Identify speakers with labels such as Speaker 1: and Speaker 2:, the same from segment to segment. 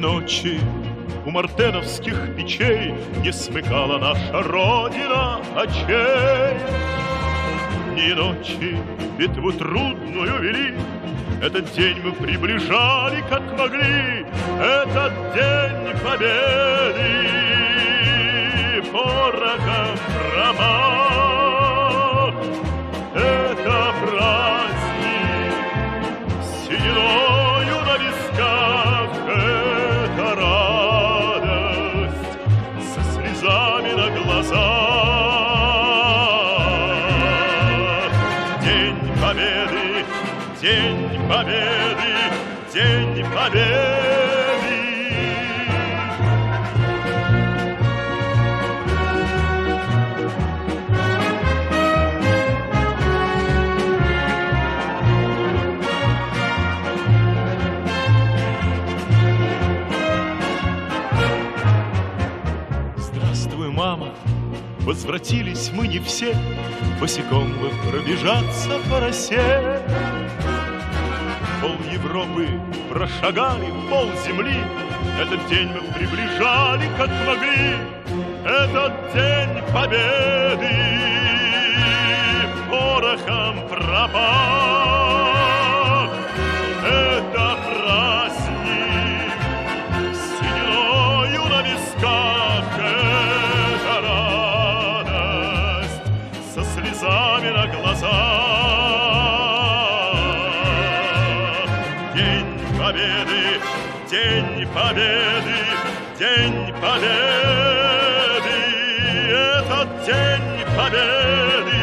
Speaker 1: ночи у мартеновских печей Не смыкала наша Родина очей. Дни и ночи битву трудную вели, Этот день мы приближали, как могли, Этот день победы порохом пропах. Это праздник сединою на висках, Это радость со слезами на глазах. День Победы, День Победы, День Победы! Здравствуй, мама, возвратились мы не все, Босиком бы пробежаться по росе. Пол Европы прошагали, пол земли, Этот день мы приближали, как могли, Этот день победы порохом пропах. Это праздник сединою на висках, Это радость со слезами на глазах. День Победы, День Победы, День Победы, этот День Победы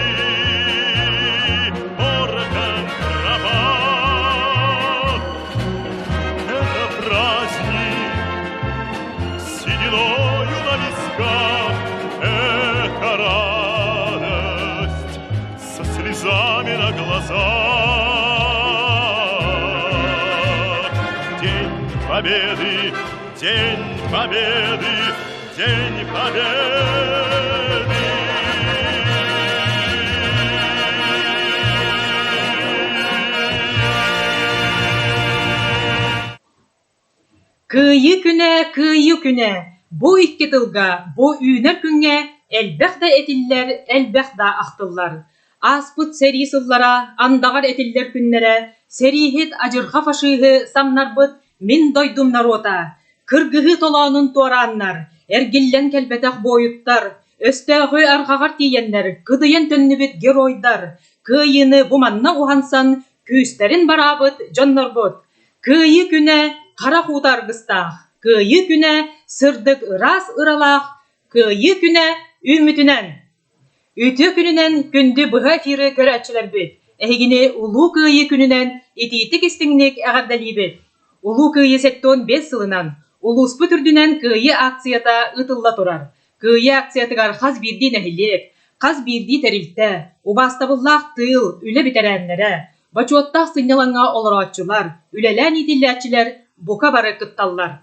Speaker 1: порохом пропах. Это праздник сединою на висках, Это радость со слезами на глазах. День Победы, День Победы, День Победы!
Speaker 2: Кыайыы күнэ, кыайыы күнэ! Бу икки тылга, бу үүнэр күҥҥэ элбэх да этиллэр, элбэх да ахтыллар. Ааспыт сэрии сыллара, андаҕар этиллэр күннэрэ, сэрииһит адьырҕа фашиһы самнарбыт мин дойдум норуота, кыргыһыы толоонун туорааннар, эргиллэн кэлбэтэх буойуттар, өстөөҕү арҕаҕар тиийэннэр кыдыйан төннүбүт геройдар, кыайыыны бу манна уһансан күүстэрин бараабыт дьоннорбут, Кыайыы күнэ харах уута аргыстаах, Кыайыы күнэ сырдык ыраас ыралаах, Кыайыы күнэ үүммүтүнэн! Үтүө күнүнэн күндү быһа эфиры көрөөччүлэрбит! Эһигини Улуу Кыайыы күнүнэн итиитик-истиҥник эҕэрдэлиибит! Улуу Кыайыы 75 сылынан улууспут үрдүнэн Кыайыы акцията ыытылла турар. Кыайыы акциятыгар хас биирдии нэһилиэк, хас биирдии тэрилтэ, убаастабыллаах тыыл, үлэ бэтэрээннэрэ, бочуоттаах сынньалаҥҥа олорооччулар, үлэлээн иитиллээччилэр бука бары кытталлар.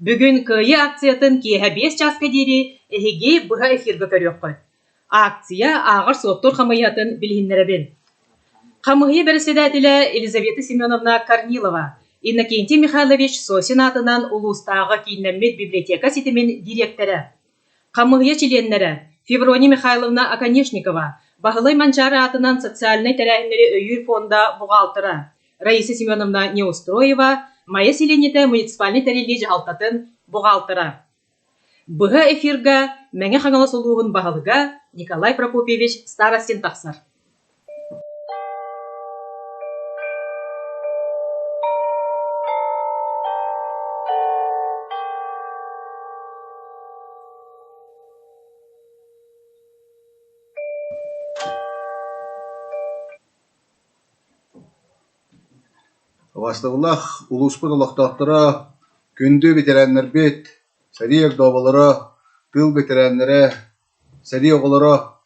Speaker 2: Бүгүн Кыайыы акциятын киэһэ 5 чааска диэри эһиги быһа эфиргэ көрүөххүт. Акция ааҕар-суоттуур хамыыһыйатын билиһиннэрэбин. Хамыыһыйа бэрэссэдээтэлэ Елизавета Семеновна Корнилова, Иннокентий Михайлович Сосин аатынан улуустааҕы кииннэммит библиотека ситимин дириэктэрэ, Хамыыһыйа чилиэннэрэ Феврония Михайловна Оконешникова, Баһылай Манчаары аатынан социальнай тэрээһиннэри өйүүр фонда буҕаалтыра, Раиса Семеновна Неустроева, Майа сэлиэнньэтэ муниципальнай тэриллии дьаһалтатын буҕаалтыра. Быһа эфирга Мэҥэ Хаҥалас улууһун баһылыга Николай Прокопьевич Старостин тахсар.
Speaker 3: Убаастабыллаах улууспут олохтоохторо, күндү бэтэрээннэрбит, сэрии огдооболоро, тыыл бэтэрээннэрэ, сэрии оҕолоро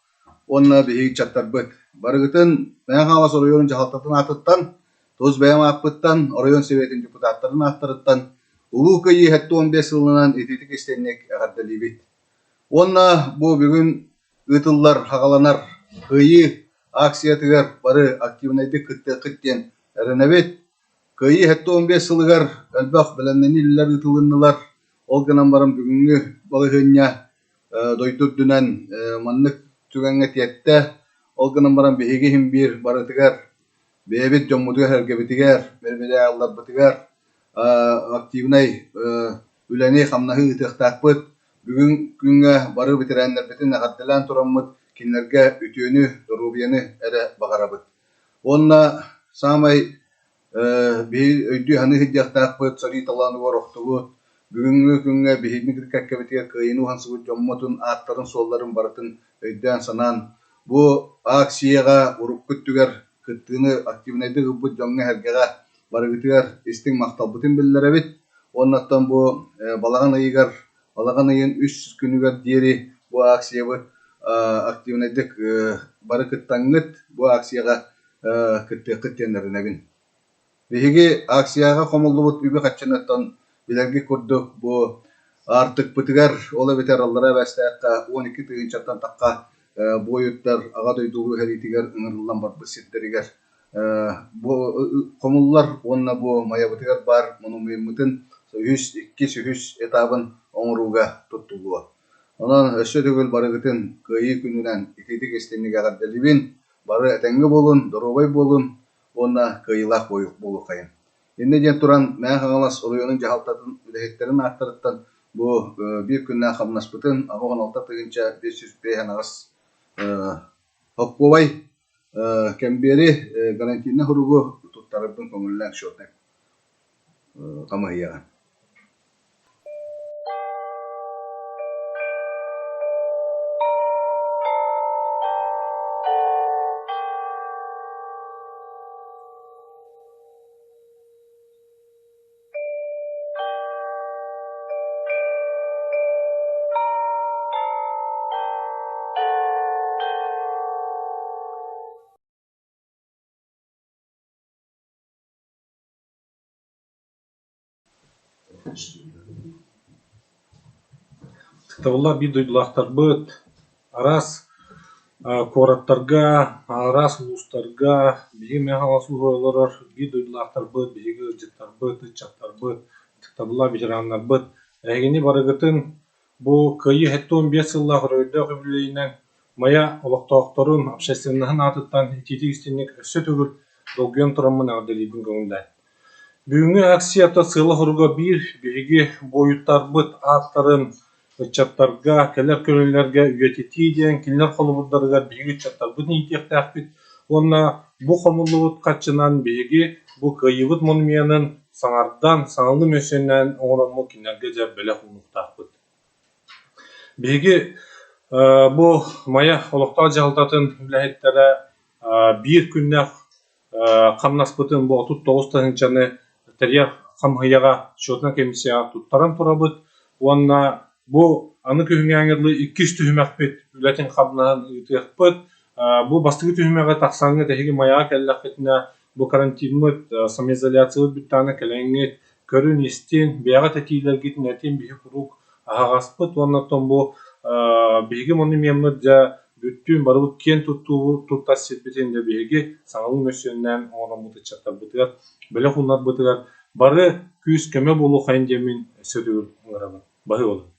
Speaker 3: уонна биһиги ыччаттарбыт. Барыгытын Мэҥэ Хаҥалас оройуонун дьаһалтатын аатыттан, тус бэйэм ааппыттан, оройуон Сэбиэтин депутаттарын ааттарыттан Улуу Кыайыы 75 сылынан итиитик-истиҥник эҕэрдэлиибит. Уонна бу бүгүн ыытыллар, хаҕаланар Кыайыы акциятыгар бары активнайдык кыттыаххыт диэн эрэнэбит. Кыайыы 75 сылыгар элбэх бэлэмнэнии үлэлэр ыытылыннылар. Ол гынан баран бүгүҥҥү балаһыанньа дойду үрдүнэн маннык түгэҥҥэ тиэртэ. Ол гынан баран биһиги иһин биир барытыгар бэйэбит дьоммутугар-сэргэбитигэр, мемориалларбытыгар активнай үлэни-хамнаһы ыытыахтаахпыт. Бүгүн күҥҥэ бары бэтэрээннэрбитин эҕэрдэлээн тураммыт кинилэргэ үтүөнү, доруобуйаны эрэ баҕарабыт. Уонна саамай биһиги өйдүү-саныы сылдьыахтаахпыт, сэрии талааныгар охтубут, бүгүҥҥү күҥҥэ биһигини кэккэбитигэр кыайыыны уһансыбыт дьоммутун ааттарын-суолларын барытын өйдөөн-санаан, бу акцияҕа урукку өттүгэр кыттыыны активнайдык ылбыт дьоҥҥо-сэргэҕэ барыгытыгар истиҥ махталбытын биллэрэбит. Уонна оттон бу балаҕан ыйыгар, балаҕан ыйын үс күнүгэр диэри бу акциябыт активнайдык бары кыттаҥҥыт, бу акцияҕа кыттыаххыт диэн эрэнэбин. Биһиги акцияҕа хомуллубут үбү-харчыныттан билэргит курдук бу аартыкпытыгар, ол эбэтэр Аллараа Бэстээххэ 12 тыһыынчаттан тахха буойуттар Аҕа дойду Улуу сэриитигэр ыҥырыллан барбыт сирдэригэр бу хомуллар уонна бу Майабытыгар баар монумеммытын үһүс, иккис, үһүс этабын оҥорууга туттуллуо. Онон өссө төгүл барыгытын Кыайыы күнүнэн итиитик истиҥник эҕэрдэлиибин! Бары этэҥҥэ буолун, доруобай буолун уонна кыайыылаах буолуоххайын. Инньэ диэн туран, Мэҥэ Хаҥалас оройуонун дьаһалтатын үлэһиттэрин ааттарыттан бу биир күннээх хамнаспытын 86 558 холкуобай кэмбиэри гарантийнай суругу туттарарбын көҥүллээн счетнай хамыыһыйаҕа.
Speaker 4: Ытыктабыллаах биир дойдулаахтарбыт, араас куораттарга, араас улуустарга биһиги Мэҥэ Хаҥалас улууһугар олорор биир дойдулаахтарбыт, биһиги ыалдьыттарбыт, ыччаттарбыт, ытыктабыллаах ветераннарбыт, эһигини барыгытын Бу Кыайыы 75 сыллаах өрөгөйдөөх үбүлүөйүнэн Майа олохтоохторун, общественноһын аатыттан итиитик-истиҥник өссө төгүл долгуйан тураммын эҕэрдэлиирбин көҥүллээн. Бүгүҥҥү акцията сыала-соруга биир биһиги буойуттарбыт ааттарын ыччаттарга, кэлэр көлүөнэлэргэ үйэтитии диэн кинилэр холобурдарыгар биһиги ыччаттарбытын иитиэхтээхпит уонна бу хомуллубут харчынан биһиги бу Кыайыыбыт монуменын саҥардан, саҥалыы мөссүөннээн оҥороммут кинилэргэ дьэ бэлэх уунуохтаахпыт. Биһиги бу Майа олохтоох дьаһалтатын үлэһиттэрэ биир күннээх хамнаспытын бу 39 тыһыынчаны тэрийэр хамыыһыйаҕа счетнай комиссияҕа туттаран турабыт уонна бу аны күһүҥҥээҥҥэ дылы иккис түһүмэхпит үлэтин хамнаһын ыытыахпыт. Бу бастакы түһүмэҕи тахсаҥҥыт эһиги Майаҕа кэллэххитинэ бу карантиммыт, самоизоляциябыт бүттэҕинэ кэлэҥҥит көрүн-истин, бэйэҕит этиилэргитин этин биһи куруук аһаҕаспыт уонна оттон бу биһиги монумеммыт дьэ бүттүүн барыбыт киэн туттуубут туттар сирбитин дьэ биһиги саҥалыы мөссүөннээн оҥороммут ыччаттарбытыгар, бэлэх уунарбытыгар бары күүс-көмө буолуоххайын диэммин өссө төгүл ыҥырабын. Баһыыбалын.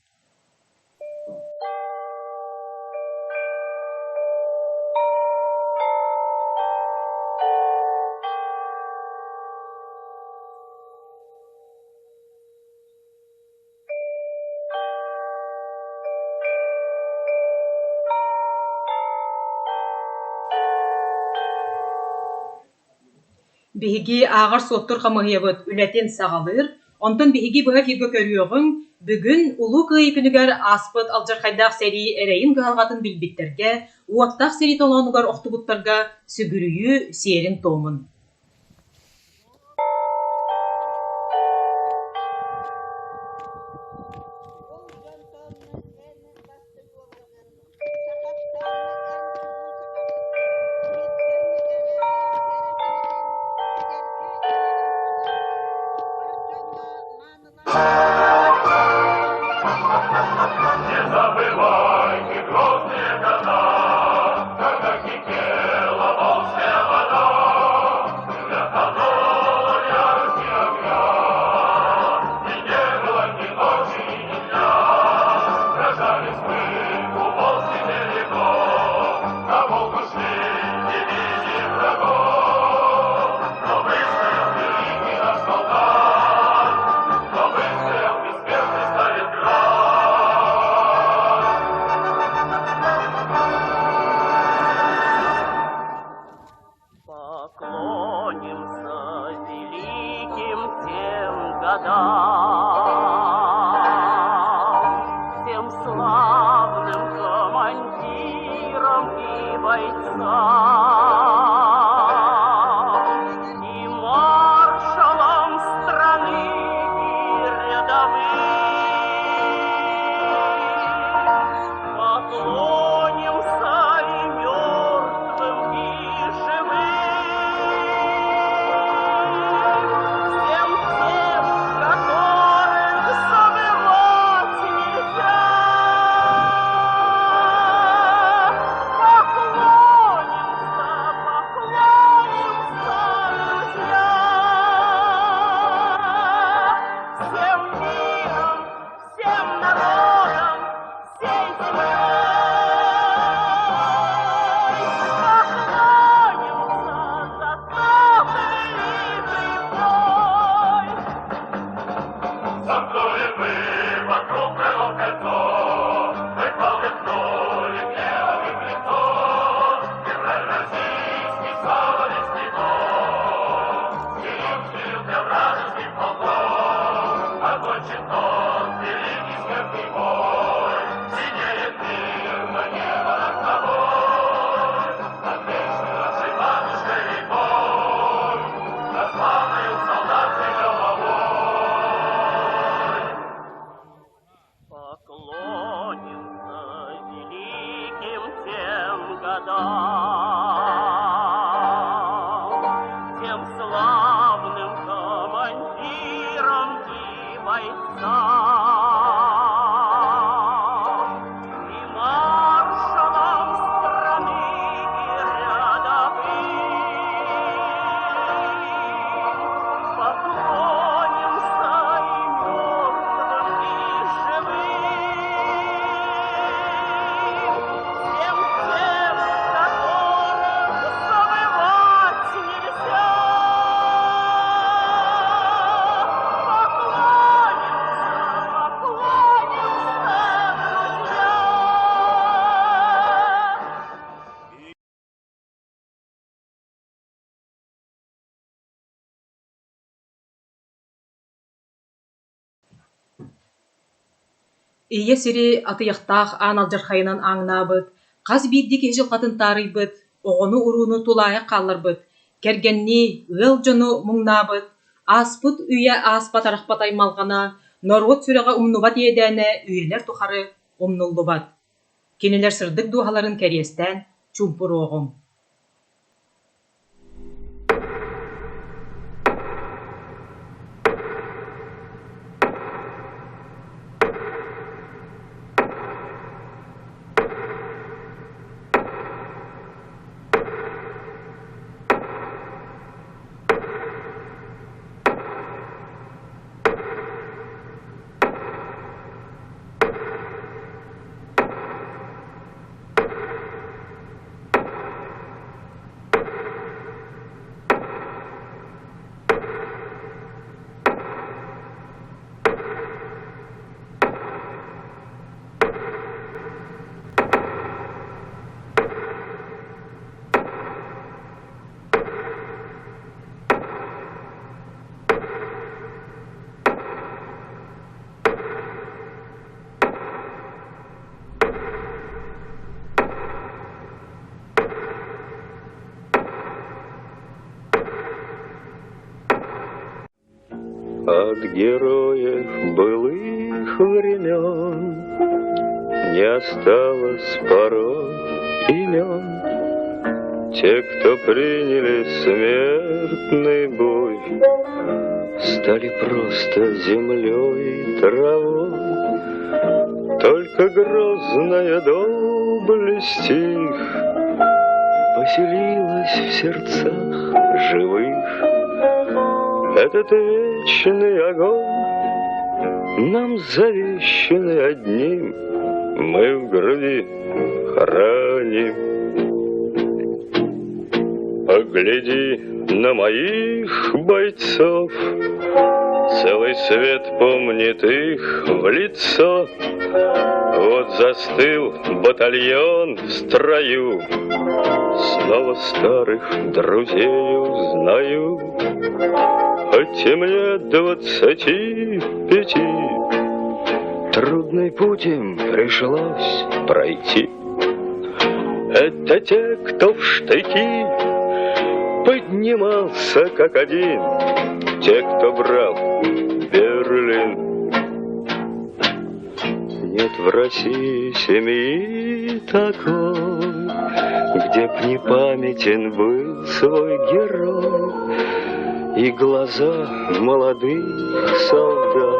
Speaker 2: Биһиги ааҕар-суоттуур хамыыһыйабыт үлэтин саҕалыыр, онтон биһиги быһа эфиргэ көрүөҕүҥ, бүгүн Улуу Кыайыы күнүгэр ааспыт алдьархайдаах сэрии эрэйин-кыһалҕатын билбиттэргэ, уоттаах сэрии толоонугар охтубуттарга сүгүрүйүү сиэрин-туомун.
Speaker 1: Не забывайте грозные года, когда кипела Волжская вода.
Speaker 2: Ийэ сири атыйахтаах аан алдьархайынан ааҥнаабыт, хас биирдии киһи дьылҕатын таарыйбыт, оҕону-урууну тулаайах хаалларбыт, кэргэннии, ыал дьону муҥнаабыт, ааспыт үйэ ааспат-арахпат аймалҕана, норуот сүрэҕэ умнубат иэдээнэ үйэлэр тухары умнуллубат. Кинилэр сырдык дууһаларын кэриэстээн чуумпуруоҕуҥ.
Speaker 1: От героев былых времен Не осталось порой имен. Те, кто приняли смертный бой, Стали просто землей, травой. Только грозная доблесть их Поселилась в сердцах живых. Этот вечный огонь Нам завещанный одним Мы в груди храним. Погляди на моих бойцов, Целый свет помнит их в лицо. Вот застыл батальон в строю, Снова старых друзей узнаю. Хоть и мне 25, Трудный путь им пришлось пройти. Это те, кто в штыки поднимался как один, Те, кто брал Берлин. Нет в России семьи такой, Где б не памятен был свой герой И глаза молодых солдат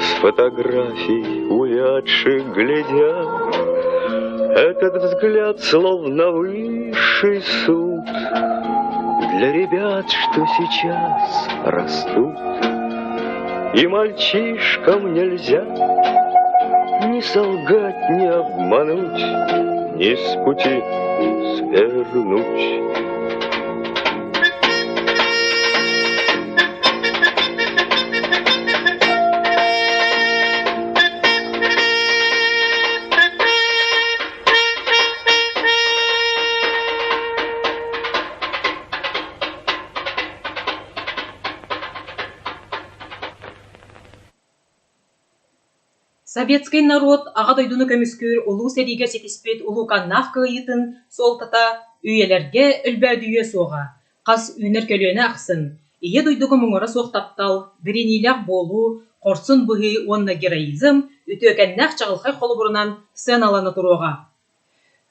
Speaker 1: С фотографий увядших глядят, Этот взгляд словно высший суд Для ребят, что сейчас растут. И мальчишкам нельзя ни солгать, ни обмануть, Ни с пути свернуть.
Speaker 2: Советскай норуот Аҕа дойдуну көмүскүүр Улуу сэриигэ ситиспит улууканнаах кыайыытын суолтата үйэлэргэ өлбөөдүйүө суоҕа, хас үүнэр көлүөнэ ахсын Ийэ дойдуга муҥура суох таптал, бэриниилээх буолуу, хорсун быһыы уонна героизм үтүөкэннээх чаҕылхай холобурунан сыаналана туруоҕа.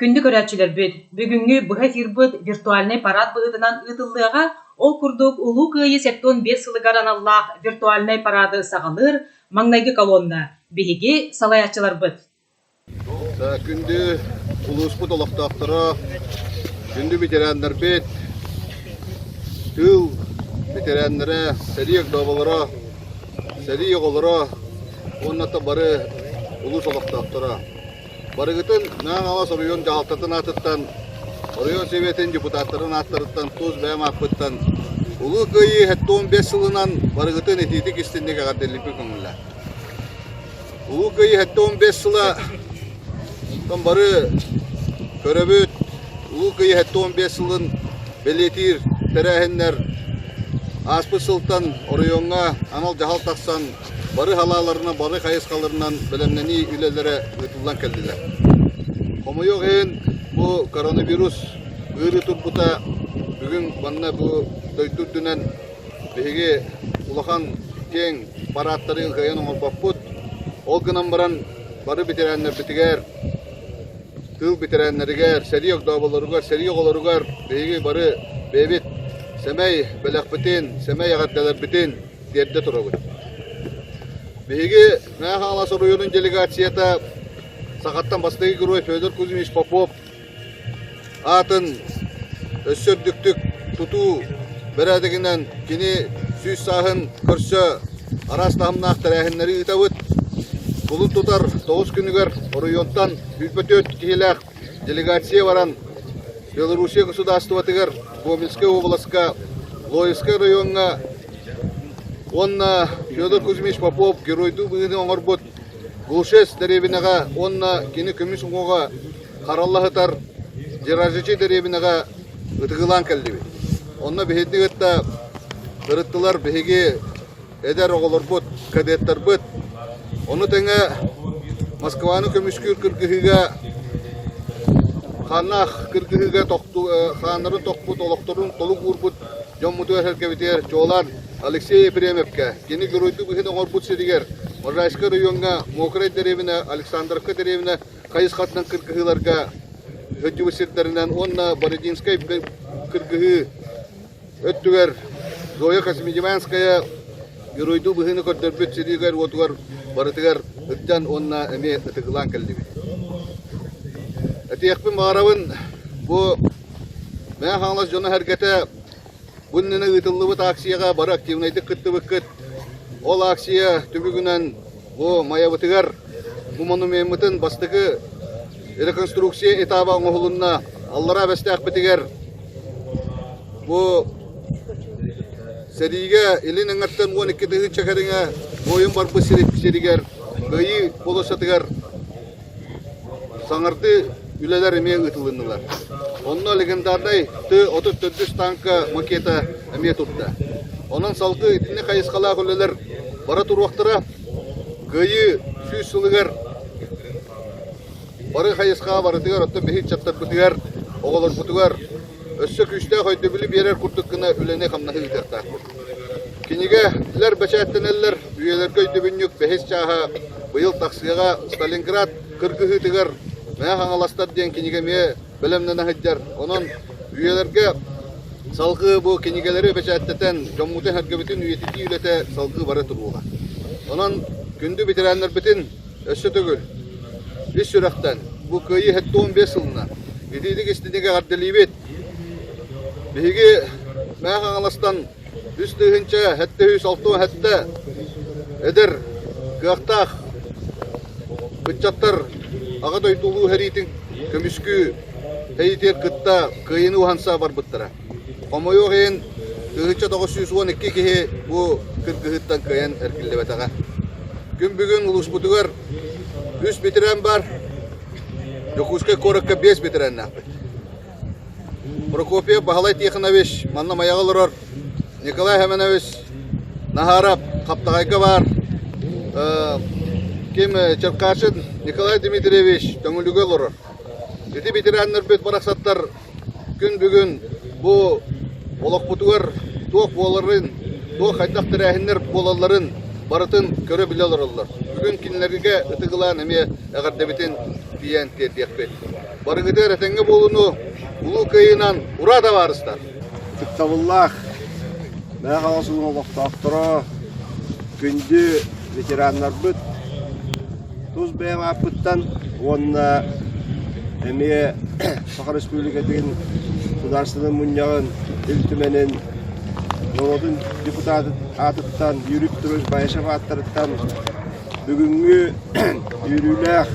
Speaker 2: Күндү көрөөччүлэрбит, бүгүҥҥү быһа эфирбыт виртуальнай парад быһыытынан ыытыллыаҕа. Ол курдук, Улуу Кыайыы 75 сылыгар аналлаах виртуальнай парады саҕалыыр маҥнайгы колонна биһиги салайааччыларбыт.
Speaker 3: Күндү улууспут олохтоохторо, күндү ветераннарбыт, тыыл ветераннара, сэрии огдооболоро, сэрии оҕолоро уонна бары улуус олохтоохторо. Барыгытын Наҥ-Алас оройуон дьаһалтатын аатыттан, оройуон Сэбиэтин депутаттарын ааттарыттан тус бэйэм ааппыттан Улуу Кыайыы 75 сылынан барыгытын итиитик истинник эҕэрдэлиирбин көҥүллээ. Улуу Кыайыы 75 сыла бары көрөбүт. Улуу Кыайыы 75 сылын бэлиэтиир тэрээһиннэр ааспыт сылтан оройуоҥҥа анал дьаһал тахсан. бары салааларынан, бары хайысхаларынан бэлэмнэнии үлэлэрэ ыытыллан кэллилэр. Хомойуох иһин, бу коронавирус ыарыы турбута бүгүн манна бу дойду үрдүнэн биһиги улахан киэҥ параадтары кыайан оҥорбоппут. Ол гынан баран бары бэтэрээннэрбитигэр, тыыл бэтэрээннэригэр, сэрии огдооболоругар, сэрии оҕолоругар биһиги бары бэйэбит сэмэй бэлэхпитин, сэмэй эҕэрдэлэрбитин тиэрдэ турабыт. Биһиги Мэҥэ Хаҥалас оройуонун делегацията сахаттан бастакы герой Федор Кузьмич Попов аатын өссө үрдүктүк тутуу бэрээдэгинэн кини сүүс сааһын көрсө араас таһымнаах тэрээһиннэри ыытабыт. Кулун тутар тоҕус күнүгэр оройуонтан 24 киһилээх делегация баран Белоруссия государствотыгар Гомельскай уобаласка Лоевскай райоҥҥа уонна Федор Кузьмич Попов геройдуу быһыыны оҥорбут Глушец дэриэбинэҕэ уонна кини көмүс уҥуоҕа харалла сытар Деражичи дэриэбинэҕэ ытыгылаан кэллибит. Онно биһигини кытта ырыттылар биһиги эдэр оҕолорбут, кадеттарбыт. Ону тэҥэ Москваны көмүскүүр кыргыһыыга хааннаах кыргыһыыга хааннарын тохпут, олохторун толук уурбут дьоммутугар-сэргэбитигэр чуолаан Алексей Ефремовка, кини геройдуу быһыыны оҥорбут сиригэр Можайскай оройуоҥҥа Мокрай дэриэбинэ, Александровка дэриэбинэ хайысхатынан кыргыһыыларга сылдьыбыт сирдэринэн уонна Бородинскай кыргыһыы өттүгэр Зоя Космодемьянская геройдуу быһыыны көрдөрбүт сиригэр-уотугар барытыгар ыттан уонна эмиэ ытыгылаан кэллибит. Этиэхпин баҕарабын, бу Мэҥэ Хаҥалас дьоно-сэргэтэ Бу иннинэ ыытыллыбыт акцияҕа бары активнайдык кыттыбыккыт. Ол акция түмүгүнэн бу Майабытыгар бу монумеммытын бастакы реконструкция этаба оҥоһулунна. Аллараа Бэстээхпитигэр бу сэриигэ илин эҥэртэн 12 тыһыынча кэриҥэ буойун барбыт сиригэр Кыайыы болуоссатыгар Саҥардыы үлэлэр эмиэ ыытылыннылар. Онно легендарнай Т-34 тааҥка макета эмиэ турда. Онон салгыы итинник хайысхалаах үлэлэр бара туруохтара. Кыайыы сүүс сылыгар бары хайысхаҕа барытыгар, оттон биһиги ыччаттарбытыгар, оҕолорбутугар өссө күүстээх өйдөбүлү биэрэр курдук гына үлэни-хамнаһы ыытыахтаахпыт. Кинигэлэр бэчээттэнэллэр, үйэлэргэ өйдөбүнньүк бэһис чааһа быйыл тахсыаҕа Сталинград кыргыһыытыгар Мэҥэ Хаҥаластар диэн кинигэ эмиэ бэлэмнэнэ сылдьар. Онон үйэлэргэ салгыы бу кинигэлэри бэчээттэтэн дьоммутун-сэргэбитин үйэтитии үлэтэ салгыы бара туруоҕа. Онон күндү бэтэрээннэрбитин өссө төгүл ис сүрэхтэн бу Кыайыы 75 сылынан итиитик истиҥник эҕэрдэлиибит! Биһиги Мэҥэ Хаҥаластан 3767 эдэр, кыахтаах ыччаттар Аҕа дойду Улуу сэриитин көмүскүү тэйитигэр кытта кыайыыны уһанса барбыттара. Хомойуох иһин, 1912 киһи бу кыргыһыыттан кыайан эргиллибэтэҕэ. Күн бүгүн улууспутугар үс бэтэрээн баар, Дьокуускай куоракка биэс бэтэрээннээхпит. Прокопьев Баһылай Тихонович манна Майаҕа олорор, Николай Семенович Наһаарап Хаптаҕайга баар, ким Черкашин Николай Дмитриевич Төҥүлүгэ олорор. Ити ветераннарбыт барахсаттар күн бүгүн бу олохпутугар туох буоларын, туох хайдах тэрээһиннэр буолалларын барытын көрө-билэ олороллор. Бүгүн кинилэргэ ытыгылаан эмиэ эҕэрдэбитин тиийэн тиэрдиэхпит. Барыгытыгар этэҥҥэ буолууну Улуу Кыайыынан ура табаарыстар!
Speaker 5: Ытыктабыллаах Мэҥэ Хаҥалас улууһун олохтоохторо, күндү ветераннарбыт, тус бэйэм ааппыттан уонна эмиэ Саха Республикатын Судаарыстыбаннай Мунньаҕын Ил Түмэнин норуотун депутатын аатыттан Юрий Петрович Баишев ааттарыттан бүгүҥҥү үөрүүлээх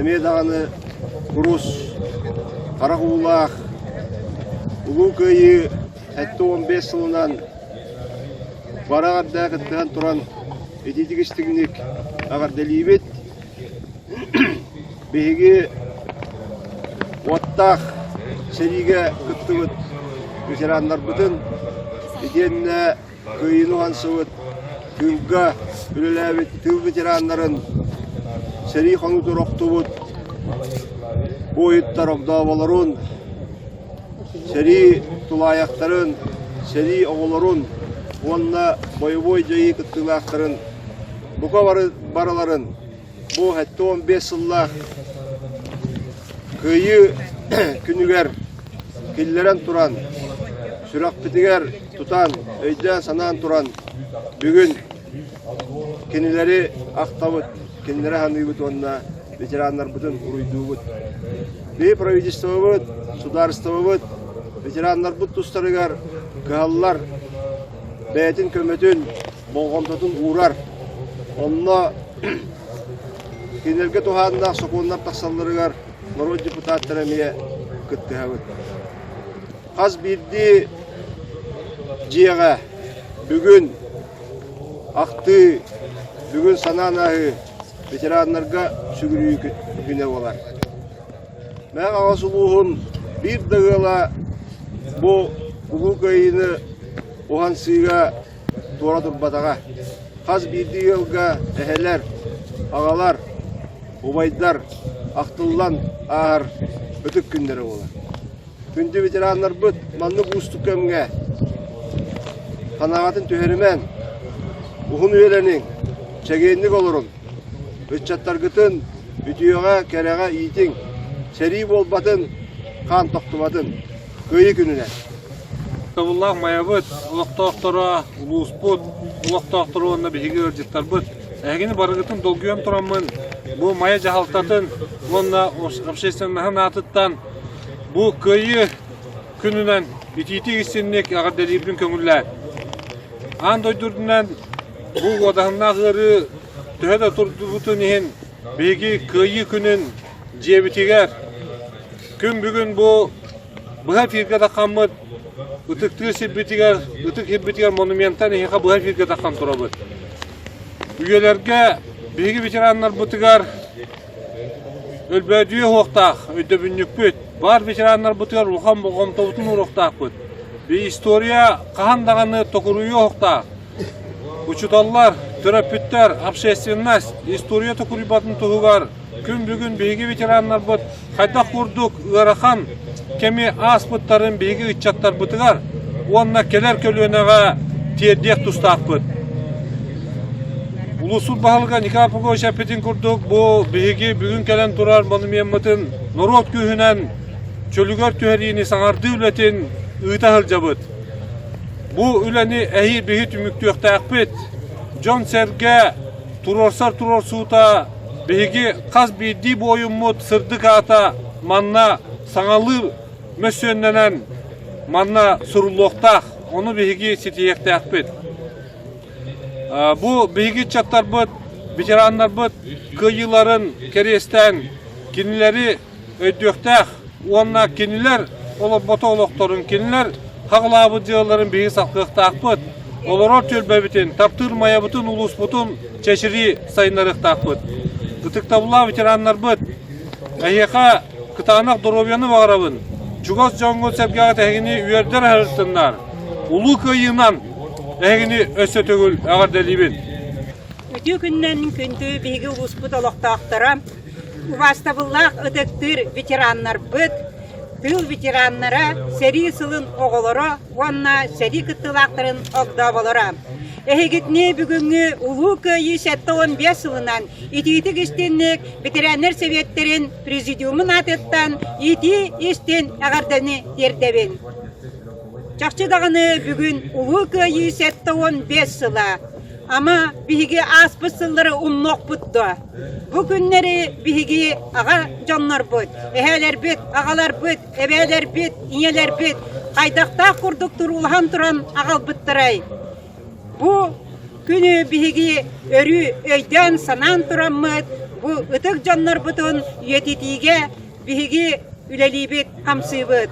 Speaker 5: эмиэ даҕаны курус, харах уулаах Улуу Кыайыы 75 сылынан бары эҕэрдэ кыттыһан туран итиитик истиҥник эҕэрдэлиибит. Биһиги уоттаах сэриигэ кыттыбыт ветераннарбытын итиэннэ Кыайыыны уһансыбыт. тыылга үлэлээбит тыыл ветераннарын, сэрии хонуутугар охтубут буойуттар огдооболорун, сэрии тулаайахтарын, сэрии оҕолорун уонна бойобуой дьайыы кыттыылаахтарын бука барыларын бу 75 сыллаах Кыайыы күнүгэр киллэрэн туран, сүрэхпитигэр тутан, өйдөөн-санаан туран бүгүн кинилэри ахтабыт, кинилэри саныыбыт уонна ветераннарбытын уруйдуубут. Биһи правительствобыт, судаарыстыбабыт ветераннарбыт тустарыгар кыһаллар, бэйэтин көмөтүн, болҕомтотун уурар. Онно кинилэргэ туһааннаах сокуоннар тахсалларыгар норуот депутаттара эмиэ кыттыһабыт. Хас биирдии дьиэҕэ бүгүн ахтыы, бүгүн санаан ааһыы ветераннарга сүгүрүйүү күнэ буолар. Мэҥэ Хаҥалас улууһун биир да ыала бу Улуу Кыайыыны уһансыыга туора турбатаҕа. Хас биирдии ыалга эһэлэр, аҕалар, убайдар ахтыллан ааһар ытык күннэрэ буолар. Күндү ветераннарбыт маннык уустук кэмҥэ санааҕытын түһэримэҥ, уһун үйэлэниҥ, чэгиэнник олоруҥ, ыччаттаргытын үтүөҕэ, кэрэҕэ иитиҥ, сэрии буолбатын, хаан тохтубатын. Кыайыы күнүнэн!
Speaker 4: Тобуллаах Майабыт олохтоохторо, улууспут олохтоохторо уонна биһиги ыалдьыттарбыт эһигини барыгытын долгуйан тураммын бу Майа дьаһалтатын уонна общественноһын аатыттан бу Кыайыы күнүнэн итиитик истинник эҕэрдэлиирбин көҥүллээн. Аан дойду үрдүнэн бу уодаһыннаах ыарыы төһө да турдубутун иһин биһиги Кыайыы күнүн дьиэбитигэр күн бүгүн бу быһа эфиргэ таххаммыт ытыктыыр сирбитигэр, ытык сирбитигэр монументан эһиэхэ быһа эфиргэ таххан турабыт. Үйэлэргэ биһиги ветераннарбытыгар өлбөөдүйэ уһуохтаах өйдөбүнньүкпүт, баар ветераннарбытыгар улахан болҕомтобутун ууруохтаахпыт. История хаһан даҕаны токуруйуо уһуохтаах. Учууталлар, төрөппүттэр, общественность история токуруйбатын туһугар күн бүгүн биһиги ветераннарбыт хайдах курдук ыарахан кэми ааспыттарын биһиги ыччаттарбытыгар уонна кэлэр көлүөнэҕэ тиэрдиэх тустаахпыт. Улуусут баһылыга Николай Павлович эппитин курдук, бу биһиги бүгүн кэлэн турар монумеммытын норуот күүһүнэн чөлүгэр түһэриини саҥардыы үлэтин ыыта сылдьабыт. Бу үлэни эһиил биһи түмүктүөхтээхпит. Дьон-сэргэ туруорсар туруорсуута биһиги хас биирдии буойуммут сырдык аата манна саҥалыы мөссүөннэнэн манна суруллуохтаах. Ону биһиги ситиһиэхтээхпит. Бу биһиги ыччаттарбыт, ветераннарбыт кыайыыларын кэриэстээн кинилэри өйдүөхтээх уонна кинилэр олорбото олохторун, кинилэр хаҕылаабыт дьыалаларын биһиги салгыахтаахпыт, олорор түөлбэбитин, таптыыр Майабытын, улууспутун чэчирии сайыннарыахтаахпыт. Ытыктабыллаах ветераннарбыт, эһиэхэ кытаанах доруобуйаны баҕарабын, чугас дьоҥҥут-сэргэҕит эһигини үөрдэр аһарыттыннар, Улуу Кыайыынан эһигини өссө төгүл эҕэрдэлиибин!
Speaker 6: Үтүө күнүнэн күндү биһиги улууспут олохтоохторо, Убаастабыллаах ытыктыыр ветераннарбыт, тыыл ветераннара, сэрии сылын оҕолоро уонна сэрии кыттыылаахтарын огдооболоро. Эһигитини бүгүҥҥү Улуу Кыайыы 75 сылынан итиитик истинник ветераннар сэбиэттэрин президиумун аатыттан итии истин эҕэрдэни тиэрдэбин. Чахчы даҕаны бүгүн Улуу Кыайыы 75 сыла. Ама биһиги ааспыт сыллары умнуохпут дуо? Бу күннэри биһиги аҕа дьоннорбут, эһээлэрбит, аҕаларбыт, эбээлэрбит, ийэлэрбит хайдахтаах курдук туруулаһан туран аҕалбыттарай? Бу күнү биһиги өрүү өйдөөн-санаан тураммыт, бу ытык дьоннорбутун үйэтитиигэ биһиги үлэлиибит, хамсыыбыт.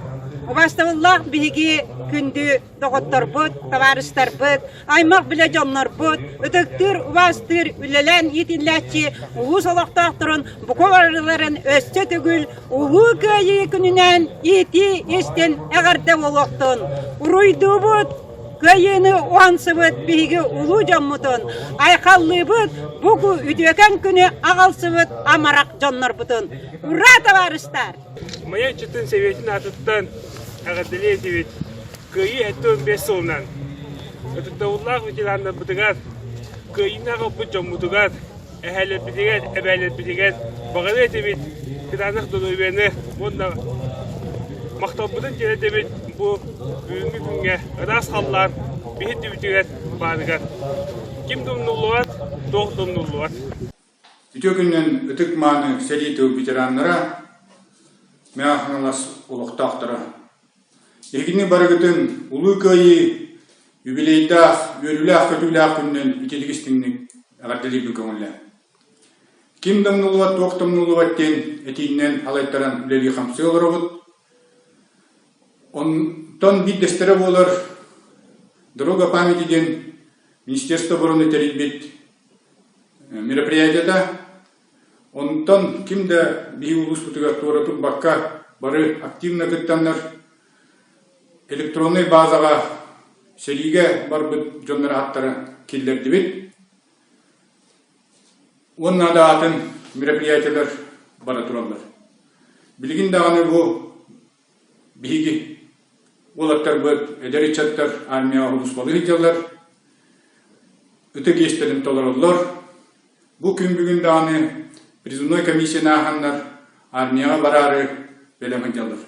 Speaker 6: Убаастабыллаах биһиги күндү доҕотторбут, табаарыстарбыт, аймах-билэ дьоннорбут, ытыктыыр, убаастыыр, үлэлээн иитиллээччи улуус олохтоохторун бука барыларын өссө төгүл Улуу Кыайыы күнүнэн иитии истин эҕэрдэ буолуохтун! Уруйдуубут! Кыайыыны уһансыбыт биһиги улуу дьоммутун, айхаллыыбыт бу үтүөкэн күнү аҕалсыбыт амарах дьоннорбутун. Ура, табаарыстар!
Speaker 7: Майа ыччатын Сэбиэтин аатыттан эҕэрдэлиэ этибит. Кыайыы 75 сылынан ытыктабыллаах ветераннарбытыгар, кыайыыны аҕалбыт дьоммутугар, эһээлэрбитигэр, эбээлэрбитигэр баҕарыа этибит кытаанах доруобуйаны уонна махталбытын тиэрдэбит бу бүгүҥҥү күҥҥэ ыраас халлаан биһи түбүтүгэр баарыгар. Ким да умнуллубат, туох да умнуллубат.
Speaker 8: Үтүө күнүнэн ытык-мааны сэрии тыл ветераннара, Мэҥэ Хаҥалас олохтоохторо! Эһигини барыгытын Улуу Кыайыы юбилейдаах, үөрүүлээх-көтүүлээх күнүнэн итиитик истиҥник эҕэрдэлиирбин көҥүллээ. Ким да умнуллубат, туох да умнуллубат диэн этиинэн салайтаран үлэлии-хамсыы олоробут. Онтон биирдэстэрэ буолар «Дорога памяти» диэн Министерство обороны тэрийбит мероприятиета. Онтон ким да биһиги улууспутугар туора турбакка бары активно кыттаннар электроннай базаҕа сэриигэ барбыт дьоннор ааттара киллэрдибит. Уонна да атын мероприятиелар бара тураллар. Билигин даҕаны бу Биһиги уолаттарбыт, эдэр ыччаттар армияҕа сулууспалыы сылдьаллар, ытык иэстэрин толороллор. Бу күн бүгүн даҕаны призывной комиссияны ааһаннар армияҕа бараары бэлэм сылдьаллар.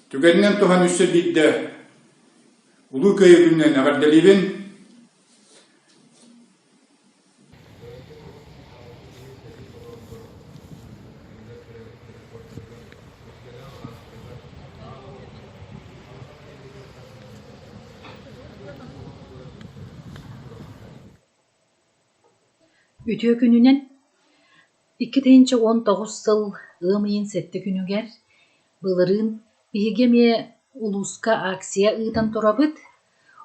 Speaker 8: Түгэнинэн туһан өссө биирдэ Улуу Кыайыы күнүнэн эҕэрдэлиибин!
Speaker 2: Үтүө күнүнэн 2019 сыл ыам ыйын сэттэ күнүгэр былырыын биһиги эмиэ улууска акция ыытан турабыт.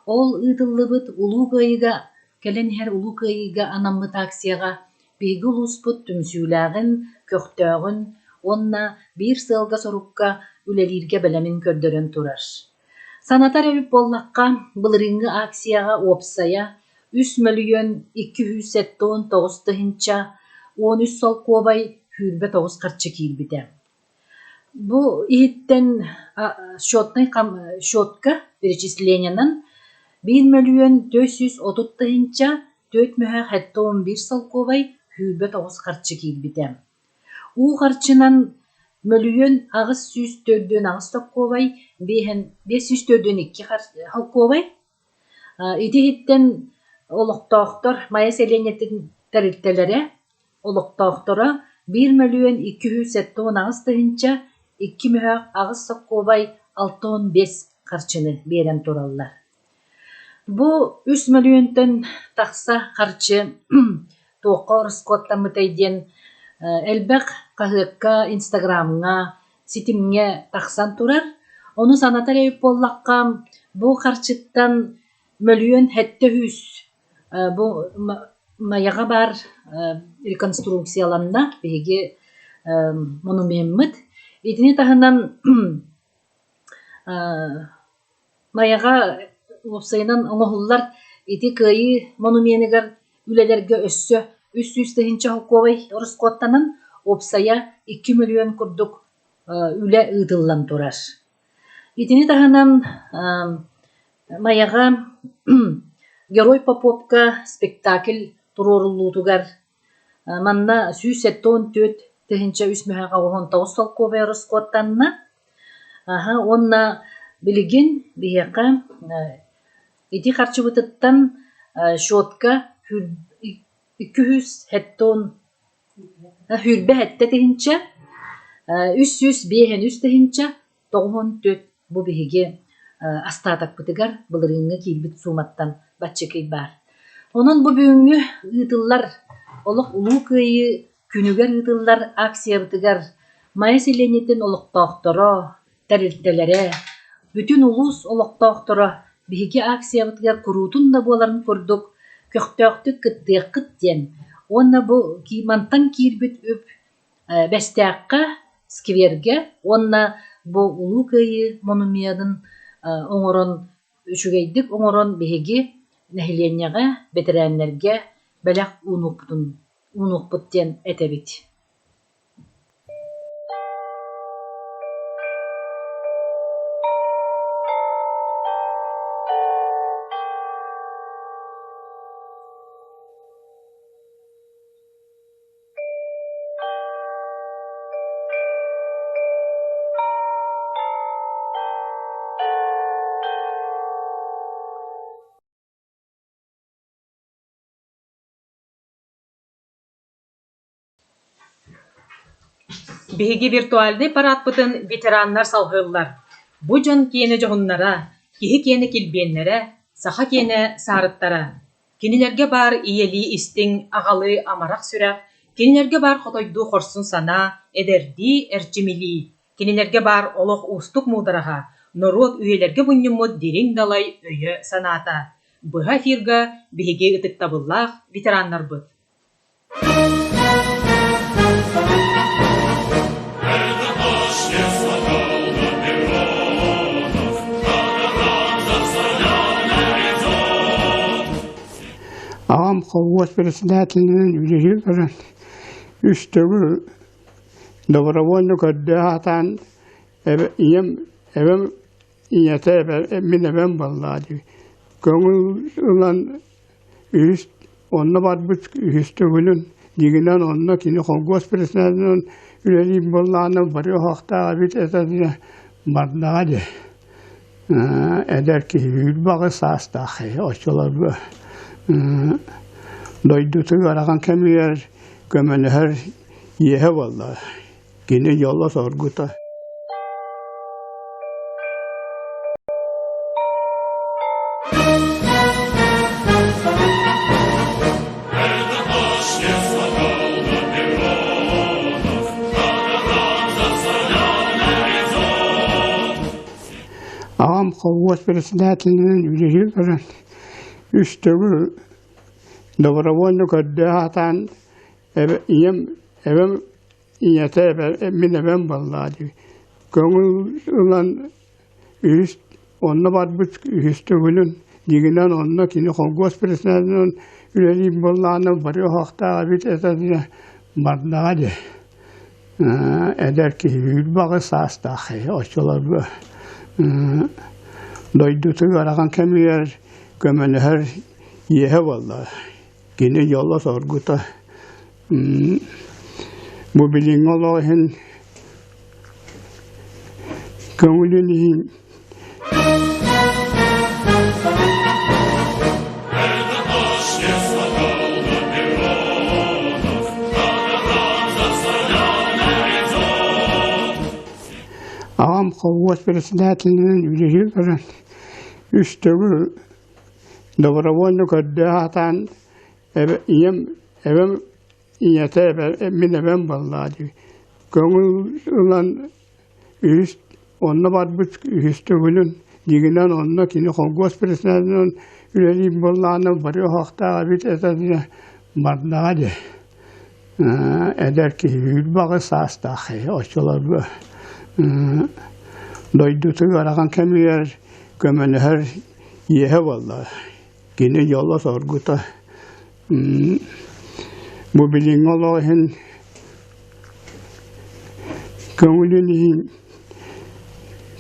Speaker 2: Ол ыытыллыбыт Улуу Кыайыыга кэлэн иһэр Улуу Кыайыыга анаммыт акцияҕа биһиги улууспут түмсүүлээҕин, көхтөөҕүн уонна биир сыалга-сорукка үлэлииргэ бэлэмин көрдөрөн турар. Санатар эбит буоллахха, былырыыҥҥы акцияҕа уопсайа 3 279 тыһыынча 13 солкуобай 29 харчы киирбитэ. Бу иһиттэн счетнай счетка перечислениенан 1 430 тыһыынча 4 мөһөөх 71 солкуобай 29 харчы киирбитэ. Уу харчынан 1 848 солкуобай 542 солкуобай Ити иһиттэн олохтоохтор Майа сэлиэнньэтин тэрилтэлэрэ олохтоохторо 1 278 тыһыынча 2 мөһөөх 8 сокуобай 65 харчыны биэрэн тураллар. Бу 3 мөлүйүөнтэн тахса харчы туохха ороскуоттаммытай диэн элбэх хаһыакка, инстаграмҥа, ситимҥэ тахсан турар. Ону санатар эбит буоллахха, бу харчыттан мөлүйүөн 700 бу Майаҕа баар реконструкцияланна биһиги монумеммыт. Итини таһынан Майаҕа уопсайынан оҥоһуллар ити Кыайыы монуменыгар үлэлэргэ өссө 300 тыһыынча солкуобай ороскуоттанан, уопсайа 2 мөлүйүөн курдук үлэ ыытыллан турар. Итини таһынан Майаҕа Герой Поповка спектакль туруоруллуутугар Манна 174 тыһыынча 3 мөһөөх 89 солкуобай ороскуоттанна. Аһа уонна билигин биһиэхэ ити харчыбытыттан счетка 270 27 тыһыынча 353 тыһыынча 94 бу биһиги астаатахпытыгар былырыыҥҥы киирбит сууматтан баччакый баар. Онон бу бүгүҥҥү ыытыллар олох Улуу Кыайыы күнүгэр ыытыллар акциябытыгар Майа сэлиэнньэтин олохтоохторо, тэрилтэлэрэ, бүтүн улуус олохтоохторо биһиги акциябытыгар куруутун да буоларын курдук көхтөөхтүк кыттыаххыт диэн уонна бу мантан киирбит үп Бэстээххэ, сквергэ уонна бу Улуу Кыайыы монуменын оҥорон Үчүгэйдик оҥорон биһиги нэһилиэнньэҕэ, бэтэрээннэргэ бэлэх уунуохпутун уунуохпут диэн этэбит. Биһиги виртуальнай параадпытын ветераннар салҕыыллар. Бу дьон киэнэ дьоһуннара, киһи киэнэ килбиэннэрэ, саха киэнэ саарыттара. Кинилэргэ баар ийэлии истиҥ, аҕалыы амарах сүрэх, кинилэргэ баар хотойдуу хорсун санаа, эдэрдии эрчимилии, кинилэргэ баар олох уустук муудараһа, норуот үйэлэргэ мунньуммут дириҥ далай өйө-санаата. Быһа эфирга биһиги ытыктабыллаах ветераннарбыт.
Speaker 9: Аҕам холхуос председателинэн үлэлии олорон үс төгүл добровольно көрдөһө сатаан ийэм эбэм ийэтэ мин эбэм буоллаҕа дии көҥүл ылан үһүс онно барбыт үһүс төгүлүн дьиҥинэн онно кини холкуос председателинэн үлэлиир буоллаҕына бары оһохтоох эбит этэ бардаҕа дии эдэр киһи үүрбэҕи саастаах киһи оччолорго дойдутугар ахан кэмигэр көмөлөһөр иэһэ буолла кини дьоло-соргута Аҕам холхуос председателинэн үлэлии олорон үс төгүл добровольно көрдөһө сатаан ийэм эбэм ийэтэ мин эбэм буоллаҕа дии көҥүл ылан үһүс онно барбыт үһүс төгүлүн дьиҥинэн онно кини холкуос председателинэн үлэлиир буоллаҕына бары оһохтоох эбит этэ бардаҕа дии эдэр киһи үүрбэҕи саастаах киһи оччолорго дойдутугар ахан кэмигэр көмөлөһөр иэһэ буолла кини дьоло-соргута бу билиҥҥи олох иһин көҥүлүн иһин Аҕам холхуос председателинэн үлэлии олорон үс төгүл добровольно көрдөһө сатаан ийэм эбэм ийэтэ мин эбэм буоллаҕа дии көҥүл ылан үһүс онно барбыт үһүс төгүлүн дьиҥинэн онно кини холкуос председателинэн үлэлиир буоллаҕына бары оһохтоох эбит этэ бардаҕа дии эдэр киһи үүрбэҕи саастаах киһи оччолорго дойдутугар ахан кэмигэр көмөлөһөр иэһэ буолла кини дьоло-соргута бу билиҥҥи олох иһин көҥүлүн иһин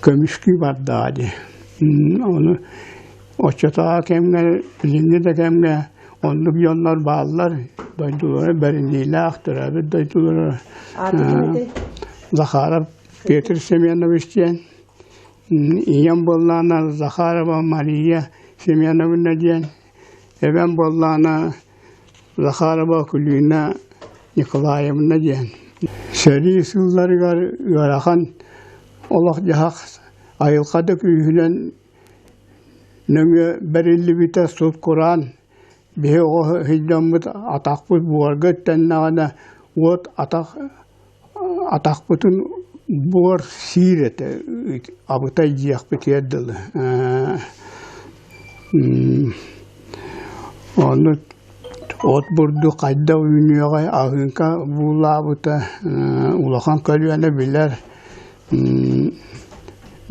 Speaker 9: көмүскүү бардаҕа дии ону оччотооҕу кэмҥэ билиҥҥи да кэмҥэ оннук дьоннор бааллар дойдулара бэриниилээх төрөөбүт дойдулара Захаров Петр Семенович диэн Ийэм буоллаҕына Захарова Мария Семеновна диэн, эбэм буоллаҕына Захарова Акулина Николаевна диэн. Сэрии сылларыгар ыарахан олох-дьаһах айылҕа да күүһүнэн нөҥүө бэриллибитэ сут-кураан биһи оҕо сылдьаммыт атахпыт буорга үктэннэҕинэ уот атах атахпытын буор сиир этэ абытай диэхпитигэр дылы ону от бурдук хайдах үүнүөҕэй аһыҥка буулаабыта улахан көлүөнэ билэр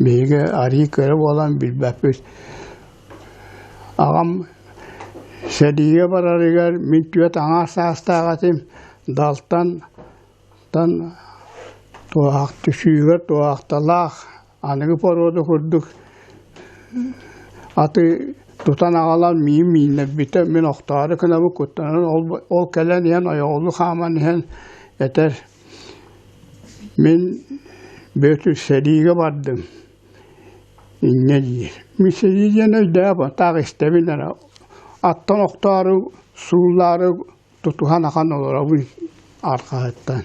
Speaker 9: биһиги арыы кыра буолан билбэппит. Аҕам сэриигэ барарыгар мин түөрт аҥаар саастаах этим, далтан тан туоһах түсүүгэр туоһахталаах аныгы боруода курдук аты тутан аҕалан миин мииннэрбитэ мин охтоору гынабын куттанан ол, ол кэлэн иһэн ойоҕолуу хааман иһэн этэр мин Бүөтүр сэриигэ бардым инньэ диир мин сэрии диэн өйдөөбөт таах истэбин эрэ аттан охтоору сууллаары тутуһан ахан олоробун арҕаһыттан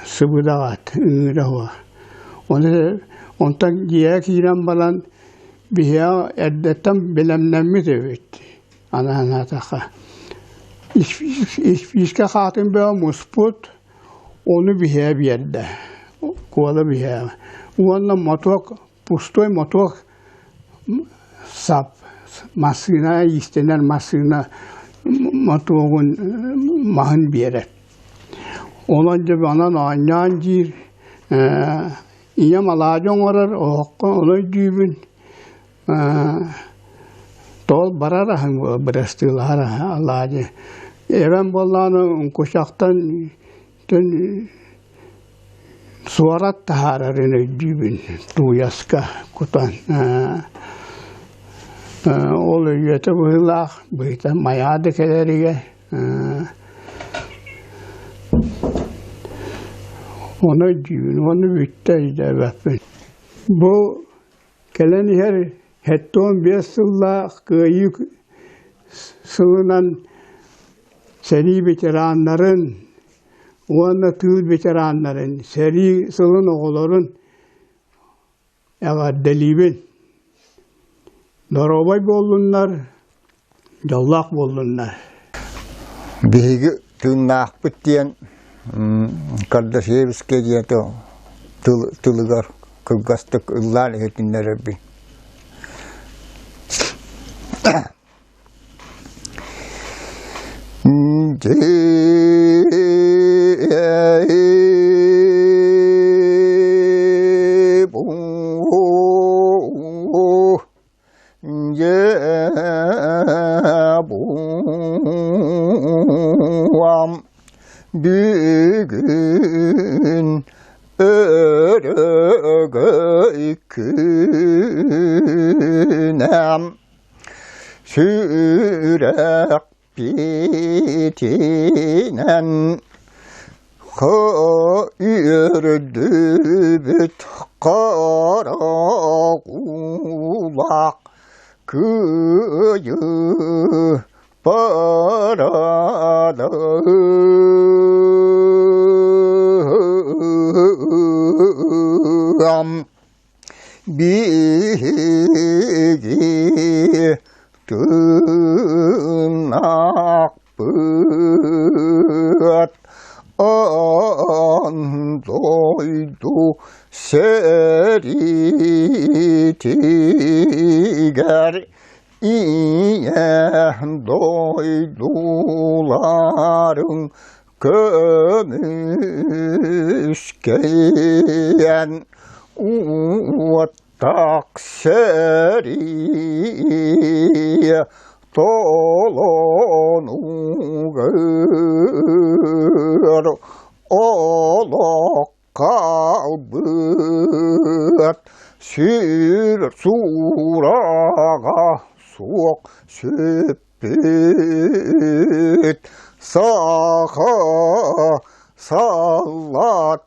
Speaker 9: сыбыдаҕат ыҥыыра суох ону онтон дьиэҕэ киирэн баран биһиэхэ эрдэттэн бэлэмнэммит эбит аны санаатахха испиискэ хаатын бөҕө муспут ону биһиэхэ биэрдэ куола биһиэхэ уонна мотуок пустой мотуок сап массыына иистэнэр массыына мотуогун маһын биэрэр. Онон дьэ онон оонньоон диир ийэм алаадьы оҥорор оһоххо ону өйдүүбүн тоҕо барар аһыҥ бырастыылаһар алаадьы. Эбэм буоллаҕына кучахтан Суорат таһаарарын өйдүүбүн тууйаска кутан ол өйүөтэ быһыылаах быһыыта майаады кэлэригэр ону өйдүүбүн уонна бүттэ өйдөөбөппүн. Бу кэлэн иһэр 75 сыллаах Кыайыы сылынан сэрии ветераннарын уонна тыыл ветераннарын, сэрии сылын оҕолорун эҕэрдэлиибин. Доруобай буоллуннар, дьоллоох буоллуннар.
Speaker 10: Биһиги тыыннаахпыт диэн Кардашевскай диэн тылыгар кылгастык ыллаан иһитиннэрэрбин. Дьэ, бүгүн өрөгөй күнэм сүрэхпитинэн үөрдүбүт хара кулак кыайыы парадам биһиги тыыннаахпыт аан дойду сэриитигэр Ийэ дойдуларыҥ көмүскэйэн уоттаах сэрии толонугар олох хаалбыт сүр сураҕа суох сүппүт саха саллааттарын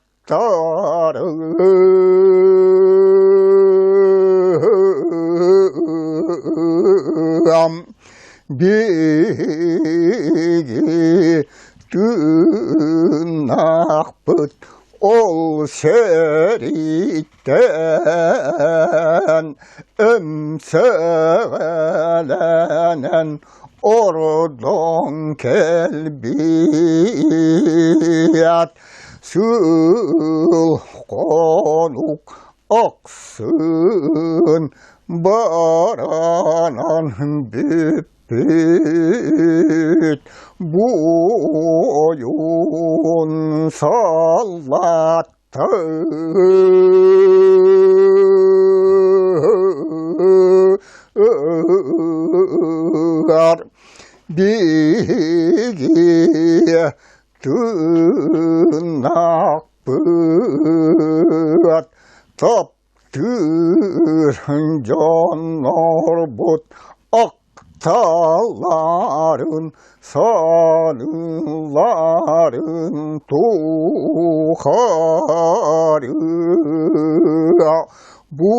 Speaker 10: биһиги тыыннаахпыт ол сэрииттэн эмсэҕэлэнэн ордон кэлбиэт сыл хонук ахсын баранан бүппүт буойун саллааттар Биһиги тыыннаахпыт, таптыыр дьоннорбут ахталларын, саныылларын тухары бу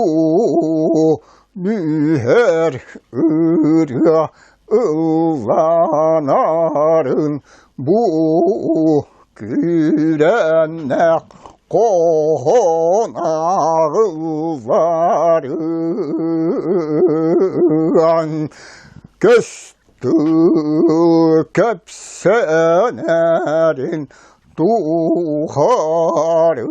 Speaker 10: нүһэр ырыа ылланарын бу күүрэннэх хоһоон ааҕылларын көстүү кэпсэнэрин тухары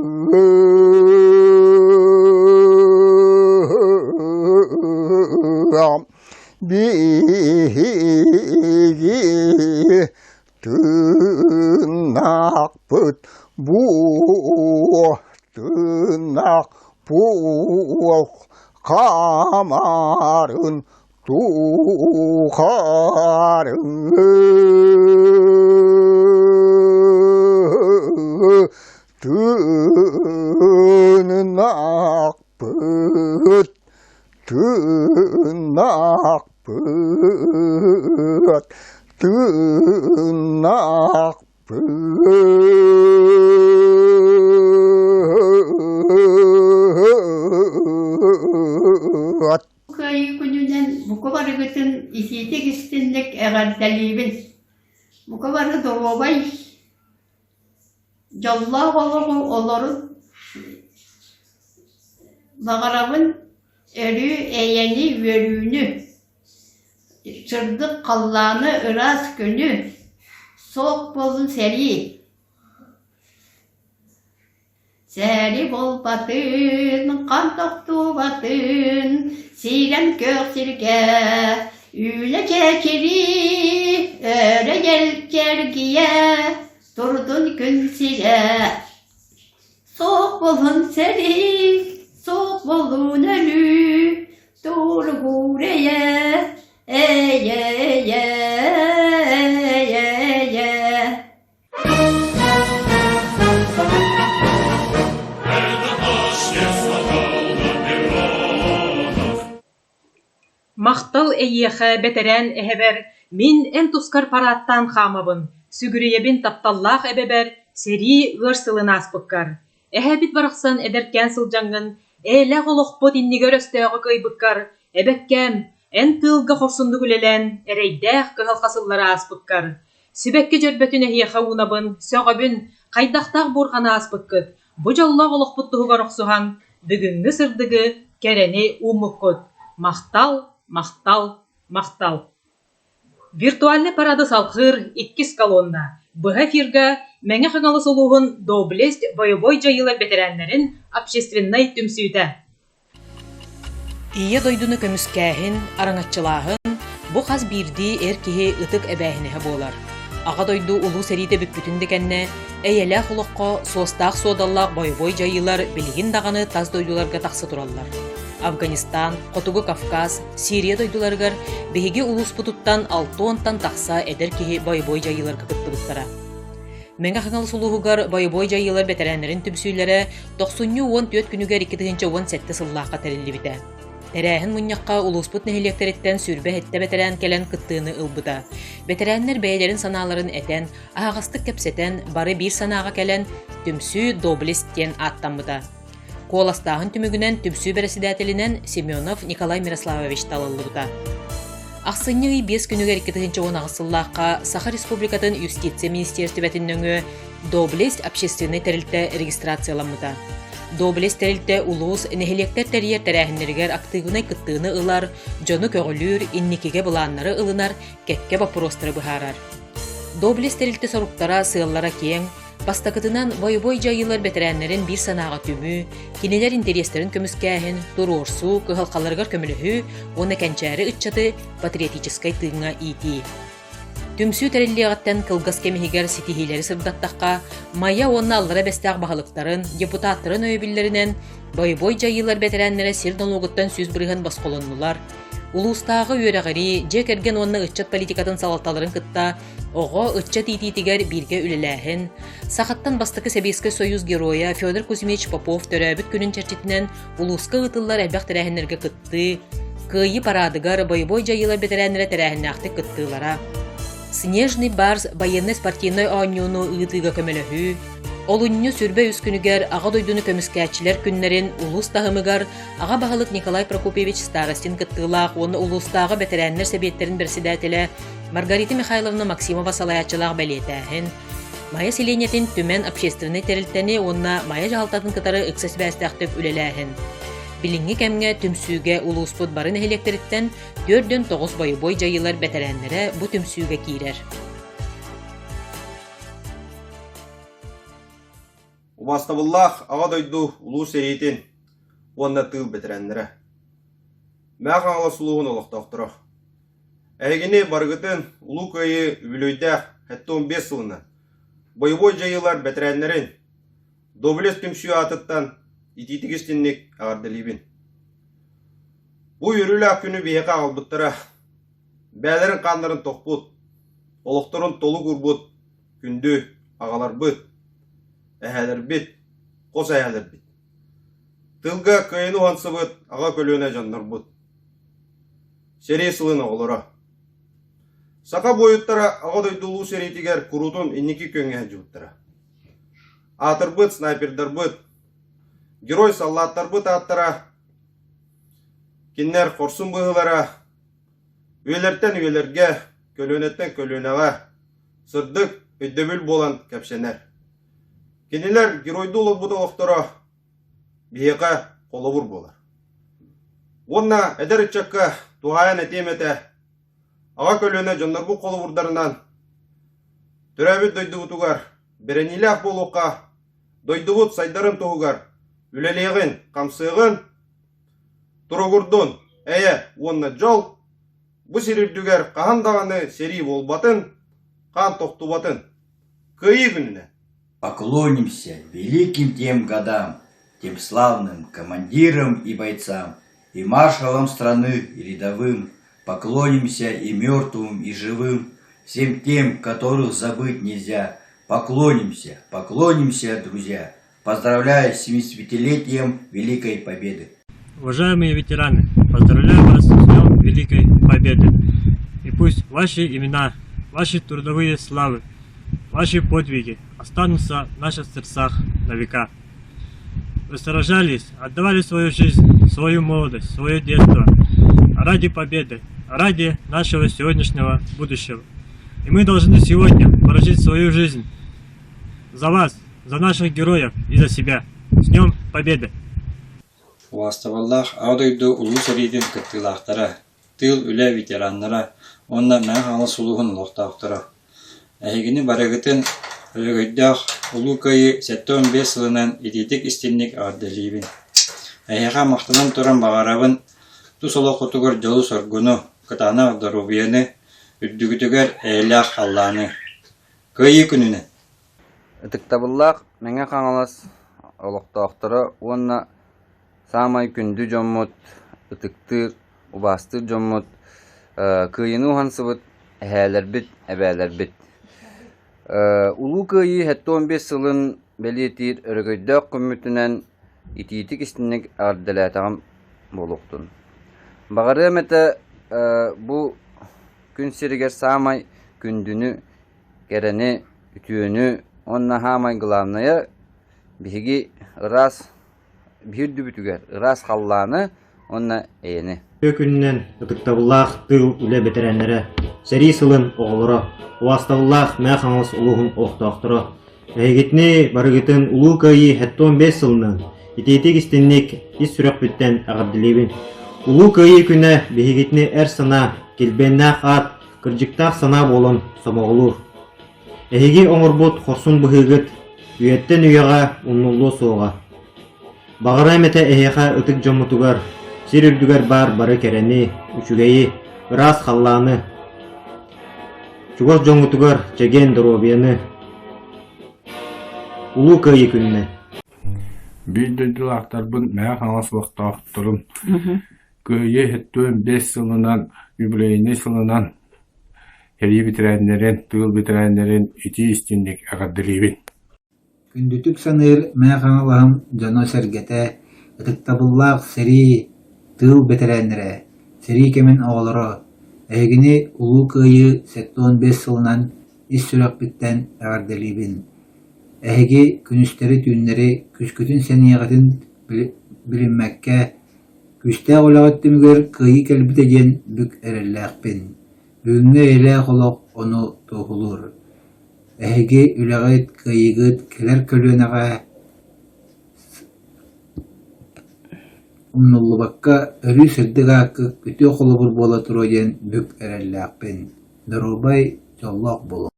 Speaker 10: Биһиги тыыннаахпыт бу тыыннаах буох хаамарын тухары тыыннаахпыт Тыыннаахпыт, тыыннаахпыт.
Speaker 11: Кыайыы күнүнэн бука барыгытын итиитик истинник эҕэрдэлиибин. Бука бары доруобай, дьоллоох олоҕу олорун баҕарабын Өрүү эйэни, үөрүүнү, сырдык халлааны, ыраас күнү, суох буоллун сэрии. Сээри буолбатын, хан тохтубатын, сиирэн күөх сиргэ үүнэ чэчирии, өрө дьэлчэргийэ турдун күн сирэ. Суох буолун сэрии, суох буолун өлүү, туругур эйэ, эйэ, эйэ, эйэ, эйэ.
Speaker 2: Махтал эйиэхэ, бэтэрээн эһэбэр, мин эн тускар парааттаан хаамабын, сүгүрүйэбин тапталлаах эбэбэр, сэрии ыар сылын ааспыккар. Эһэбит барахсан эдэркээн сылдьаҥҥын, эйэлээх олохпут иннигэр өстөөҕү кыайбыккар, эбэккээм, эн тыылга хорсуннук үлэлээн, эрэйдээх кыһалҕа сыллары ааспыккар. Сибэкки дьөрбөтүн эһиэхэ уунабын, сөҕөбүн, хайдахтаах буурҕаны ааспыккыт, Бу дьоллоох олохпут туһугар охсуһан, бүгүҥҥү сырдыгы, кэрэни ууммуккут. Махтал, махтал, махтал! Виртуальнай парады салҕыыр иккис колонна быһа эфирга Мэҥэ Хаҥалас улууһун Доблесть бойобуой дьайыылар бэтэрээннэрин общественнай түмсүүтэ. Ийэ дойдуну көмүскээһин, араҥаччылааһын бу хас биирдии эр киһи ытык эбээһинэһэ буолар. Аҕа дойду Улуу сэриитэ бүппүтүн да кэннэ, эйэлээх олоххо суостаах-суодаллаах бойобуой дьайыылар билигин даҕаны тас дойдуларга тахса тураллар. Афганистан, Хотугу Кавказ, Сирия дойдуларыгар биһиги улууспутуттан алта уонтан тахса эдэр киһи бойобуой дьайыыларга кыттыбыттара. Мэҥэ Хаҥалас улууһугар бойобуой дьайыылар бэтэрээннэрин түмсүүлэрэ тохсунньу 14 күнүгэр 2017 сыллаахха тэриллибитэ. Тэрээһин мунньахха улууспут нэһилиэктэриттэн 27 бэтэрээн кэлэн кыттыыны ылбыта. Бэтэрээннэр бэйэлэрин санааларын этэн, аһаҕастык кэпсэтэн, бары биир санааҕа кэлэн, түмсүү «Доблесть» диэн ааттаммыта. Куоластааһын түмүгүнэн түмсүү бэрэссэдээтэлинэн Семенов Николай Мирославович талыллыбыта. Ахсынньы ый биэс күнүгэр 2018 сыллаахха Саха Республикатын Юстиция министиэристибэтин нөҥүө Доблесть общественнай тэрилтэ регистрацияламмыта. Доблесть тэрилтэ улуус, нэһилиэктэр тэрийэр тэрээһиннэригэр актыыбынай кыттыыны ылар, дьону көҕүлүүр, инникигэ былааннары ылынар, кэккэ боппуруостары быһаарар. Доблесть тэрилтэ соруктара, сыаллара киэҥ, Бастакытынан, бойобуой дьайыылар бэтэрээннэрин биир санааҕа түмүү, кинилэр интэриэстэрин көмүскээһин, туруорсуу, кыһалҕаларыгар көмөлөһүү уонна кэнчээри ыччаты патриотическай тыыҥҥа иитии. Түмсүү тэриллиэҕиттэн кылгас кэм иһигэр ситиһиилэри сырдаттахха, Майа уонна Аллара Бэстээх баһылыктарын, депутаттарын өйөбүллэринэн бойобуой дьайыылар бэтэрээннэрэ сир нолуогуттан 100% босхолоннулар. Улуустааҕы үөрэҕирии, дьиэ кэргэн уонна ыччат политикатын салалталарын кытта оҕо, ыччат иитиитигэр бииргэ үлэлээһин, сахаттан бастакы Сэбиэскэй Союз геройа Федор Кузьмич Попов төрөөбүт күнүн чэрчитинэн улууска ыытыллар элбэх тэрээһиннэргэ кыттыы, Кыайыы параадыгар бойобуой дьайыылар бэтэрээннэрэ тэрээһиннээхтик кыттыылара, Снежный барс байыаннай-спортивнай оонньууну ыытыыга көмөлөһүү, олунньу сүрбэ үс күнүгэр Аҕа дойдуну көмүскээччилэр күннэрин улуус таһымыгар аҕа баһылык Николай Прокопьевич Старостин кыттыылаах уонна улуустааҕы бэтэрээннэр сэбиэттэрин бэрэссэдээтэлэ Маргарита Михайловна Максимова салайааччылаах бэлиэтээһин, Майа сэлиэнньэтин Түмэн общественнай тэрилтэни уонна Майа дьаһалтатын кытары ыкса сибээстээхтик үлэлээһин. Билиҥҥи кэмҥэ түмсүүгэ улууспут бары нэһилиэктэриттэн 49 бойобуой дьайыылар бэтэрээннэрэ бу түмсүүгэ киирэр.
Speaker 12: Убаастабыллаах Аҕа дойду Улуу сэриитин уонна тыыл бэтэрээннэрэ! Мэҥэ Хаҥалас улууһун олохтоохторо! Эһигини барыгытын Улуу Кыайыы үбүлүөйдээх 75 сылынан бойобуой дьайыылар бэтэрээннэрин Доблест түмсүү аатыттан итиитик истинник эҕэрдэлиибин! Бу үөрүүлээх күнү биһиэхэ аҕалбыттара, бэйэлэрин хааннарын тохпут, олохторун толук уурбут күндү аҕаларбыт, эһээлэрбит, хос эһээлэрбит. Тылга кыайыны уһансыбыт аҕа көлүөнэ дьоннорбут. Сэрии сылын оҕолоро. Саха буойуттара Аҕа дойду Улуу сэриитигэр куруутун инники күөҥҥэ сылдьыбыттара. Аатырбыт снайпердарбыт, герой саллааттарбыт ааттара, кинилэр хорсун быһыылара үйэлэртэн үйэлэргэ, көлүөнэттэн көлүөнэҕэ сырдык өйдөбүл буолан кэпсэнэр. Кинилэр геройдуу олорбут олохторо биһиэхэ холобур буолар. Уонна эдэр ыччакка туһаайан этиэм этэ, аҕа көлүөнэ дьоннорбут холобурдарынан төрөөбүт дойдубутугар бэриниилээх буолуохха, дойдубут сайдарын туһугар үлэлиэҕин, хамсыаҕын, туругурдун, эйэ уонна дьол бу сир үрдүгэр хаһан даҕаны сэрии буолбатын, хаан тохтубатын. Кыайыы күнүнэн!
Speaker 13: Поклонимся великим тем годам, тем славным командирам и бойцам, и маршалам страны, и рядовым, поклонимся и мертвым, и живым, всем тем, которых забыть нельзя. Поклонимся, поклонимся, друзья, поздравляю с 75-летием Великой Победы!
Speaker 14: Уважаемые ветераны, поздравляю вас с Днем Великой Победы! И пусть ваши имена, ваши трудовые славы, ваши подвиги останутся в наших сердцах на века. Вы сражались, отдавали свою жизнь, свою молодость, свое детство ради победы, ради нашего сегодняшнего будущего. И мы должны сегодня прожить свою жизнь за вас, за наших героев и за себя. С Днем Победы!
Speaker 15: Убаастабыллаах Аҕа дойду Улуу сэриитин кыттыылаахтара, тыыл, үлэ ветераннара уонна Мэҥэ Хаҥалас улууһун олохтоохторо! Эһигини барыгытын өрөгөйдөөх Улуу Кыайыы 75 сылынан итиитик-истиҥник эҕэрдэлиибин! Эһиэхэ махтанан туран баҕарабын тус олоххутугар дьолу-соргуну, кытаанах доруобуйаны, үрдүгүтүгэр эйэлээх халлааны! Кыайыы күнүнэн!
Speaker 16: Ытыктабыллаах Мэҥэ Хаҥалас олохтоохторо уонна саамай күндү дьоммут, ытыктыыр, убаастыыр дьоммут, Кыайыыны уһансыбыт эһээлэрбит, эбээлэрбит. Улуу Кыайыы 75 сылын бэлиэтиир өрөгөйдөөх күммүтүнэн итиитик-истиҥник эҕэрдэлээтэҕим буолуохтун. Баҕарыам этэ бу күн сиригэр саамай күндүнү кэрэни, үтүөнү уонна саамай главнайа биһиги ыраас биһи үрдүбүтүгэр ыраас халлааны уонна эйэни.
Speaker 17: Үтүө күнүнэн ытыктабыллаах тыыл үлэ бэтэрээннэрэ, сэрии сылын оҕолоро, убаастабыллаах Мэҥэ Хаҥалас улууһун олохтоохторо! Эһигитини барыгытын Улуу Кыайыы 75 сылынан итиитик-истиҥник ис сүрэхпиттэн эҕэрдэлиибин! Улуу Кыайыы күнэ биһигитини эр санаа, килбиэннээх аат, кырдьыктаах санаа буолан сомоҕолуур. Эһиги оҥорбут хорсун быһыыгыт үйэттэн үйэҕэ умнуллуо суоҕа. Баҕарыам этэ эһиэхэ ытык дьоммутугар сир үрдүгэр баар бары кэрэни, үчүгэйи, ыраас халлааны, чугас дьоҥҥутугар чэгиэн доруобуйаны. Улуу Кыайыы күнүнэн!
Speaker 18: Биир дойдулаахтарбын Мэҥэ Хаҥалас олохтоохторун. Кыайыы 75 сылынан, юбилейнай сылынан сэрии бэтэрээннэрин, тыыл бэтэрээннэрин итии-истиҥник эҕэрдэлиибин!
Speaker 19: Күндүтүк саныыр Мэҥэ Хаҥалаһым дьоно-сэргэтэ, ытыктабыллаах сэрии, тыыл бэтэрээннэрэ, сэрии кэмин оҕолоро, эһигини Улуу Кыайыы 75 сылынан ис сүрэхпиттэн эҕэрдэлиибин! Эһиги күнүстэри-түүннэри күүскүтүн-сэниэҕитин билиммэккэ, күүстээх үлэҕит түмүгэр кыайыы кэлбитэ диэн бүк эрэллээхпин. Бүгүҥҥү эйэлээх олох ону туоһулуур. Эһиги үлэҕит, кыайыыгыт кэлэр көлүөнэҕэ умнуллубакка өрүү сырдык ааккыт үтүө холобур буола туруо диэн бүк эрэллээхпин. Доруобай, дьоллоох буолуҥ!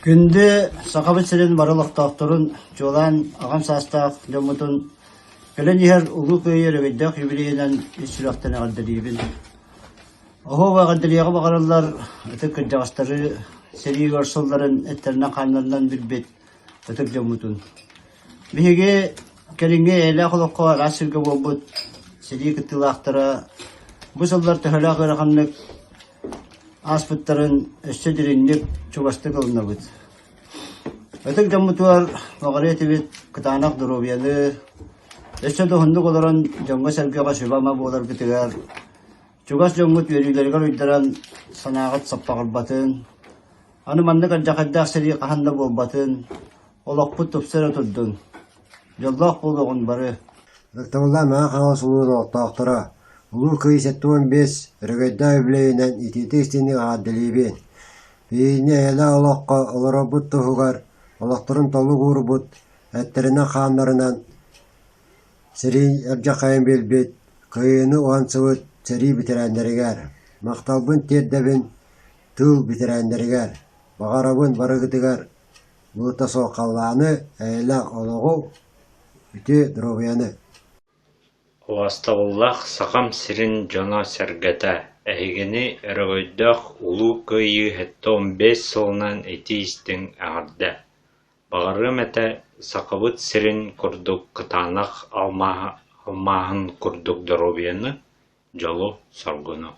Speaker 20: Күндү Сахабыт сирин бары олохтоохторун, чуолаан аҕам саастаах дьоммутун кэлэн иһэр Улуу Кыайыы өрөгөйдөөх юбилейынан ис сүрэхтэн эҕэрдэлиибин. Оһуоба эҕэрдэлиэҕи баҕараллар ытык кырдьаҕастары сэрии ыар сылларын эттэринэн-хааннарынан билбит ытык дьоммутун. Биһиги кэлиҥҥи эйэлээх олоххо араас сиргэ буолбут сэрии кыттыылаахтара бу сыллар төһөлөөх ыараханнык ааспыттарын өссө дириҥник, чугастык ылынабыт. Ытык дьоммутугар баҕарыа этибит кытаанах доруобуйаны, өссө да уһуннук олорон дьоҥҥо-сэргэҕэ сүбэ-ама буоларгытыгар, чугас дьоҥҥут үөрүүлэригэр уйдаран санааҕыт саппаҕырбатын, аны маннык алдьархайдаах сэрии хаһан да буолбатын, олохпут тупса эрэ турдун, дьоллоох буолуоҕун бары.
Speaker 21: Ытыктабыллаах Мэҥэ Хаҥалас улууһун олохтоохторо, Улуу Кыайыы 75 өрөгөйдөөх үбүлүөйүнэн итиитик-истиҥник эҕэрдэлиибин! Биһигини эйэлээх олоххо олорорбут туһугар олохторун толук уурбут, эттэринэн-хааннарынан Сэрии алдьархайын билбит, Кыайыыны уһансыбыт сэрии бэтэрээннэригэр махталбын тиэрдэбин тыыл бэтэрээннэригэр, баҕарабын барыгытыгар былыта суох халлааны, эйэлээх олоҕу, үтүө доруобуйаны!
Speaker 22: Убаастабыллаах Сахам сирин дьоно-сэргэтэ, эһигини өрөгөйдөөх Улуу Кыайыы 75 сылынан итии-истиҥ эҕэрдэ! Баҕарыам этэ Сахабыт сирин курдук кытаанах алмааһын курдук доруобуйаны, дьолу-соргуну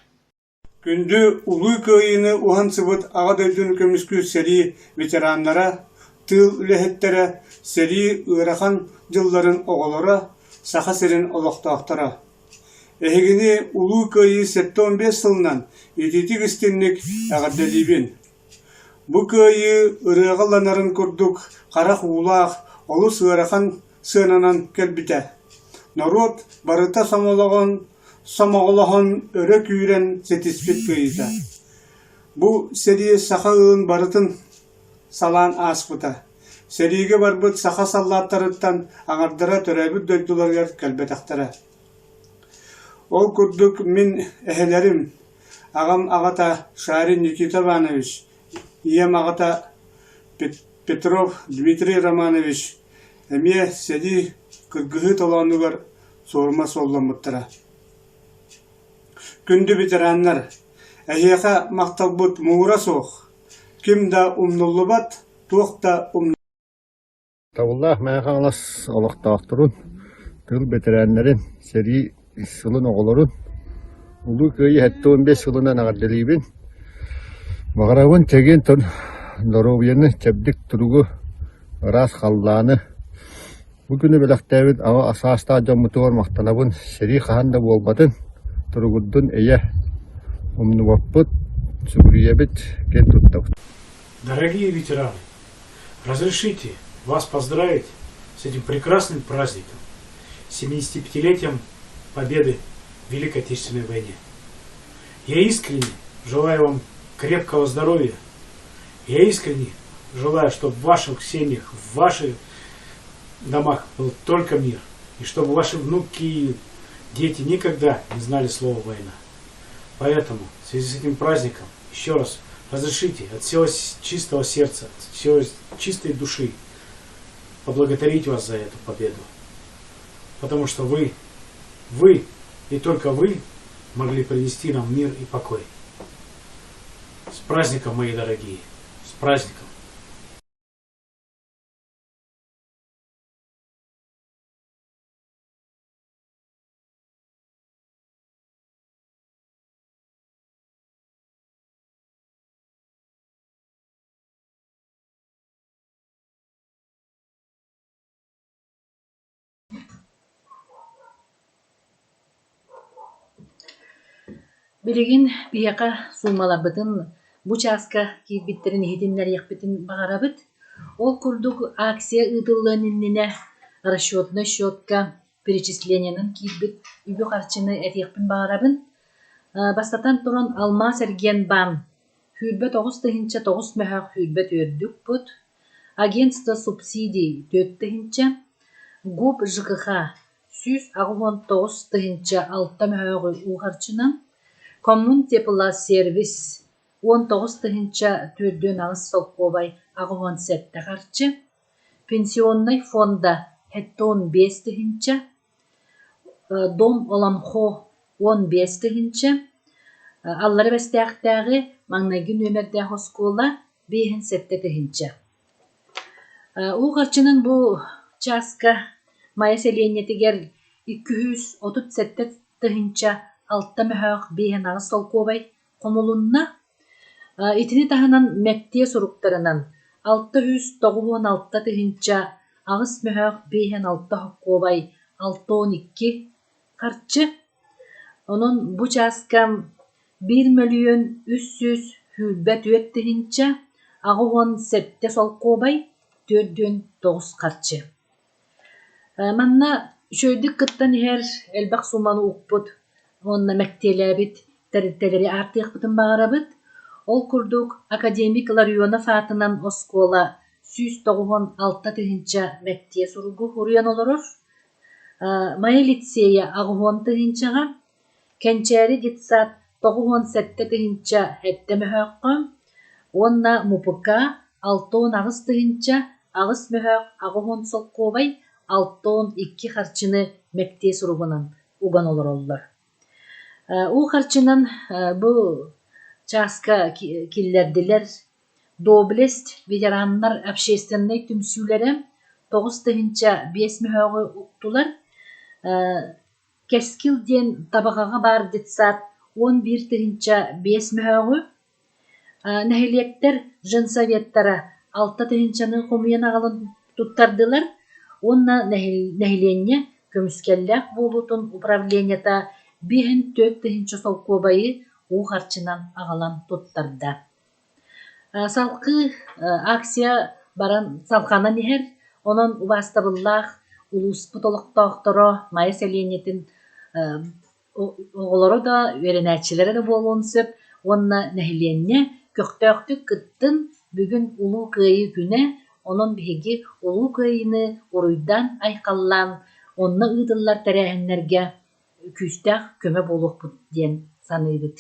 Speaker 8: Күндү Улуу Кыайыыны уһансыбыт Аҕа дойдуну көмүскүүр сэрии ветераннара, тыыл үлэһиттэрэ, сэрии ыарахан дьылларын оҕолоро, Саха сирин олохтоохторо! Эһигини Улуу Кыайыы 75 сылынан итиитик-истиҥник эҕэрдэлиибин! Бу кыайыы ырыаҕа ылланарын курдук харах уулаах, олус ыарахан сыананан кэлбитэ. Норуот барыта сомолоҕон, сомоҕолоһон өрө күүрэн ситиспит кыайыыта. Бу сэрии саха ыалын барытын салаан ааспыта. Сэриигэ барбыт саха саллааттарыттан аҥардара төрөөбүт дойдуларыгар кэлбэтэхтэрэ. Ол курдук мин эһэлэрим, Аҕам аҕата Шарин Никита Иванович, ийэм аҕата Петров Дмитрий Романович эмиэ сэрии кыргыһыы толоонугар суорума суолламмыттара. Күндү ветераннар, эһиэхэ махталбыт муҥура суох, ким да умнуллубат, туох да умнуллубат.
Speaker 23: Табыллаах Мэҥэ Хаҥалас олохтоохторун, тыыл бэтэрээннэрин, сэрии сылын оҕолорун Улуу Кыайыы 75 сылынан эҕэрдэлиибин! Баҕарабын чэгиэн доруобуйаны, чэбдик туругу, ыраас халлааны! Бу күнү бэлэхтээбит аҕа саастаах дьоммутугар махтанабын, сэрии хаһан да буолбатын, туругурдун эйэ, умнубаппыт, сүгүрүйэбит, киэн туттабыт.
Speaker 24: Дорогие ветераны, разрешите вас поздравить с этим прекрасным праздником, 75-летием Победы в Великой Отечественной войне. Я искренне желаю вам крепкого здоровья. Я искренне желаю, чтобы в ваших семьях, в ваших домах был только мир. И чтобы ваши внуки и дети никогда не знали слова «война». Поэтому в связи с этим праздником еще раз разрешите от всего чистого сердца, от всего чистой души поблагодарить вас за эту победу. Потому что вы, вы и только вы могли принести нам мир и покой. С праздником, мои дорогие! С праздником!
Speaker 1: Билигин биһиэхэ суумаларбытын бу чааска киирбиттэрин иһитиннэриэхпитин баҕарабыт. Ол курдук акция ыытыллыан иннинэ расчетнай счетка перечислениенэн киирбит үбү-харчыны этиэхпин баҕарабын. Бастатан туран, Алмаас эргиэн баан 29 9 мөһөөх 24 пут, Агентство субсидий 4 тыһыынча, ГУП ЖКХ 189 6 мөһөөҕү уу харчынан, Коммунтеплосервис 19 408 солкуобай 87 харчы, Пенсионнай фонда 75 тыһыынча, Дом Олонхо 15 тыһыынча, Аллара Бэстээхтээҕи маҥнайгы нүөмэрдээх оскуола 57 тыһыынча. Уу харчынан бу чааска Майа сэлиэнньэтигэр 237 6 мөһөөх 58 солкуобай хомулунна. Итини таһынан мэктиэ суруктарынан 696 тыһыынча 8 мөһөөх 56 солкуобай 62 харчы. Онон бу чааска 1 мөлүйүөн 324 тыһыынча 87 солкуобай 49 харчы. Манна үчүгэйдик кыттан иһэр элбэх сууманы укпут уонна мэктиэлээбит тэрилтэлэри ааттыахпытын баҕарабыт. Ол курдук академик Ларионов аатынан оскуола 196 тыһыынча мэктиэ суругу уруйан олорор. Майа лицейэ 80 тыһыынчаҕа, Кэнчээри детсад 97 тыһыынча сэттэ мөһөөххө уонна МУПК 68 тыһыынча 8 мөһөөх 80 солкуобай 62 харчыны мэктиэ суругунан уган олороллор. Уу харчынан бу чааска киллэрдилэр Доблесть ветераннар общественнай түмсүүлэрэ 95 мөһөөҕү уктулар. Кэскил диэн Табаҕаҕа баар детсад 11 005 мөһөөҕү, нэһилиэктэр женсоветтара 6 тыһыынчаны хомуйан аҕалан туттардылар уонна нэһилиэнньэ көмүскэллээх буолуутун управлениета 54 тыһыынча солкуобайы уу харчынан аҕалан туттарда. Салгыы акция баран салҕанан иһэр, онон убаастабыллаах улууспут олохтоохторо Майа сэлиэнньэтин оҕолоро да, үөрэнээччилэрэ да буолуон сөп уонна нэһилиэнньэ көхтөөхтүк кыттын, бүгүн Улуу Кыайыы күнэ, онон биһиги Улуу Кыайыыны уруйдаан-айхаллаан онно ыытыллар тэрээһиннэргэ күүстээх көмө буолуохпут диэн саныыбыт.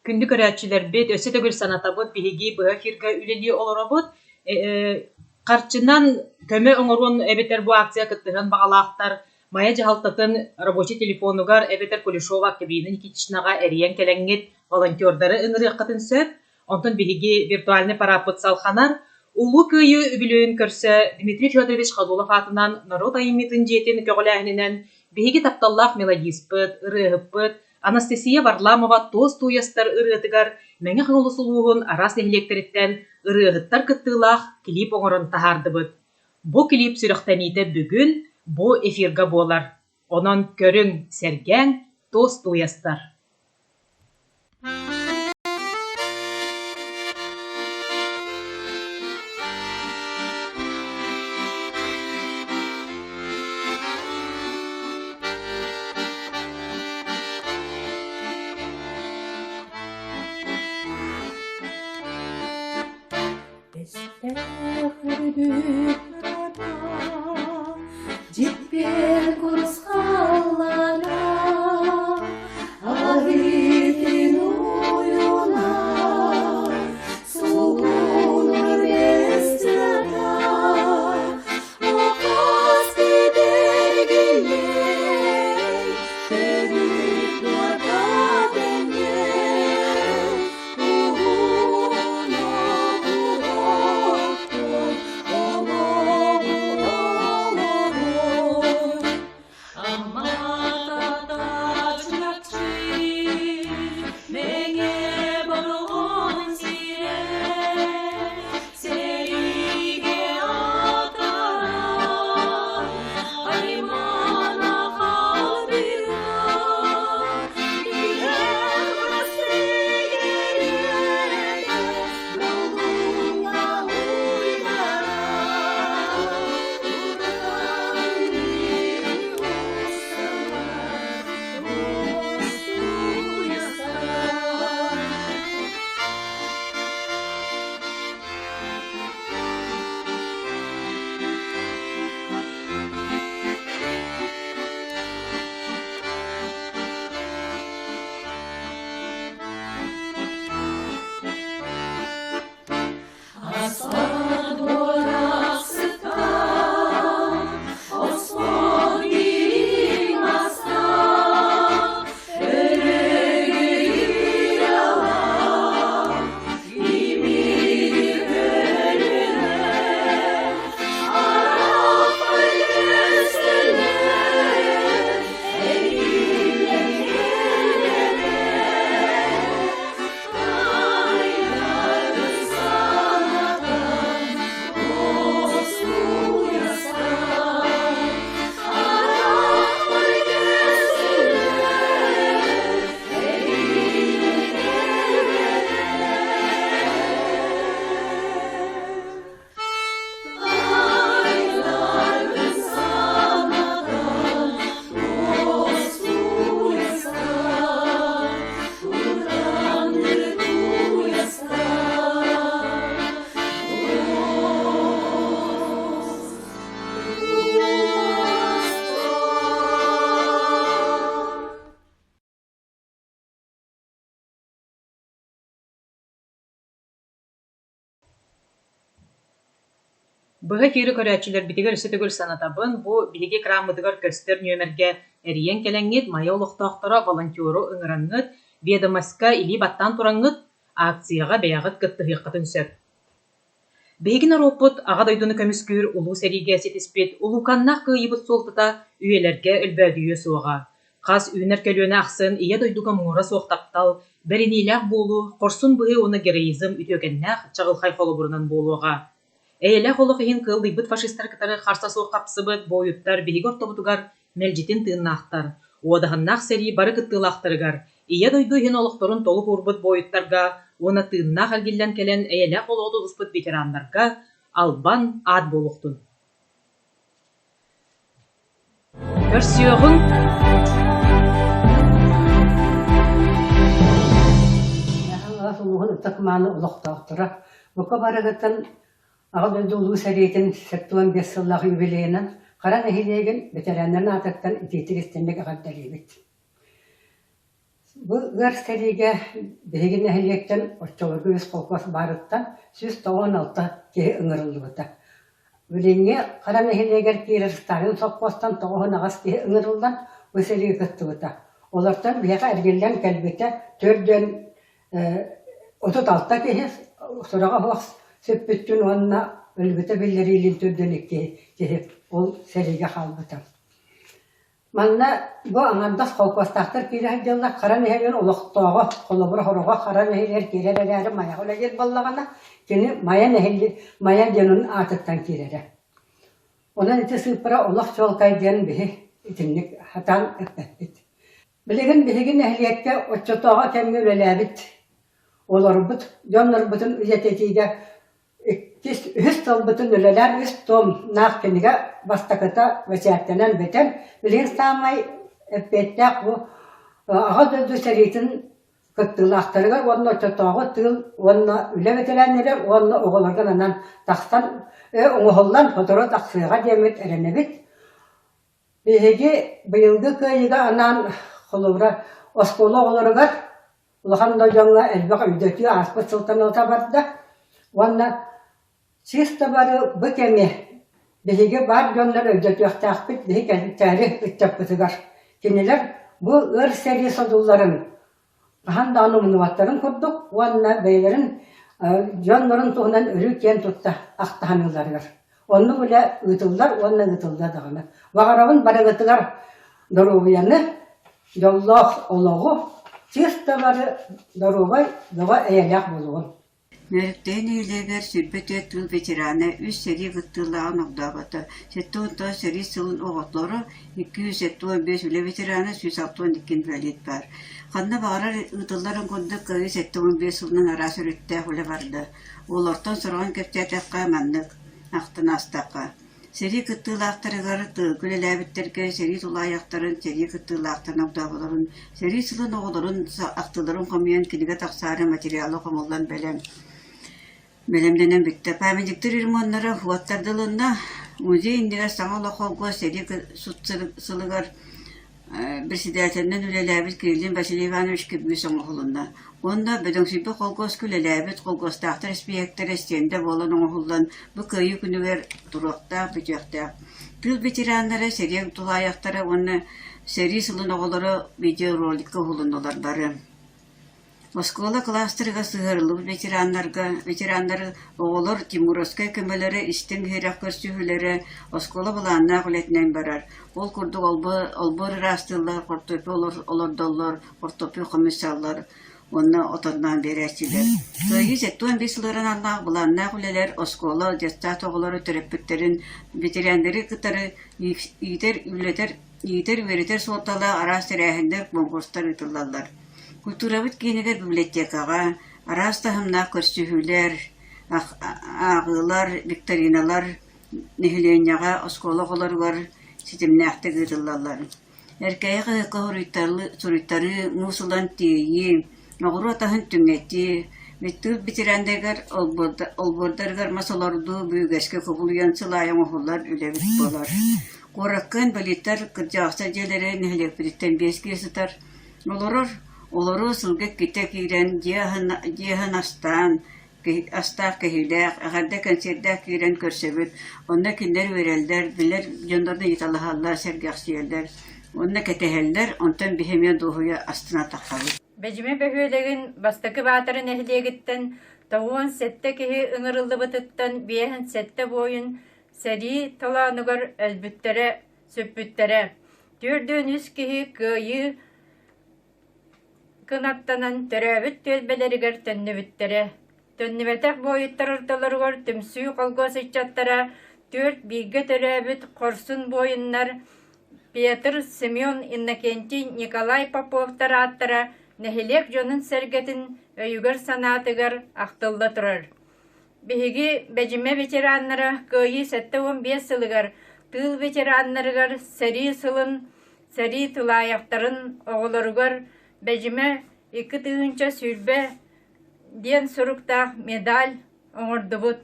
Speaker 2: Күндү көрөөччүлэрбит, өссө төгүл санатабыт, биһиги быһа эфиргэ үлэлии олоробут. Харчынан көмө оҥоруон эбэтэр бу акция кыттыһыан баҕалаахтар Майа дьаһалтатын рабочай телефонугар эбэтэр Кулешова Октябрина Никитичнаҕа эрийэн кэлэҥҥит волонтердары ыҥырыаххытын сөп. Онтон биһиги виртуальнай парааппыт салҕанар. Улуу Кыайыы үбүлүөйүн көрсө Дмитрий Федорович Ходулов аатынан норуот айымньытын дьиэтин көҕүлээһининэн биһиги тапталлаах мелодиспыт, ырыаһыппыт Анастасия Варламова «Туос тууйастар» ырыатыгар Мэҥэ Хаҥалас улууһун араас нэһилиэктэриттэн ырыаһыттар кыттыылаах клип оҥорон таһаардыбыт. Бу клип сүрэхтэниитэ бүгүн бу эфирга буолар. Онон көрүҥ, сэргээҥ, туос тууйастар!
Speaker 3: Эстээх үрдүк Дьиппиэн курусхаллана Аһыытын уйуна Суугунур бэстата Окас кэдэргилэй Төрүт нуота тэҥҥэ
Speaker 2: Быһа эфири көрөөччүлэрбитигэр өссө төгүл санатабын, бу биһиги экраммытыгар көстөр нүөмэргэ эрийэн кэлэҥҥит, Майа олохтоохторо волонтеру ыҥыраҥҥыт, ведомостька илии баттаан тураҥҥыт, акцияҕа бэйэҕит кыттыһыаххытын сөп. Биһиги норуоппут Аҕа дойдуну көмүскүүр Улуу сэриигэ ситиспит улууканнаах кыайыыбыт суолтата үйэлэргэ өлбөөдүйүө суоҕа. Хас үүнэр көлүөнэ ахсын Ийэ дойдуга муҥура суох таптал, бэриниилээх буолуу, хорсун быһыы уонна героизм үтүөкэннээх чаҕылхай холобурунан буолуоҕа. Эйэлээх олох иһин кыаллыйбыт фашистары кытары харса суох хапсыбыт буойуттар биһиги ортобутугар мэлдьитин тыыннаахтар, уодаһыннаах сэрии бары кыттыылаахтарыгар, Ийэ дойду иһин олохторун толук уурбут буойуттарга уонна тыыннаах эргиллэн кэлэн эйэлээх олоҕу тутуспут ветераннарга албан аат буолуохтун! Көрсүөҕүҥ!
Speaker 4: Хаҥалас улууһун ытык-мааны олохтоохторо бука барыгытын Аҕа дойду Улуу сэриитин 75 сыллаах юбилейынан Хара нэһилиэгин бэтэрээннэрин аатыттан итиитик истиҥник эҕэрдэлиибит. Бу ыар сэриигэ биһиги нэһилиэктэн оччолорго үс холкуос баарыттан 196 киһи ыҥырыллыбыта. Билиҥҥи Хара нэһилиэгэр киирэр Сталин сопхуостан 98 киһи ыҥырыллан бу сэриигэ кыттыбыта. Олортон биһиэхэ эргиллэн кэлбитэ төрдүөн 36 киһи сураҕа суох сүппүттүн уонна өлбүтэ биллэриилин төрдүөн икки киһи ол сэриигэ хаалбыта. Манна бу аҥардас холкуостаахтар киирэ сылдьаллар, хара нэһилиэгин олохтооҕо, холобура хороҕо хара нэһилиэгэр киирэр эрээри Майаҕа үлэлиир буоллаҕына, кини Майа нэһилиэ Майа диэн аатыттан киирэрэ. Онон ити сыыппара олох чуолкай диэн биһи итинник сатаан эппэппит. Билигин биһиги нэһилиэккэ оччотооҕу кэмҥэ үлэлээбит, олорбут дьоннорбутун үйэтитиигэ Иккис, үһүс тылбытын үлэлээн үс туомнаах кинигэ бастакыта бэчээттэнэн бүтэн, билигин саамай эппиэттээх бу Аҕа дойду сэриитин кыттыылаахтарыгар уонна оччотооҕу тыыл уонна үлэ бэтэрээннэрэ уонна оҕолорго ананан тахсан оҥоһуллан сотору тахсыаҕа диэммит эрэнэбит. Биһиги быйылгы кыайыыга анаан холобура оскуола оҕолоругар Улахан да дьоҥҥо элбэх өйдөтүү ааспыт сылтан ылата барда уонна чисто бары бу кэми биһиги баар дьоннор өйдөтүөхтээхпит биһи кэнчээри ыччаппытыгар. Кинилэр бу ыар сэрии содулларын хаһан даҕаны умнубаттарын курдук уонна бэйэлэрин дьоннорун туһунан өрүү киэн тутта ахтаһаныыларыгар. Оннук үлэ ыытыллар уонна ыытыллар даҕаны. Баҕарабын барыгытыгар доруобуйаны, дьоллоох олоҕу, чисто бары доруобай, бөҕө эйэлээх буолуоҕун.
Speaker 5: Нөөрүктээйи нэһилиэгэр 24 тыыл ветерана, үс сэрии кыттыылааҕын огдообото, 79 сэрии сылын оҕолоро, 275 үлэ ветерана, 162 инвалид баар. Ханна баҕарар ыытылларын курдук Кыайыы 75 сылынан араас өрүттээх үлэ барда. Олортон сороҕун кэпсээтэххэ маннык, ахтан аастахха. Сэрии кыттыылаахтарыгар, тыылга үлэлээбиттэргэ сэрии тулаайахтарын, сэрии кыттыылаахтарын огдооболорун, сэрии сылын оҕолорун ахтыыларын хомуйан кинигэ тахсаары материала хомуллан бэлэм бэлэмнэнэн бүттэ. Памятниктар ремоннара уот тардылынна. Музей иннигэр саҥа олох холкуос сэрии сылыгар Председателинэн үлэлээбит Кириллин Василий Иванович кирбиис оҥоһулунна уонна бөдөҥсүйбүт холкуоска үлэлээбит холкуостаахтар испииһэктэрэ стендэ буолан оҥоһуллан бу Кыайыы күнүгэр туруохтаах, бүтүөхтээх. Тыыл ветераннара, сэрии тулаайахтара уонна сэрии сылын оҕолоро видеороликка уһулуннулар бары. Оскуола кылаастарыгар сыһыарыллыбыт ветераннарга, ветераннары оҕолор тимуровскай көмөлөрө, истиҥ-иһирэх көрсүһүүлэрэ оскуола былааннаах үлэтинэн барар. Ол курдук олбуор ыраастыыллар, хортуоппуй олордоллор, хортуоппуй хомуйсаллар уонна отонноон биэрээччилэр. Кыайыы 75 сылыгар аналлаах былааннаах үлэлэр оскуола, детсад оҕолоро төрөппүттэрин, ветераннары кытары иитэр, үлэтэр Иитэр-үөрэтэр суолталаах араас тэрээһиннэр, куонкурустар ыытыллаллар. Культурабыт киинигэр библиотекаҕа араас таһымнаах көрсүһүүлэр, ааҕыылар, викториналар нэһилиэнньэҕэ, оскуола оҕолоругар ситимнээхтик ыытыллаллар. Эркээйи хаһыакка суруйтарыы, муус ылан тиэйии, оҕуруот аһын түҥэтии, тыыл ветераннарыгар олбуордарыгар мас олордуу бүүгэскэ кубулуйан сыл аайы оҥоһуллар үлэбит буолар. Куоракка инбэлииттэр кырдьаҕастар дьиэлэрэ нэһилиэкпититтэн биэс киһи сытар. Олорор, олору сылга иккитэ киирэн дьиэ аһын, дьиэ аһын астаан, астаах кэһиилээх, эҕэрдэ кэнсиэрдээх киирэн көрсөбүт. Онно кинилэр үөрэллэр, билэр дьоннорун ыйыталаһаллар, сэргэхсийэллэр. Уонна кэтэһэллэр, онтон биһи эмиэ дуоһуйа астына таххабыт.
Speaker 6: Бэдьимэ бөһүөлэгин Бастакы Баатара нэһилиэгиттэн 97 киһи ыҥырыллыбытыттан 57 буойун сэрии толоонугар өлбүттэрэ, сүппүттэрэ. 43 киһи Кыайыы кынаттанан төрөөбүт түөлбэлэригэр төннүбүттэрэ. Төннүбэтэх буойуттар ортолоругар түмсүү холкуос ыччаттара түөрт бииргэ төрөөбүт хорсун буойуннар Петр, Семен, Иннокентий, Николай Поповтар ааттара нэһилиэк дьонун-сэргэтин өйүгэр-санаатыгар ахтылла турар. Биһиги Бэдьимэ ветераннара Кыайыы 75 сылыгар тыыл ветераннарыгар сэрии сылын сэрии тулаайахтарын оҕолоругар Бэдьимэ 2020 диэн суруктаах медаль оҥордубут.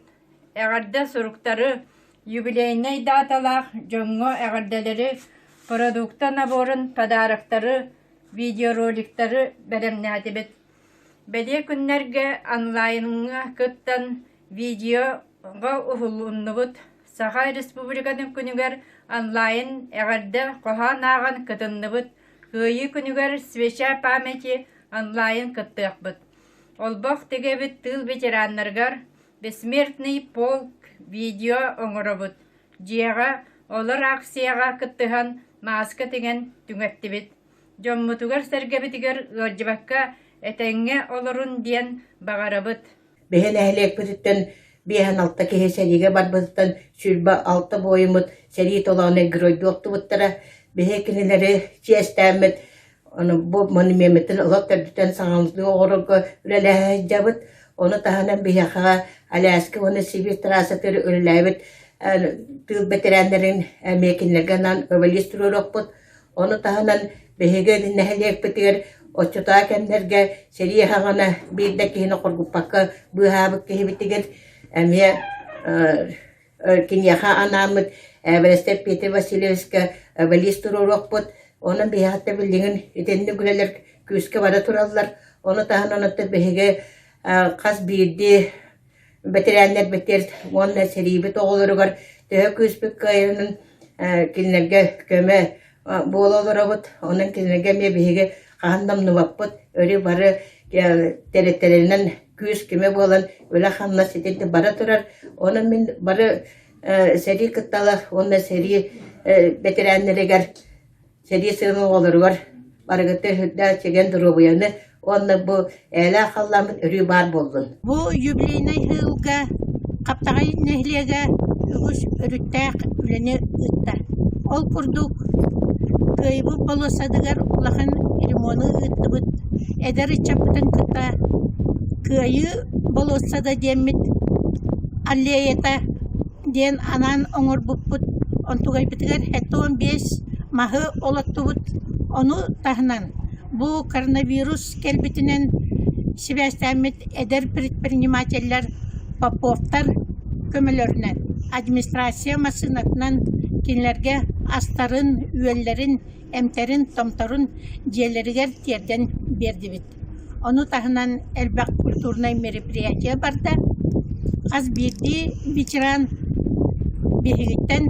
Speaker 6: Эҕэрдэ суруктары, юбилейнай дааталаах дьоҥҥо эҕэрдэлэри, продукта наборун, подароктары, видеороликтары бэлэмнээтибит. Бэлиэ күннэргэ онлайҥҥа кыттан видеоҕа уһулуннубут. Саха Республикатын күнүгэр онлайн эҕэрдэ хоһоон ааҕан кытынныбыт. Кыайыы күнүгэр «Свеча памяти» онлайн кыттыахпыт. Олбох тигэбит тыыл ветераннарыгар «Бессмертный полк» видео оҥоробут. Дьиэҕэ олор акцияҕа кыттыһан мааска тигэн түҥэттибит. Дьоммутугар-сэргэбитигэр ыалдьыбакка этэҥҥэ олорун диэн баҕарабыт.
Speaker 7: Биһи нэһилиэкпититтэн биэһэн алта киһи сэриигэ барбытыттан 26 буойуммут сэрии толооно геройдуу охтубуттара. Биһи кинилэри чиэстээммит ону бу монумеммытын олох төрдүттэн саҥалыы оҥорорго үлэлэһэ сылдьабыт. Ону таһынан биһиэхэ Аляска уонна Сибиир трассатыгар үлэлээбит тыыл бэтэрээннэрин эмиэ кинилэргэ анаан обелиск туруоруохпут. Ону таһынан биһиги нэһилиэкпитигэр оччотооҕу кэмнэргэ сэрии саҕана биир да киһини хоргуппакка быыһаабыт киһибитигэр эмиэ киниэхэ анааммыт Эбэрэстэп Петр Васильевичка обелиск туруоруохпут. Онон биһиэхэ билигин итинник үлэлэр күүскэ бара тураллар. Ону таһынан оттон биһиги хас биирдии бэтэрээннэрбитигэр уонна сэриибит оҕолоругар төһө күүспүт кыайарынан кинилэргэ көмө буола олоробут. Онон кинилэргэ эмиэ биһиги хаһан да умнубаппыт, өрүү бары тэрилтэлэринэн күүс-көмө буолан үлэ-хамнас итинник бара турар. Онон мин бары сэрии кытталар уонна сэрии бэтэрээннэригэр Сэрии сылын оҕолоругар барыгыта үрдээх чэгиэн доруобуйаны уонна бу эйэлээх халлааммыт өрүү баар буоллун.
Speaker 9: Бу юбилейнай сылга Хаптаҕай нэһилиэгэ үгүс өрүттээх үлэни ыытта. Ол курдук Кыайбыт болуоссатыгар улахан ремону ыыттыбыт. Эдэр ыччаппытын кытта Кыайыы болуоссата диэммит аллеята диэн анаан оҥорбуппут. Онтугайбытыгар 75 маһы олоттубут. Ону таһынан бу коронавирус кэлбитинэн сибээстээммит эдэр предпринимателлэр Поповтар көмөлөрүнэн администрация массыынатынан кинилэргэ астарын-үөллэрин, эмтэрин-томторун дьиэлэригэр тиэрдэн биэрдибит. Ону таһынан элбэх культурнай мероприятие барда. Хас биирдии ветеран биһигиттэн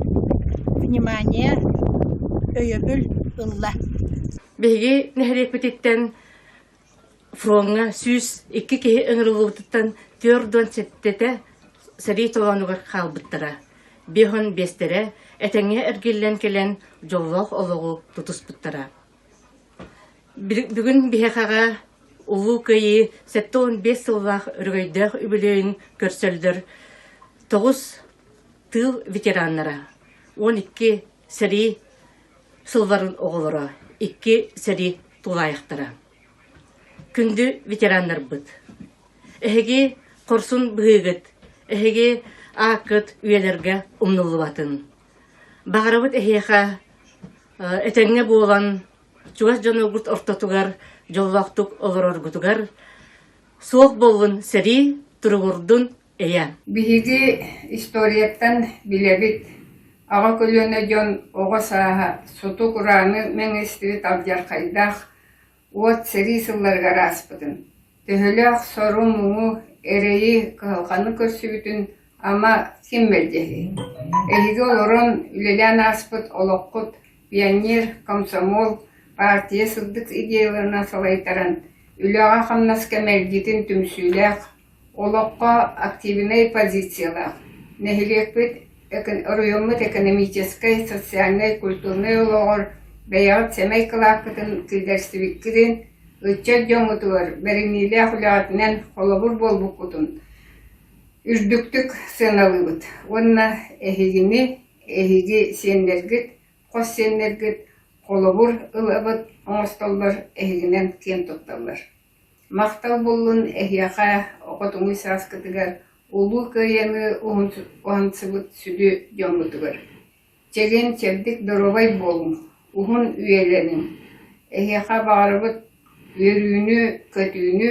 Speaker 9: внимание, өйөбүл ылла.
Speaker 10: Биһиги нэһилиэкпититтэн фроҥҥа 102 киһи ыҥырыллыбытыттан 47-тэ сэрии толоонугар хаалбыттара. Биэһон биэстэрэ этэҥҥэ эргиллэн кэлэн дьоллоох олоҕу тутуспуттара. Бүгүн биһиэхэҕэ Улуу Кыайыы 75 сыллаах өрөгөйдөөх үбүлүөйүн көрсөллөр тоҕус тыыл ветераннара, 12 сэрии сылларын оҕолоро, икки сэрии тулаайахтара. Күндү ветераннарбыт, эһиги хорсун быһыыгыт, эһиги ааккыт үйэлэргэ умнуллубатын. Баҕарабыт эһиэхэ этэҥҥэ буолан чугас дьонугут ортотугар дьоллоохтук олороргутугар суох буоллун сэрии туругурдун эйэ
Speaker 25: Биһиги историяттан билэбит, аҕа көлүөнэ дьон оҕо сааһа суту-курааны мэҥэстибит алдьархайдаах уот сэрии сылларыгар ааспытын. Төһөлөөх сору-муҥу, эрэйи, кыһалҕаны көрсүбүтүн ама ким мэлдьэһиэй? Эһиги олорон, үлэлээн ааспыт олоххут пионер, комсомол, партия сырдык идеяларынан салайтаран, үлэҕэ-хамнаска мэлдьитин түмсүүлээх, олоххо активнай позициялаах, нэһилиэкпит, оройуоммут экономическай, социальнай, культурнай олоҕор бэйэҕит сэмэй кылааккытын киллэрсибиккитин, ыччат дьоҥҥутугар бэриниилээх үлэҕитинэн холобур буолбуккутун үрдүктүк сыаналыыбыт уонна эһигини, эһиги сиэннэргит, хос сиэннэргит холобур ылабыт оҥостоллор, эһигинэн киэн тутталлар. Махтал буоллун эһиэхэ оҕотуҥуй сааскытыгар Улуу Кыайыыны уһансыбыт сүдү дьоммутугар. Чэгиэн-чэбдик доруобай буолуҥ, уһун үйэлэниҥ. Эһиэхэ баҕарабыт үөрүүнү, көтүүнү,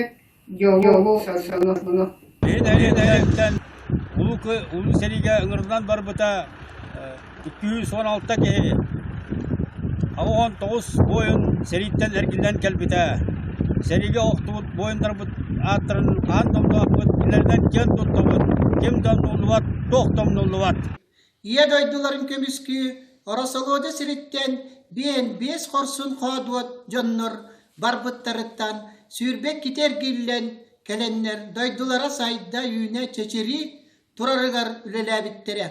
Speaker 25: дьолу-соргуну.
Speaker 11: Иһин Улуу Улуу сэриигэ ыҥырыллан барбыта 216 киһи 89 буойун сэрииттэн эргиллэн кэлбитэ. Сэриигэ охтубут буойуннарбыт ааттарын хаан домноохпут, кинилэринэн киэн туттабыт, ким да умнуллубат, туох да умнуллубат.
Speaker 12: Ийэ дойдуларын көмүскүү Оросолуода сириттэн биэн биэс хорсун хоодуот дьоннор барбыттарыттан 22 эргиллэн кэлэннэр дойдулара сайда үүнэ чэчирии турарыгар үлэлээбиттэрэ.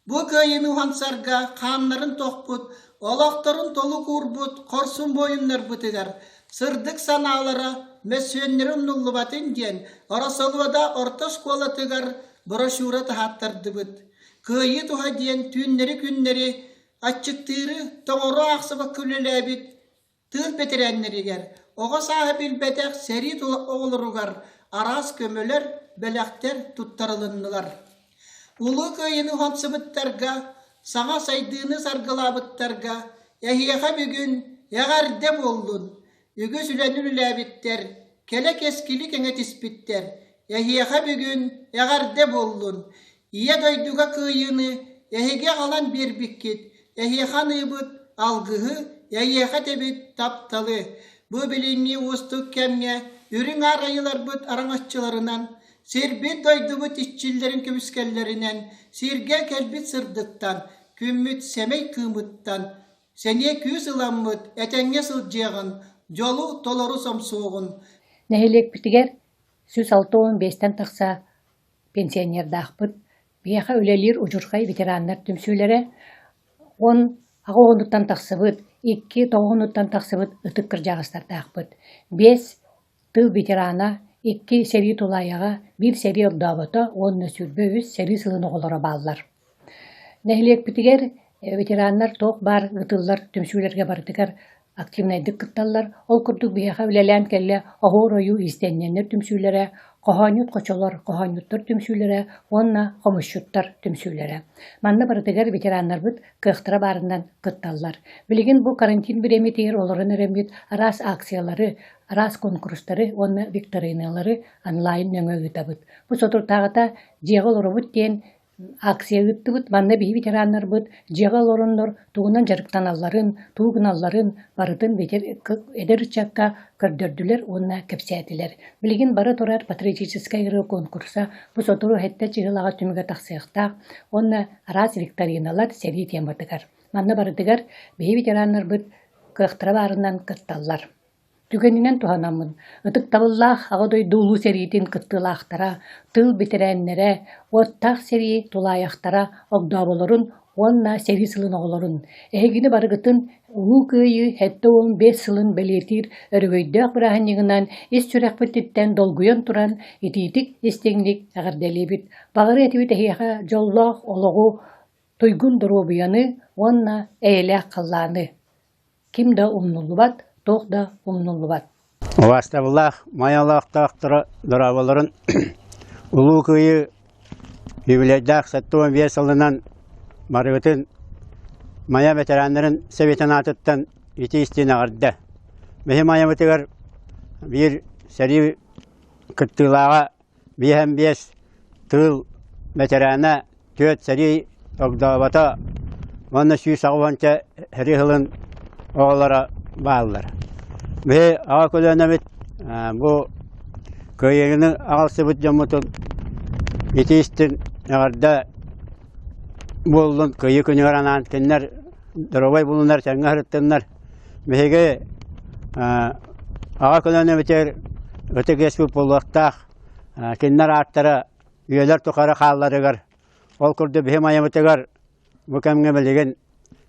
Speaker 12: Бу кыайыыны уһансарга хааннарын тохпут, олохторун толук уурбут хорсун буойуннарбытыгар сырдык санаалара, мөссүөннэрэ умнуллубатын диэн Оросолуода орто оскуолатыгар брошюра таһааттардыбыт. Кыайыы туһа диэн түүннэри-күннэри аччыктыыры, тоҥору аахсыбакка үлэлээбит Тыыл бэтэрээннэригэр, оҕо сааһы билбэтэх сэрии оҕолоругар араас көмөлөр, бэлэхтэр туттарылыннылар. Улуу Кыайыыны уһансыбыттарга, саҥа сайдыыны саргылаабыттарга эһиэхэ бүгүн эҕэрдэ буоллун! Үгүс үлэни үлэлээбиттэр, кэлэ кэскили кэҥэтиспиттэр, эһиэхэ бүгүн эҕэрдэ буоллун! Ийэ дойдуга кыайыыны эһиги аҕалан биэрбиккит, эһиэхэ аныыбыт алгыһы, эйиэхэ этэбит тапталы. Бу билиҥҥи уустук кэмҥэ үрүҥ аар айыыларбыт араҥаччыларынан, сирбит-дойдубут иччиллэрин көмүскэллэринэн, сиргэ кэлбит сырдыктан, күммүт сэмэй кыымыттан, сэниэ күүс ыламмыт этэҥҥэ сылдьыаҕын, дьолу толору сомсуоҕун.
Speaker 1: Нэһилиэкпитигэр 165-тэн тахса пенсионердаахпыт. Биһиэхэ үлэлиир удьурхай ветераннар түмсүүлэрэ уон аҕа уонуттан тахсыбыт, икки тоҕуһунуттан тахсыбыт ытык кырдьаҕастардаахпыт. Биэс тыыл ветерана, икки сэрии тулаайаҕа, биир сэрии ордообото уонна 23 сэрии сылын оҕолоро бааллар. Нэһилиэкпитигэр ветераннар туох баар ыытыллар түмсүүлэргэ барытыгар активнайдык кытталлар. Ол курдук биһиэхэ үлэлээн кэллэ Оһуор ойуу иистэнньэннэр түмсүүлэрэ, Хоһоонньут хочолор, хоһоонньуттар түмсүүлэрэ уонна Хомусчуттар түмсүүлэрэ. Манна барытыгар ветераннарбыт кыахтара баарынан кытталлар. Билигин бу карантин бириэмэтигэр олорон эрэммит араас акциялары, араас куонкурустары уонна викториналары онлайн нөҥүө ыытабыт. Бу соторутааҕыта дьиэҕэ олоробут диэн Акция ыыттыбыт, манна биһи ветераннарбыт дьиэҕэ олороннор тугунан дьарыктаналларын, тугу гыналларын барытын эдэр ыччакка көрдөрдүлэр уонна кэпсээтилэр. Билигин бара турар патриотическай ырыа конкурса бу сотору сэттэ чыһылаҕа түмүгэ тахсыахтаах уонна араас викториналар сэрии тематыгар. Манна барытыгар биһи ветераннарбыт кыахтара баарынан кытталлар. Түгэнинэн туһанаммын, ытыктабыллаах Аҕа дойду Улуу сэриитин кыттыылаахтара, тыыл бэтэрээннэрэ, уоттаах сэрии тулаайахтара огдооболорун уонна сэрии сылын оҕолорун, эһигини барыгытын Улуу Кыайыы 75 сылын бэлиэтиир өрөгөйдөөх бырааһынньыгынан ис сүрэхпититтэн долгуйан туран итиитик истиҥник эҕэрдэлиибит! Баҕарыа этибит эһиэхэ дьоллоох олоҕу, туйгун доруобуйаны уонна эйэлээх халлааны! Ким да умнуллубат, туох да умнуллубат.
Speaker 13: Убаастабыллаах майалаахтаахтара дорооболорун Улуу Кыайыы юбилейдаах 75 сылынан барыгытын Майа ветераннарын Советын аатыттан итии-истиҥ эҕэрдэ. Биһи Майабытыгар биир сэрии кыттыылааҕа биэһэн биэс тыыл бэтэрээнэ түөрт сэрии огдообото уонна 180 сэрии сылын оҕолоро бааллар. Биһи аҕа көлүөнэбит бу Кыайыыны аҕалсыбыт дьоммутун ити истин эҕэрдэ буоллун, Кыайыы күнүгэр анаан кинилэр доруобай булуннар, тэҥҥэ сырыттыннар. Биһиги аҕа көлүөнэбитигэр ытык иэспит буолуохтаах. Кинилэр ааттара үйэлэр тухары хаалларыгар. Ол курдук биһи майабытыгар бу кэмҥэ билигин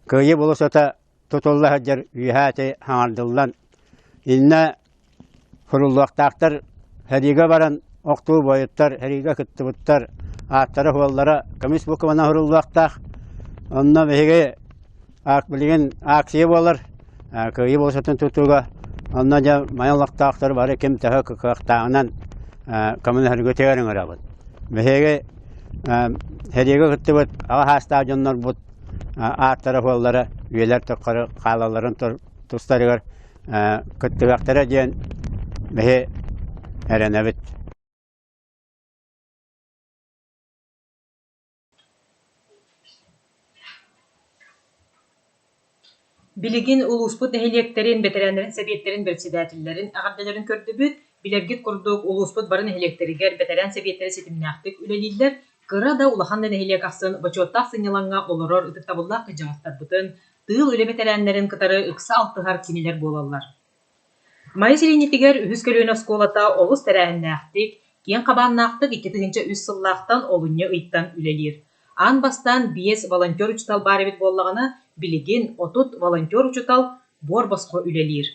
Speaker 13: Кыайыы болуосата тутулла сылдьар үөһээ ити хаҥардыллан иннэ суруллуохтаахтар сэриигэ баран охтуу буойуттар сэриигэ кыттыбыттар ааттара-суоллара көмүс букванан суруллуохтаах. Онно биһиги билигин акция буолар Кыайыы болуосатын тутууга онно дьэ майа олохтоохтор бары ким төһө кыахтааҕынан көмөлөһөргүтүгэр ыҥырабыт. Биһиги сэриигэ кыттыбыт аҕа саастаах дьоннорбут ааттара-суоллара үйэлэр тухары хаалалларын тустарыгар кыттыһыахтара диэн биһи эрэнэбит.
Speaker 2: Билигин улууспут нэһилиэктэрин, бэтэрээннэрин сэбиэттэрин председателлэрин эҕэрдэлэрин көрдүбүт. Билэргит курдук, улууспут бары нэһилиэктэригэр бэтэрээн сэбиэттэрэ ситимнээхтик үлэлииллэр. Кыра да, улахан да нэһилиэк ахсын бочуоттаах сынньалаҥҥа олорор ытыктабыллаах кырдьаҕастарбытын, тыыл үлэ бэтэрээннэрин кытары ыкса алтыһар кинилэр буолаллар. Майа сэлиэнньэтигэр үһүс көлүөнэ оскуолата олус тэрээһиннээхтик, киэҥ хабааннаахтык 2003 сыллаахтан олунньу ыйтан үлэлиир. Аан бастаан биэс волонтер-учуутал баар эбит буоллаҕына, билигин 30 волонтер-учуутал буор-босхо үлэлиир.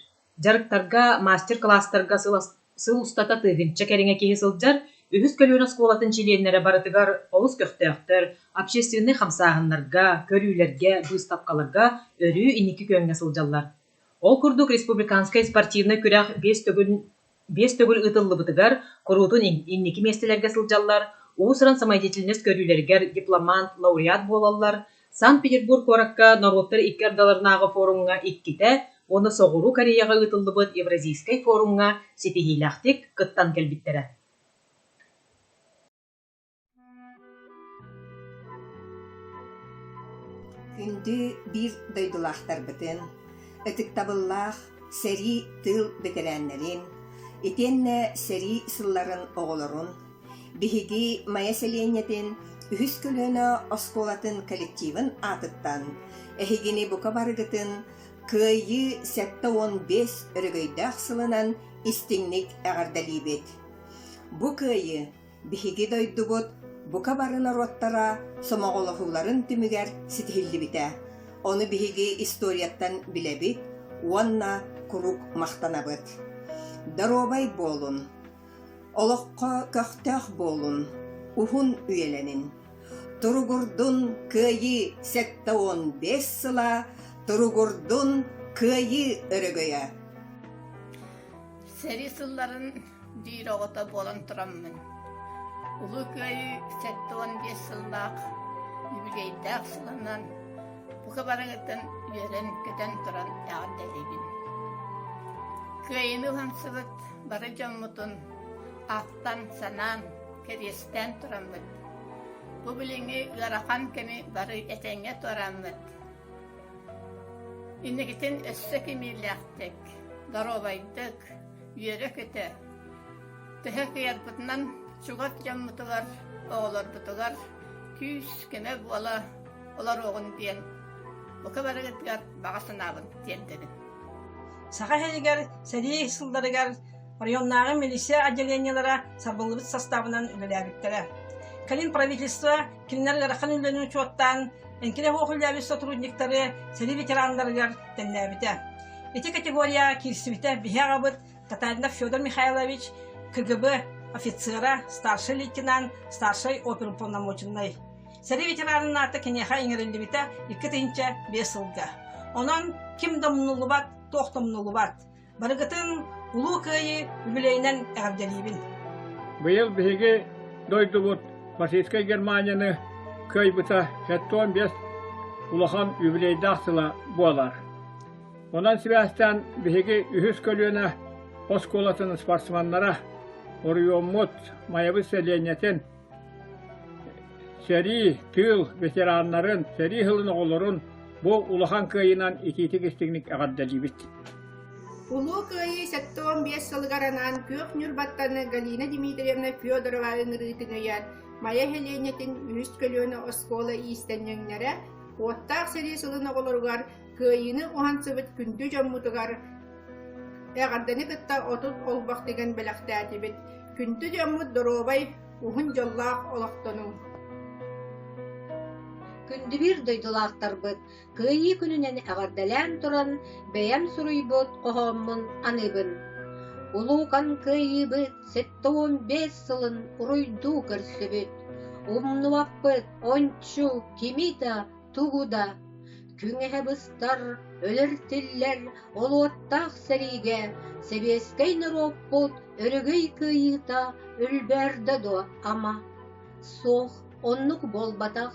Speaker 2: Дьарыктарга, мастер-кылаастарга сыл, сыл устата тыһыынча кэриҥэ киһи сылдьар, үһүс көлүөнэ оскуолатын чилиэннэрэ барытыгар олус көхтөөхтөр, общественнай хамсааһыннарга, көрүүлэргэ, быыстапкаларга өрүү инники күөҥҥэ сылдьаллар. Ол курдук республиканскай спортивнай күрэх биэс төгүл биэс төгүл ыытыллыбытыгар куруутун инники миэстэлэргэ сылдьаллар, уус-уран самодеятельность көрүүлэригэр дипломант, лауреат буолаллар, Санкт-Петербург куоракка норуоттар икки ардыларынааҕы форумҥа иккитэ уонна Соҕуруу Кореяҕа ыытыллыбыт Евразийскай форумҥа ситиһиилээхтик кыттан кэлбиттэрэ.
Speaker 14: Күндү биир дойдулаахтарбытын, ытыктабыллаах сэрии тыыл бэтэрээннэрин, итиэннэ сэрии сылларын оҕолорун, биһиги Майа сэлиэнньэтин үһүс көлүөнэ оскуолатын коллективын аатыттан эһигини бука барыгытын Кыайыы 75 өрөгөйдөөх сылынан истиҥник эҕэрдэлиибит! Бу Кыайыы Биһиги дойдубут бука бары норуоттара сомоҕолоһууларын түмүгэр ситиһиллибитэ. Ону биһиги историяттан билэбит уонна куруук махтанабыт. Доруобай буолун, олоххо көхтөөх буолун, уһун үйэлэнин. Туругурдун Кыайыы 75 сыла, туругурдун Кыайыы өрөгөйө!
Speaker 15: Сэрии сылларын диир оҕото буолан тураммын, Улуу Кыайыы 75 сыллаах юбилейдаах сылынан бука барыгыттан үөрэн-көтөн туран эҕэрдэлиибин. Кыайыыны уһансыбыт бары дьоммутун ахтан-санаан, кэриэстээн тураммыт, бу билиҥҥи ыарахан кэми бары этэҥҥэ туорааммыт, Инникитин өссө кимиилээхтик, доруобайдык, үөрэ-көтө, төһө кыайарбытынан чугас дьоммутугар, оҕолорбутугар күүс-көмө буола олоруоҕун диэн бука барыгытыгар баҕа санаабын тиэрдэбин.
Speaker 16: Саха сиригэр сэрии сылларыгар районнааҕы милиция отделениелара сабыллыбыт састаабынан үлэлээбиттэрэ. Кэлин правительство кинилэр ыарахан үлэни учуоттаан, эҥкилэ суох үлэлээбит сотрудниктары сэрии ветераннарыгар тэннээбитэ. Ити категорияҕа киирсибитэ биһи аҕабыт Татаринов Федор Михайлович, КГБ офицера, старшай лейтенант, старшай оперуполномоченнай. Сэрии ветеранын аата киниэхэ иҥэриллибитэ 2005 сылга. Онон ким да умнуллубат, туох да умнуллубат. Барыгытын Улуу Кыайыы үбүлүөйүнэн эҕэрдэлиибин!
Speaker 8: Быйыл биһиги дойдубут фашистскай Германияны кыайбыта 75 улахан юбилейдаах сыла буолар. Онон сибээстээн биһиги үһүс көлүөнэ оскуолатын спортсменнара оройуоммут Майабыт сэлиэнньэтин сэрии, тыыл ветераннарын, сэрии сылын оҕолорун бу улахан кыайыынан итиитик истиҥник эҕэрдэлиибит.
Speaker 15: Улуу Кыайыы 75 сылыгар анаан Күөх Ньурбаттан Галина Дмитриевна Федорова ыҥырыытын өйөөн Майа нэһилиэнньэтин үһүс көлүөнэ оскуола иистэнньэҥнэрэ уоттаах сэрии сылын оҕолоругар Кыайыыны уһансыбыт күндү дьоммутугар эҕэрдэни кытта 30 олбох тигэн бэлэхтээтибит. Күндү дьоммут доруобай, уһун дьоллоох олохтонуҥ!
Speaker 17: Күндү биир дойдулаахтарбыт, Кыайыы күнүнэн эҕэрдэлээн туран, бэйэм суруйбут хоһооммун аныыбын. Улуукан кыайыыбыт 75 сылын уруйдуу көрсүбүт. Умнубаппыт ончу кими да, тугу да. Күҥэһэ быстар, өлөр-тиллэр олуоттаах сэриигэ сэбиэскэй норуоппут өрөгөй кыайыыта өлбөөрдө дуо, ама? Суох, оннук буолбатах.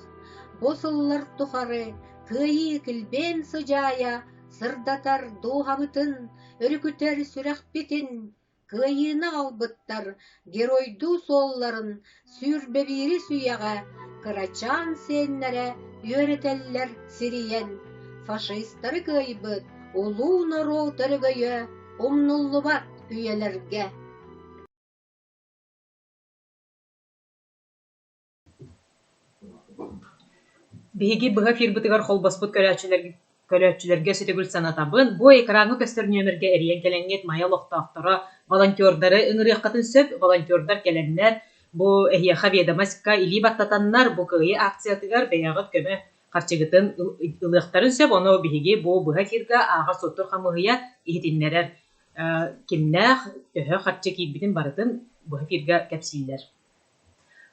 Speaker 17: Бу сыллар тухары кыайыы килбиэн сыдьаайа сырдатар дууһабытын, өрүкүтэр сүрэхпитин, кыайыыны аҕалбыттар геройдуу суолларын сүүрбэбиирис үйэҕэ кырачаан сиэннэрэ үөрэтэллэр сирийэн, фашистары кыайбыт улуу норуот өрөгөйө умнуллубат үйэлэргэ.
Speaker 2: Биһиги быһа эфирбытыгар холбоспут көрөөччүлэргэ көрөөччүлэргэ өссө төгүл санатабын, бу экраҥҥа көстөр нүөмэргэ эрийэн кэлэҥҥит Майа олохтоохторо волонтердары ыҥырыаххытын сөп. Волонтердар кэлэннэр бу эһиэхэ ведомостька илии баттатаннар бу Кыайыы акциятыгар бэйэҕит көмө харчыгытын ылыахтарын сөп. Ону биһиги бу быһа эфирга ааҕар-суоттуур хамыыһыйа иһитиннэрэр. Кимнээх төһө харчы киирбитин барытын быһа эфиргэ кэпсииллэр.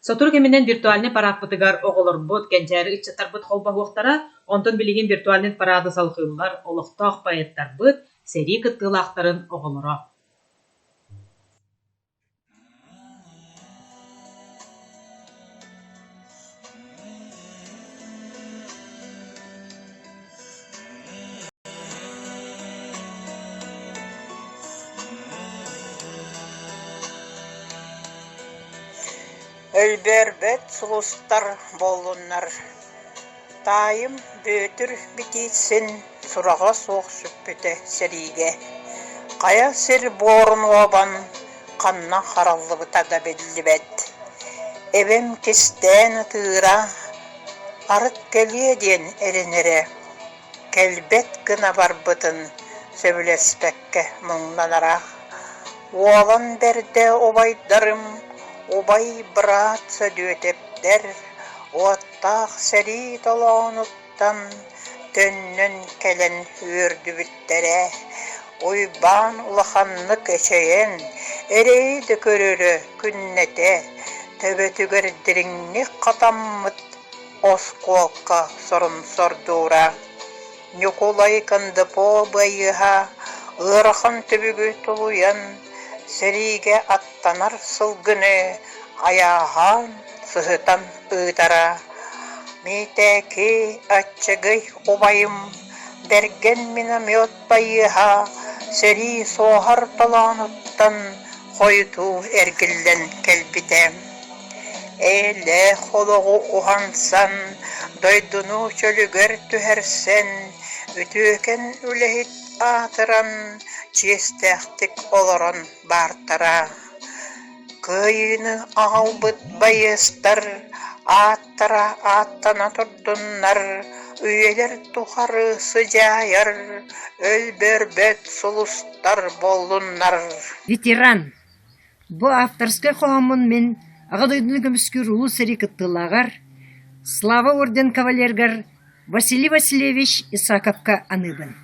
Speaker 2: Сотору кэминэн виртуальнай парааппытыгар оҕолорбут, кэнчээри ыччаттарбыт холбоһуохтара, онтон билигин виртуальнай параады салҕыыллар олохтоох поэттарбыт, сэрии кыттыылаахтарын оҕолоро.
Speaker 18: Өлбөөрбөт сулустар буоллуннар, таайым Бүөтүр Битиицин сураҕа суох сүппүтэ сэриигэ, хайа сир буорун уобан ханна хараллыбыта да биллибэт. Эбэм кистээн ытыыра, арыт кэлиэ диэн эрэнэрэ Кэлбэт гына барбытын сөбүлэспэккэ муҥнанара. Уолан бэрдэ убайдарым, убай быраат Сөдүөтэптэр уоттаах сэрии толоонуттан төннөн кэлэн үөрдүбүттэрэ. Уйбаан улаханнык эчэйэн, эрэйи да көрөрө күннэтэ, төбөтүгэр дириҥник хатаммыт Оскуолка сорун сордуура, Ньукулай Кындыпо быйыһа ыарахан түбүгү тулуйан, сэриигэ аттанар сылгыны айааһаан сыһытан ыытара. Миитээки аччыгый убайым бэргэн миномет байыаһа сэрии суоһар толоонуттан хойутуу эргиллэн кэлбитэ. Эйэлээх олоҕу уһансан, дойдуну чөлүгэр түһэрсэн, үтүөкэн үлэһит аатыран, чиэстээхтик олорон баартара. Кыайыыны аҕалбыт байыастар ааттара ааттана турдуннар, үйэлэр тухары сыдьаайар, өлбөрбөт сулустар буоллуннар.
Speaker 19: Ветеран Бу авторскай хоһооммун мин Аҕа дойдуну көмүскүүр Улуу сэрии кыттыылааҕар, Слава орден кавалерыгар Василий Васильевич Исаковка аныыбын.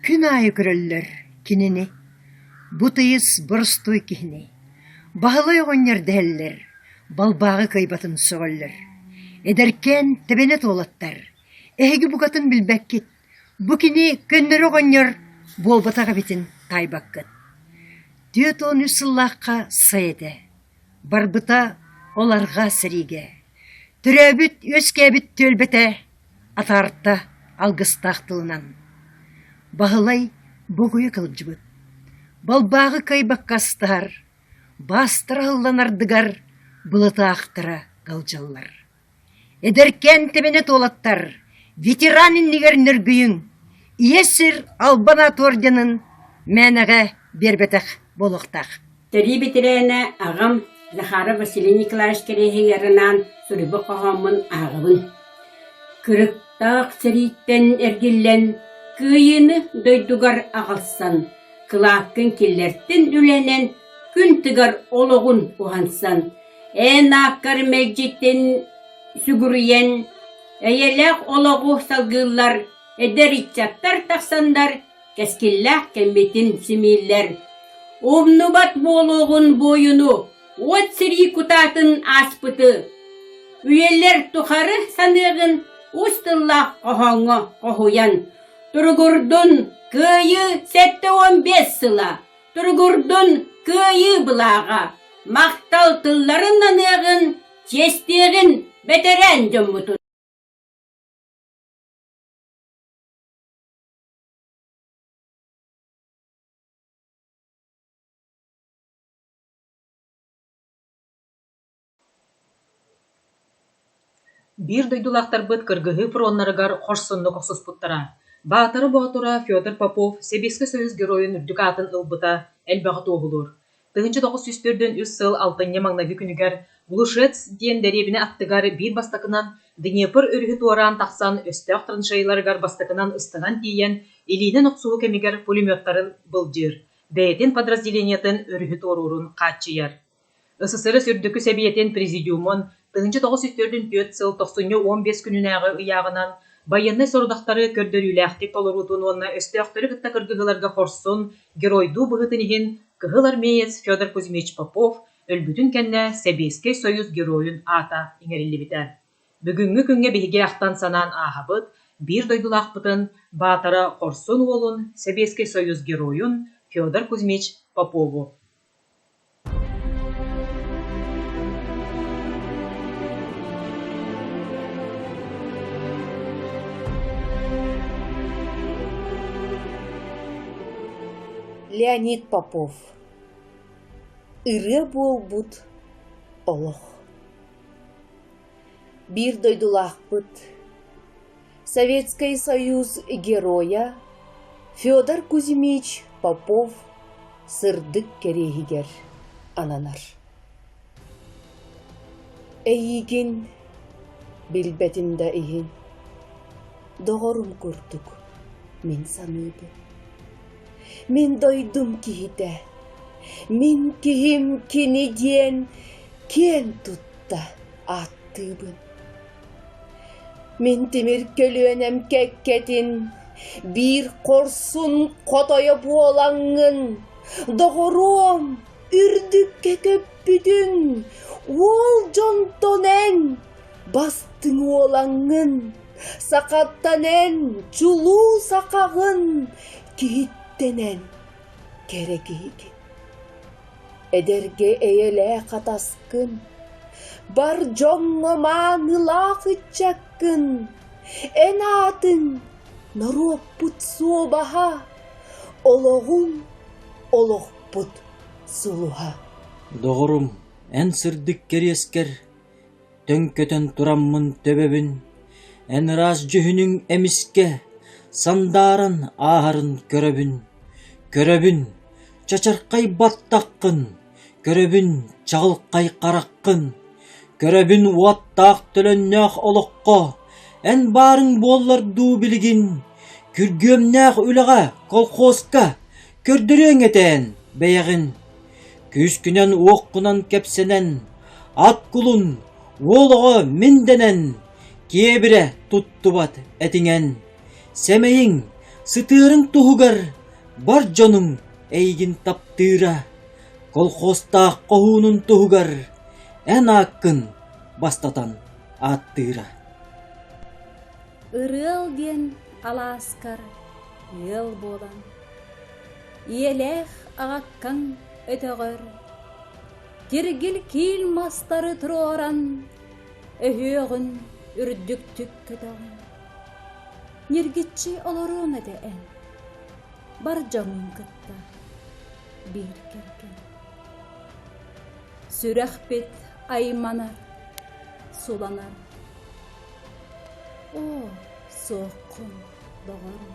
Speaker 19: Күн аайы көрөллөр кинини, бу тыйыс боростуой киһини. Баһылай оҕонньор дэһэллэр, балбааҕы кыайбатын сөҕөллөр. Эдэркээн тэбэнэ туолаттар, эһиги букатын билбэккит, Бу кини көннөрү оҕонньор буолбатах эбитин таайбаккыт. 43 сыллаахха сай этэ. Барбыта ол арҕаа сэриигэ. Төрөөбүт-үөскээбит түөлбэтэ атаарта алгыстаах тылынан. Баһылай богуйа кылдьыбыт. Балбааҕы кыайбакка астаһар, баастара аһыллан ардыгар былытаахтара ыалдьаллар. Эдэркээн тэбэнэ туолаттар, ветеран иннигэр нөргүйүҥ! Ийэ сир албан аат орденын мээнэҕэ биэрбэтэх буолуохтаах.
Speaker 20: Сэрии бэтэрээнэ аҕам Захаров Василий Николаевич кэриэһигэр анаан суруйбут хоһооммун ааҕабын. Кырыктаах сэрииттэн эргиллэн, кыайыыны дойдугар аҕалсан, кылааккын киллэртин үлэнэн, күн тыгар олоҕун уһансан, эн ааккар мэлдьитин сүгүрүйэн, эйэлээх олоҕу салгыыллар, эдэр ыччаттар тахсаннар кэскиллээх кэммитин симииллэр. Умнубат буолуоҕун буойуну, уот сэрии кутаатын ааспыты. Үйэлэр тухары саныаҕын ус тыллаах хоһооҥҥо хоһуйан. Туругурдун Кыайыы 75 сыла, туругурдун Кыайыы былааҕа, махтал тылларын аныаҕын, чиэстиэҕин бэтэрээн дьоммутун.
Speaker 2: Биир дойдулаахтарбыт кыргыһыы фроннарыгар хорсуннук охсуспуттара. Баатара Боотура Федор Попов Сэбиэскэй Союз Геройун үрдүк аатын ылбыта элбэҕи туоһулуур. 1943 сыл алтынньы маҥнайгы күнүгэр Глушец диэн дэриэбинэ аттыгар биир бастакынан Днепр өрүһү туораан тахсан өстөөх траншеяларыгар бастакынан ыстанан тиийэн илиинэн охсуһуу кэмигэр пулеметтарын былдьыыр, бэйэтин подразделениетын өрүһү туоруурун хааччыйар. СССР Үрдүкү Сэбиэтин Президиумун 1944 сыл тохсунньу 15 күнүнээҕи ыйааҕынан байыаннай сорудахтары көрдөрүүлээхтик толоруутун уонна өстөөхтөрү кытта кыргыһыыларга хорсун, геройдуу быһыытын иһин Кыһыл армеец Федор Кузьмич Попов өлбүтүн кэннэ Сэбиэскэй Союз Геройун аата иҥэриллибитэ. Бүгүҥҥү күҥҥэ биһиги ахтан-санаан ааһабыт биир дойдулаахпытын Баатара хорсун уолун, Сэбиэскэй Союз Геройун Федор Кузьмич Попову.
Speaker 21: Леонид Попов Ырыа буолбут олох Биир дойдулаахпыт Советскай Союз Геройа Федор Кузьмич Попов сырдык кэриэһигэр ананар. Эйиигин билбэтим да иһин, доҕорум курдук мин саныыбын. Мин дойдум киһитэ, мин киһим кини диэн киэн тутта ааттыыбын. Мин тимир көлүөнэм кэккэтин биир хорсун хотойо буолаҥҥын, доҕоруом, үрдүккэ көппүтүҥ, уол дьонтон эн бастыҥ уолаҥҥын, сахаттан эн чулуу сахаҕын, киһиттэн эн кэрэ киһигин. Эдэргэ эйэлээх атаскын, бар дьоҥҥо маанылаах ыччаккын, эн аатыҥ норуоппут суобаһа, олоҕуҥ олохпут сулуһа.
Speaker 22: Доҕорум, эн сырдык кэриэскэр Төҥкөтөн тураммын төбөбүн, эн ыраас дьүһүнүҥ эмискэ сандааран ааһарын көрөбүн, көрөбүн, чачархай баттаххын, көрөбүн чаҕылхай хараххын, көрөбүн уоттаах төлөннөөх олоххо эн баарыҥ буоллар дуу билигин, күргүөмнээх үлэҕэ, колхозка көрдөрүөҥ этэ эн бэйэҕин Күүскүнэн-уоххунан кэпсэнэн, ат кулун, уол оҕо мин дэнэн, киэбирэ туттубат этиҥэн, сэмэйиҥ, сытыарыҥ туһугар бар дьонуҥ эйигин таптыыра, колхозтаах хоһуунун туһугар эн ааккын бастатан ааттыыра.
Speaker 23: Ырыал диэн алааскар ыал буолан, Ийэлээх аҕаккаҥ өтөҕөр Тиргил киил мастары туруоран, Өһүөҕүн үрдүктүк көтөҕөн, Ньиргиччи олоруоҥ этэ эн, Бар дьоҥҥун кытта биир кэргэн. Сүрэхпит айманар, суланар. Оо, суоххун, доҕорум.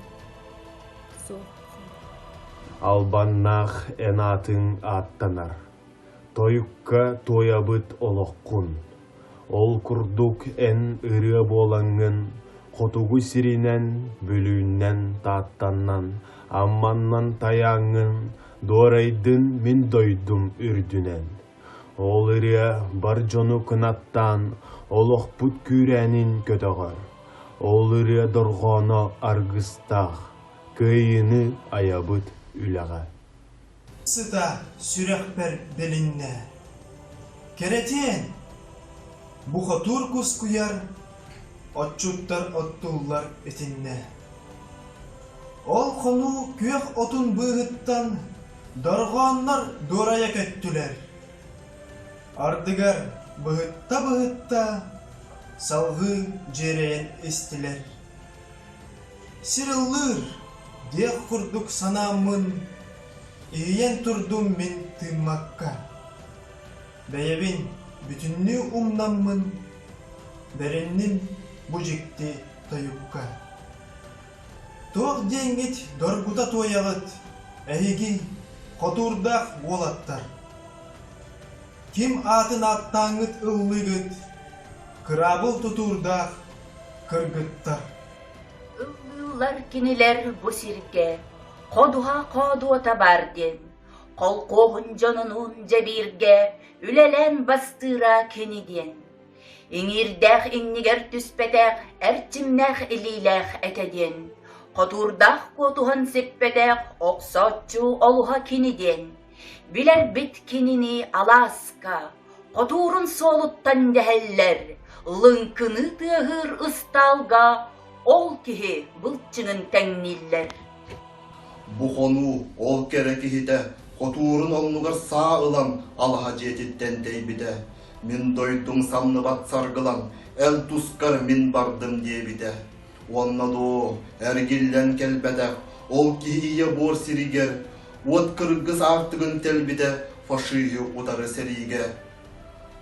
Speaker 23: Суоххун
Speaker 3: Албаннаах эн аатыҥ ааттанар, Тойукка туойабыт олоххун. Ол курдук эн ырыа буолаҥҥын Хотугу сиринэн, Бүлүүннэн, Тааттаннан, Амманнан тайааҥҥын Дуорайдын мин дойдум үрдүнэн. Ол ырыа бар дьону кынаттаан Олохпут күүрээнин көтөҕөр. Ол ырыа дорҕооно аргыстаах, Кыайыыны айабыт үлэҕэ.
Speaker 4: Сыта сүрэхпэр билиннэ. Кэрэтиэн! Бу хотуур кускуйар, отчуттар оттуллар итиннэ. Ол хонуу күөх отун быыһыттан дорҕооннор дуорайа көттүлэр. Ардыгар быһытта-быһытта салҕыы дьиэрэйэн истилэр. Сир ыллыыр диэх курдук санааммын, иһийэн турдум мин тыыммакка. Бэйэбин бүтүннүү умнаммын, бэринним бу дьикти тойукка. Туох диэҥҥит доргута туойаҕыт, эһиги, хотуурдаах уолаттар? Ким аатын ааттааҥҥыт ыллыыгыт, кыраабыл тутуурдаах кыргыттар?
Speaker 5: Ыллыыллар кинилэр бу сиргэ, ходуһа хоодуота баар диэн, холкуоһун дьонунуун дьэ бииргэ үлэлээн бастыыра кини диэн. Иҥиирдээх иннигэр түспэтэх, эрчимнээх илиилээх этэ диэн, хотуурдаах куотуһан сиппэтэх охсооччу олуһа кини диэн. Билэрбит кинини алааска, хотуурун суолуттан дэһэллэр, лыҥкыныы тыаһыыр ыстаалга ол киһи былчыҥын тэҥнииллэр.
Speaker 6: Бу хонуу ол кэрэ киһитэ хотуурун оннугар саа ылан алаһа дьиэтиттэн тэйбитэ. Мин дойдуҥ самныбат саргылан, эн тускар мин бардым диэбитэ. Уонна доо, эргиллэн кэлбэтэх, ол киһи ийэ буор сиригэр уот кыргыс аартыгын тэлбитэ фашиһы утары сэриигэ.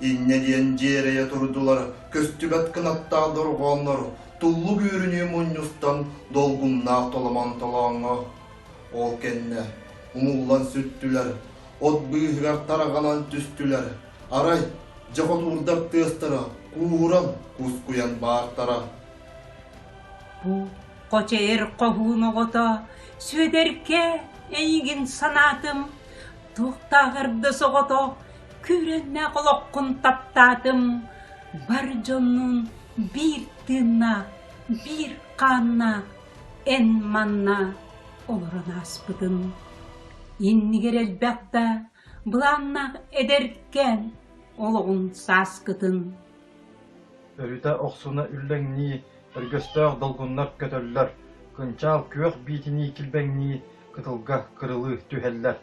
Speaker 6: Инньэ диэн дьиэрэйэ турдулар көстүбэт кынаттаах дорҕооннор туллук үөрүнүү мунньустан долгуннаах толомон толооҥҥо. Ол кэннэ умуллан сүттүлэр, от быыһыгар тараҕанан түстүлэр. Арай, дьэ хотуурдар тыастара кууһуран кускуйан баартара.
Speaker 24: Бу хочо эр хоһуун оҕото Сүөдэркэ эйигин санаатым, туохтааҕар да соҕотох күүрэннээх олоххун таптаатым, бар дьоннуун биир тыыннаах, биир хааннаах эн манна олорон ааспытын. Иннигэр элбэх да былааннаах эдэркээн олоҕун сааскытын.
Speaker 26: Өрүтэ охсуна үллэҥнии, өргөстөөх долгуннар көтөллөр, кынчаал күөх биитинии килбэҥнии кытылга кырылыы түһэллэр.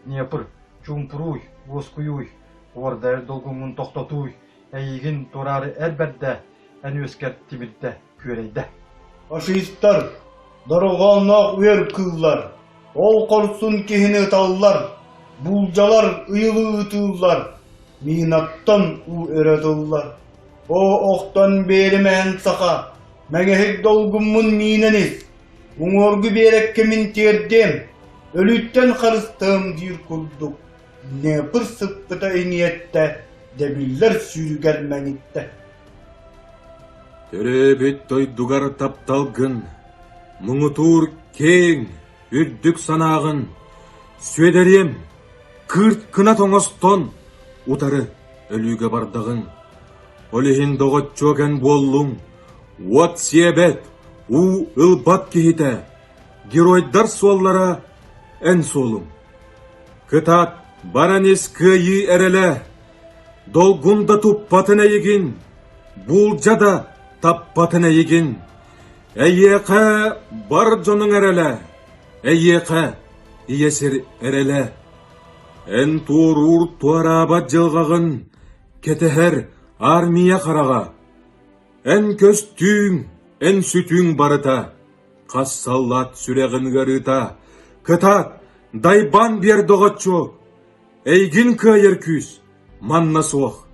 Speaker 26: Днепр, чуумпурууй, уоскуйууй, уордайар долгуҥҥун тохтотууй, эйигин туораары эр бэрдэ, эн үөскэр тимирдэ, күөрэйдэ.
Speaker 27: Фашистар, дорҕоонноох үөр кыыллар, ол хорсун киһини ыталлар, буулдьалар ыйылыы ытыыллар, минаттан уу өрө тыллар. Оо, охтон биэримэһэн саха, мэҥэһик долгуммун миинэн ис, уҥуоргу биэрэккэ мин тиэрдиэм, өлүүттэн харыстыам диир курдук, Днепр сыппыта иҥиэттэ, дэбиллэр сүүрүгэр мэҥиттэ.
Speaker 28: Төрөөбүт дойдугар тапталгын, муҥутуур киэҥ, үрдүк санааҕын Сүөдэриэм, кыырт кынат оҥостон, утары өлүүгэ бардаҕыҥ. Ол иһин доҕоччуок эн буоллуҥ, уот сиэбэт, уу ылбат киһитэ, геройдар суоллара эн суолуҥ. Кытаат, баран ис кыайыы эрэлэ, долгун да туппатын эйигин, буулдьа да таппатын эйигин. Эйиэхэ бар дьонуҥ эрэлэ, эйиэхэ ийэ сир эрэлэ. Эн туоруур туораабат дьылҕаҕын кэтэһэр армия хараҕа. Эн көстүүҥ, эн сүтүүҥ барыта, хас саллаат сүрэҕин ыарыыта. Кытаат, дайбаан биэр доҕоччуок, эйгин кыайар күүс манна суох.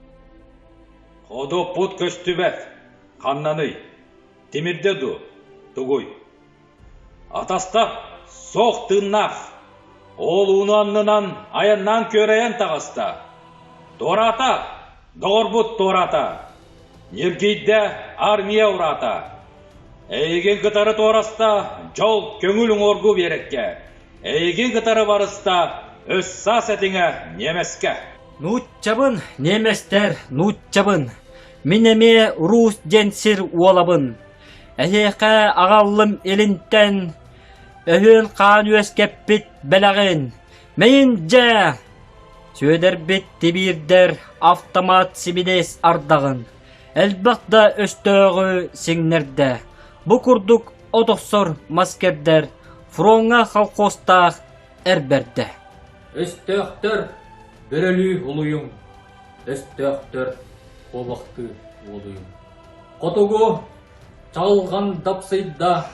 Speaker 29: Ходоппут көстүбэт, ханнаный? Тимирдэ дуу, тугуй? Атастар!
Speaker 1: суох тыыннаах. Ол ууну аннынан айаннаан күөрэйэн таҕыста. Туораата, доҕорбут туораата. Ньиргийдэ армия ураата. Эйигин кытары туораста дьол көҥүл уҥуоргу биэрэккэ. Эйигин кытары барыста өс-саас этиҥэ ньиэмэскэ.
Speaker 7: Нууччабын, ньиэмэстэр, нууччабын. Мин эмиэ Русь диэн сир уолабын. Эһиэхэ аҕаллым илинтэн, өһүөн хаан үөскэппит бэлэҕин. Мэйин дьэ! Сүөдэрбит тибиирдэр автомат сибилиэс ардаҕын. Элбэх да өстөөҕү сиҥнэрдэ. Бу курдук от охсор мас кэрдэр, фроҥҥа колхозтаах эр бэрдэ.
Speaker 1: Өстөөхтөр, бөрөлүү улуйуҥ, өстөөхтөр, куобахтыы уолуйуҥ. Хотугу чаҕылҕан дапсыйда,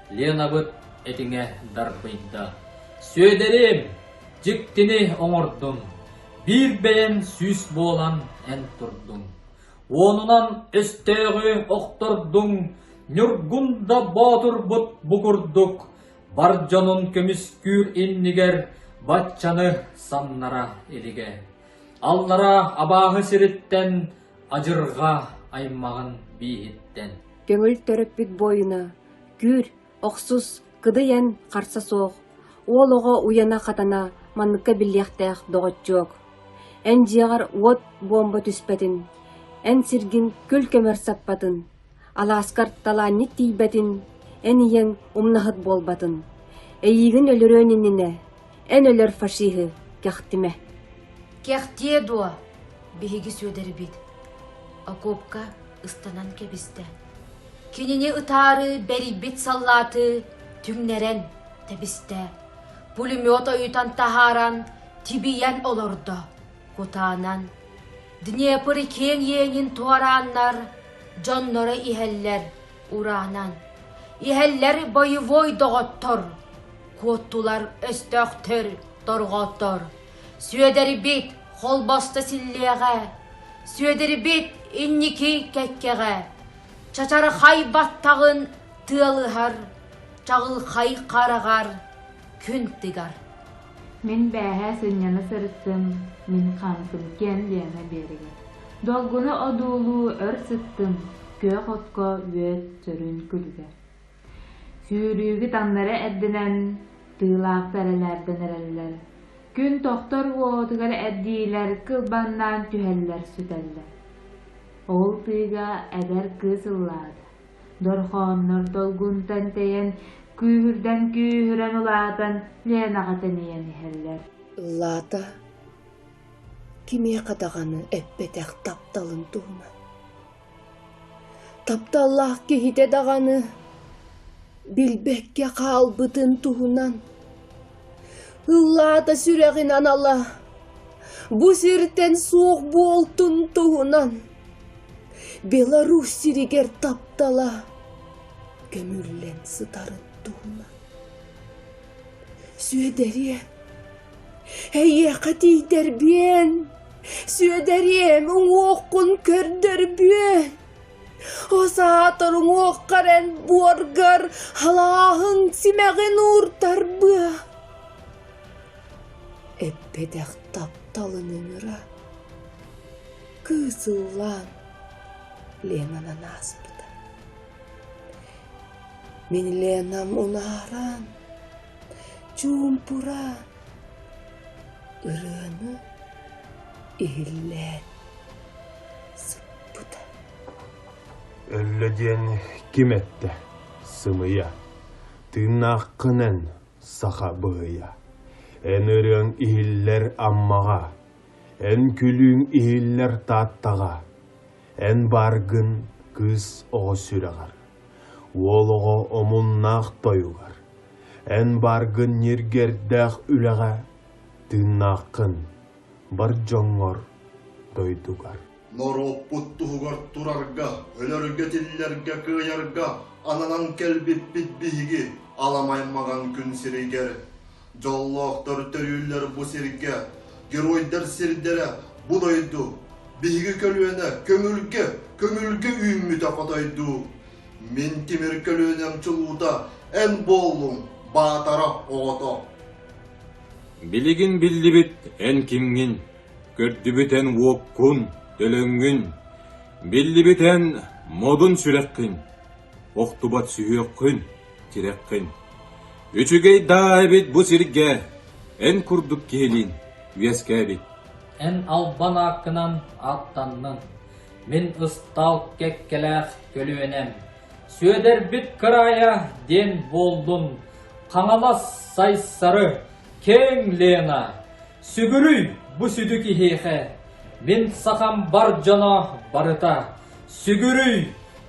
Speaker 1: Ленабыт этиҥэ дарбыйда. Сүөдэрим, дьиктини оҥордуҥ, биир бэйэм сүүс буолан эн турдуҥ. Уонунан өстөөҕү охтордуҥ, Ньургун да боотурбут бу курдук бар дьонун көмүскүүр иннигэр баччаны самнара илигэ. Аллара абааһы сириттэн, адьырҕа аймаҕын бииһиттэн.
Speaker 9: Көҥүл төрөппүт буойуна, күүр, охсус, кыдый эн харса суох, уол оҕо уйана-хатана манныкка биллиэхтээх доҕоччуок. Эн дьиэҕэр уот буомба түспэтин, эн сиргин күл көмөр саппатын, алааскар талаанньыт тиийбэтин, эн ийэҥ умнаһыт буолбатын. Эйиигин өлөрүөн иннинэ, эн өлөр фашиһы кэхтимэ.
Speaker 10: Кэхтиэ дуо, биһиги Сүөдэрбит? Окуопка ыстанан кэбистэ. Кинини ытаары бэрийбит саллааты түҥнэрэн тэбистэ. Пулемет ойутан таһааран, тибийэн олордо, кутаанан. Днепр киэҥ иэнин туорааннар, дьонноро иһэллэр ураанан. Иһэллэр боевой доҕоттор, куоттулар өстөөхтөр, торҕоттор. Сүөдэрбит холбосто силлиэҕэ, Сүөдэрбит инники кэккэҕэ, чачархай баттаҕын тыалыһар, чаҕылхай хараҕар күн тыгар.
Speaker 11: Мин бээһээ сынньана сырыттым, мин хаамтым киэн Лена биэригэр. Долгуну одуулуу өр сыттым, күөх отко үөт сөрүүн күлүгэр. Сүүрүүгү таҥнары эрдинэн, тыылаахтар элээрдэн эрэллэр. Күн тохтор уотугар эрдиилэр кылбаннаан түһэллэр сүтэллэр. Ол тыыга эдэр кыыс ыллаата. Дорхооннор долгунтан тэйэн, күүһүрдэн күүһүрэн улаатан Ленаҕа тэнийэн иһэллэр.
Speaker 21: Ыллаата кимиэхэ даҕаны эппэтэх тапталын туһунан. Тапталлаах киһитэ даҕаны билбэккэ хаалбытын туһунан. Ыллаата сүрэҕин анала бу сиртэн суох буолтун туһунан. Беларусь сиригэр таптала көмүллэн сытарын туһунан. Сүөдэриэ, эйиэхэ тиийдэрбиэн, Сүөдэриэм, уҥуоххун көрдөрбүөн. Осаатар уҥуоххар эн буоргар халааһыҥ симэҕин ууртарбыа. Эппэтэх тапталын ыҥыра кыыс ыллаан Ленанан ааспыта. Мин Ленам унааран, чуумпураан, ырыаны иһиллээн сыппыта.
Speaker 3: Өллө диэн ким эттэ? Сымыйа. Тыыннааххын эн, саха быһыйа. Эн ырыаҥ иһиллэр Аммаҕа, эн күлүүҥ иһиллэр Тааттаҕа, эн бааргын кыыс оҕо сүрэҕэр, уол оҕо омуннаах тойугар, эн бааргын ньиргиэрдээх үлэҕэ, тыыннааххын бар дьоҥҥор, дойдугар.
Speaker 6: Норуоппут туһугар турарга, өлөргө-тиллэргэ, кыайарга ананан кэлбиппит биһиги аламай маҕан күн сиригэр. Дьоллоохтор төрүүллэр бу сиргэ, геройдар сирдэрэ бу дойду. Биһиги көлүөнэ көҥүлгэ, көҥүлгэ үүммүтэ хотойдуу. Мин тимир көлүөнэм чулуута эн буоллуҥ, Баатара оҕото.
Speaker 28: Билигин биллибит эн кимҥин, көрдүбүт эн уоккун, төлөҥҥүн, биллибит эн модун сүрэххин, охтубат сүһүөххүн, тирэххин. Үчүгэй даа эбит бу сиргэ, эн курдук киһилиин үөскээбит.
Speaker 1: Эн албан ааккынан ааттаннын, мин ыстаал кэккэлээх көлүөнэм. Сүөдэрбит кыраайа диэн буоллун, Хаҥалас Сайсары, киэҥ Лена, сүгүрүй бу сүдү киһиэхэ, мин сахам бар дьоно барыта, сүгүрүй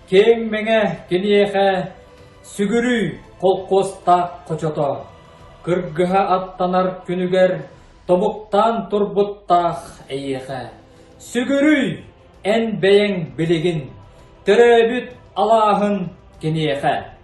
Speaker 1: киэҥ мэҥэ киниэхэ, сүгүрүй холкуостаах хочото, кыргыһа аттанар күнүгэр тобуктаан турбуттаах эйиэхэ, сүгүрүй эн бэйэҥ билигин төрөөбүт алааһын киниэхэ.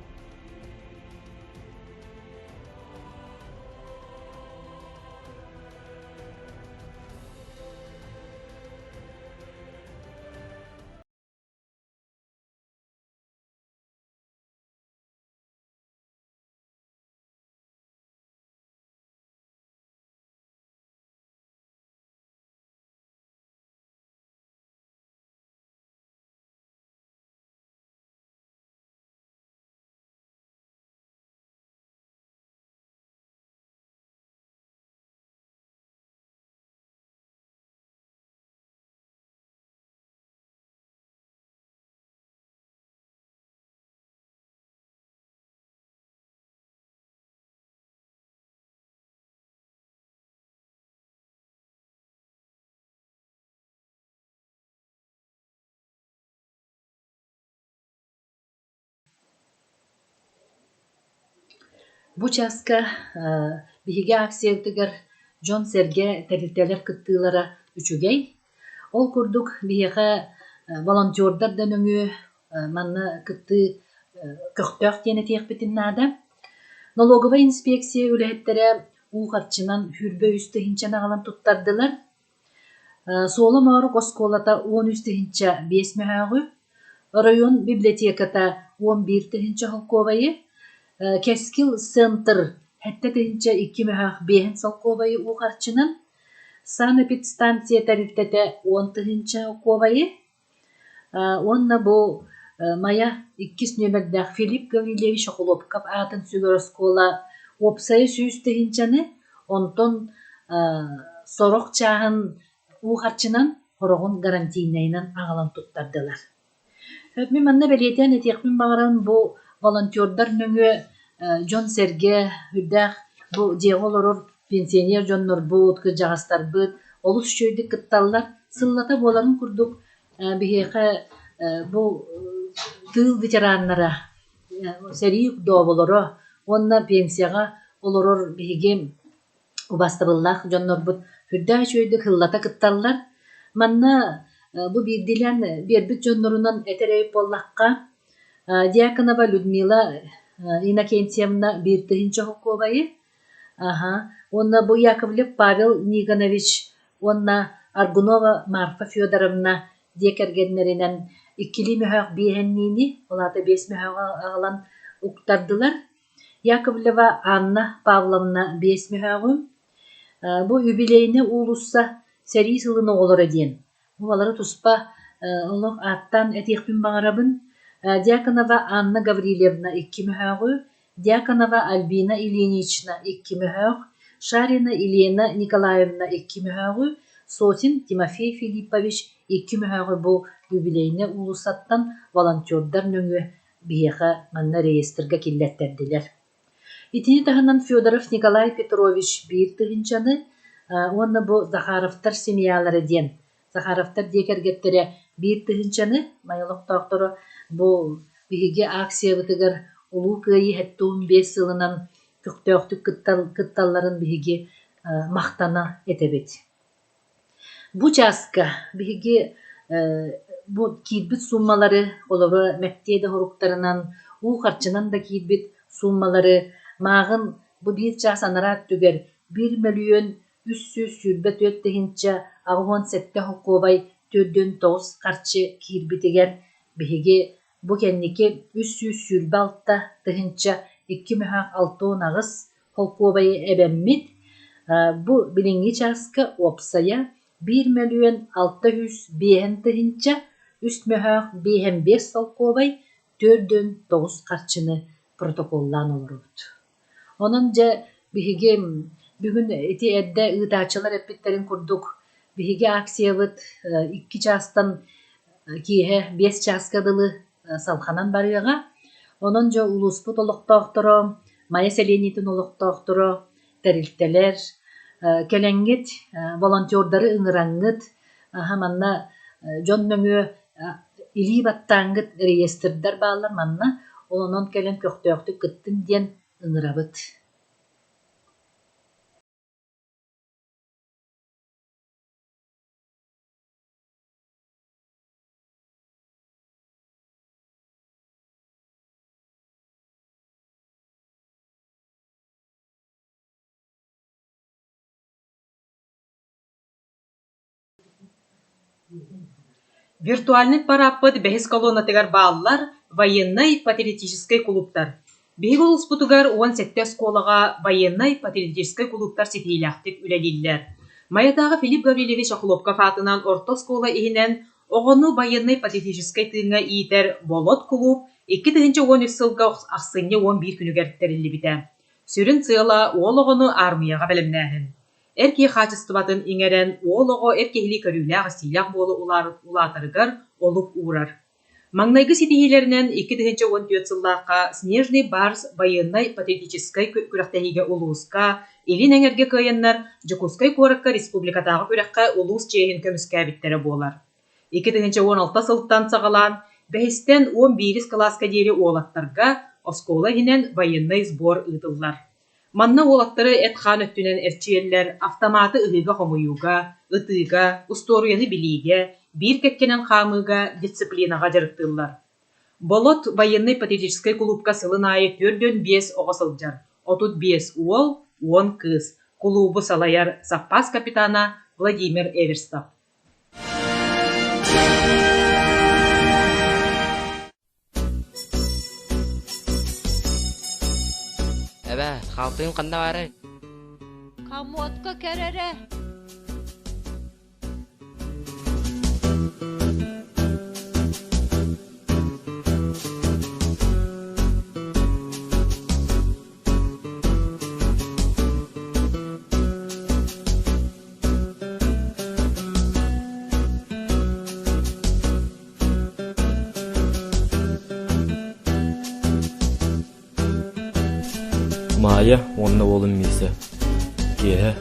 Speaker 8: Бу чааска биһиги акциябытыгар дьон-сэргэ, тэрилтэлэр кыттыылара үчүгэй. Ол курдук биһиэхэ волонтердар да нөҥүө манна кыттыы көхтөөх диэн этиэхпитин наада. Налоговай инспекция үлэһиттэрэ уу харчынан 23 тыһыынчаны аҕалан туттардылар. Суола Моорук оскуолата 13 5 мөһөөҕү, оройуон библиотеката 11 000 солкуобайы, Кэскил центр 7 002 мөһөөх 5 солкуобайы уу харчынан, санэпидстанция тэрилтэтэ 10 000 солкуобайы Уонна бу Майа иккис нүөмэрдээх Филипп Гаврильевич Охлопков аатын сүгэр оскуола уопсайа 100 тыһыынчаны, онтон сорох чааһын уу харчынан, сороҕун гарантийнайынан аҕалан туттардылар. Мин манна бэлиэтээн этиэхпин баҕарабын бу волонтердар нөҥүө дьон-сэргэ үрдээх бу дьиэҕэ олорор пенсионер дьоннорбут, кырдьаҕастарбыт олус үчүгэйдик кытталлар. Сыллата буоларын курдук биһиэхэ бу тыыл ветераннара, сэрии дооболоро уонна пенсияҕа олорор биһиги убаастабыллаах дьоннорбут сүрдээх үчүгэйдик сыллата кытталлар. Манна бу биирдиилээн биэрбит дьоннорунан этэр эбит буоллахха, Дьяконова Людмила Иннокентьевна биир тыһыынча солкуобайы, Аһа, уонна бу Яковлев Павел Никонович уонна Аргунова Марфа Федоровна дьиэ кэргэннэринэн иккилии мөһөөх биэһэнниини, ол аата биэс мөһөөҕү аҕалан уктардылар. Яковлева Анна Павловна биэс мөһөөҕү. Бу юбилейнай уулусса сэрии сылын оҕолоро диэн. Бу балары туспа олох ааттаан этиэхпин баҕарабын. Дьяконова Анна Гаврильевна икки мөһөөҕү, Дьяконова Альбина Ильинична икки мөһөөх, Шарина Елена Николаевна икки мөһөөҕү, Сосин Тимофей Филиппович икки мөһөөҕү бу юбилейнай уулуссаттан волонтердар нөҥүө биһиэхэ манна реестргэ киллэртэрдилэр. Итини таһынан Федоров Николай Петрович биир тыһыынчаны уонна бу Захаровтар семьялара диэн Захаровтар дьиэ кэргэттэрэ биир тыһыынчаны Майа олохтоохторо бу биһиги акциябытыгар Улуу Кыайыы 75 сылынан көхтөөхтүк кытталларын биһиги махтана этэбит. Бу чааска биһиги бу киирбит сууммалары, холобура, мэктиэ да хоруктарынан, уу харчынан да киирбит сууммалары мааҕын бу биир чаас анараа өттүгэр 1 мөлүйүөн 324 тыһыынча 87 солкуобай 49 харчы киирбитигэр биһиги бу кэнники 326 тыһыынча 2 мөһөөх 68 холкуобайы эбэммит. Бу билиҥҥи чааска уопсайа 1 мөлүйүөн 605 тыһыынча 3 мөһөөх 55 солкуобай 49 харчыны протоколлаан олоробут. Онон дьэ биһиги бүгүн ити эрдэ ыытааччылар эппиттэрин курдук биһиги акциябыт 2 чаастан киэһэ 5 чааска дылы салҕанан барыаҕа. Онон дьэ улууспут олохтоохторо, Майа сэлиэнньэтин олохтоохторо, тэрилтэлэр кэлэҥҥит, волонтердары ыҥыраҥҥыт, аһа манна дьон нөҥүө илии баттааҥҥыт реестрдэр бааллар манна, ол онон кэлэн көхтөөхтүк кыттыҥ диэн ыҥырабыт.
Speaker 2: Виртуальнай парааппыт бэһис колоннатыгар бааллар военнай-патриотическай кулууптар. Биһиги улууспутугар 17 оскуолаҕа военнай-патриотическай кулууптар ситиһиилээхтик үлэлииллэр. Майатааҕы Филипп Гаврильевич Охлопков аатынан орто оскуола иһинэн оҕону байыаннай-патриотическай тыыҥҥа иитэр Болот кулууп 2013 сылга ахсынньы 11 күнүгэр тэриллибитэ. Сүрүн сыала уол оҕону аармыйаҕа бэлэмнээһин. Эр киһи хаачыстыбатын иҥэрэн, уол оҕо эр киһилии көрүүлээх-истиилээх буола улаатарыгар олук уурар. Маҥнайгы ситиһиилэринэн 2014 сыллаахха «Снежный барс» байыаннай-патриотическай күрэхтэһиигэ улууска, Илин Эҥэргэ кыайаннар Дьокуускай куоракка республикатааҕы күрэххэ улуус чиэһин көмүскээбиттэрэ буолар. 2016 сылтан саҕалаан бэһистэн 11 кылааска диэри уолаттарга оскуола иһинэн военнай сбор ыытыллар. Манна уолаттары эт-хаан өттүнэн эрчийэллэр, автоматы ыһыыга-хомуйууга, ытыыга, устуоруйаны билиигэ, биир кэккэнэн хаамыыга, дисциплинаҕа дьарыктыыллар. Болот военнай-патриотическай кулуупка сылын аайы 45 оҕо сылдьар, 35 уол, 10 кыыс. Кулуубу салайар саппаас капитана Владимир Эверстов.
Speaker 12: Эбээ, хаалтыым ханна баарый?
Speaker 13: Комодка кэрэрэ.
Speaker 14: Маайа уонна уолум Миисэ киэһэ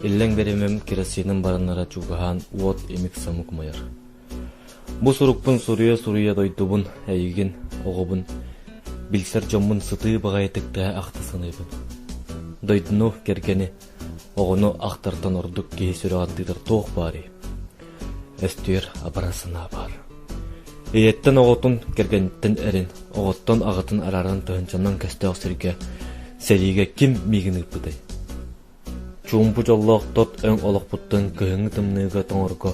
Speaker 14: иллэҥ бириэмэм керосиным бараннара чугаһаан уот имик-самык умайар. Бу сурукпун суруйа-суруйа дойдубун, эйигин, оҕобун, билсэр дьоммун сытыы баҕайытык тэһэ ахта саныыбын. Дойдуну, кэргэни, оҕону ахтартан ордук киһи сүрэҕин тыытар туох баарый? Өстүөр абара санаа баар. Ийэттэн оҕотун, кэргэниттэн эрин, оҕоттон аҕатын арааран тыһыынчанан көстөөх сиргэ сэриигэ ким миигин ыыппытай? Чуумпу дьоллоох тот өҥ олохпуттан кыһыҥҥы тымныыга тоҥорго,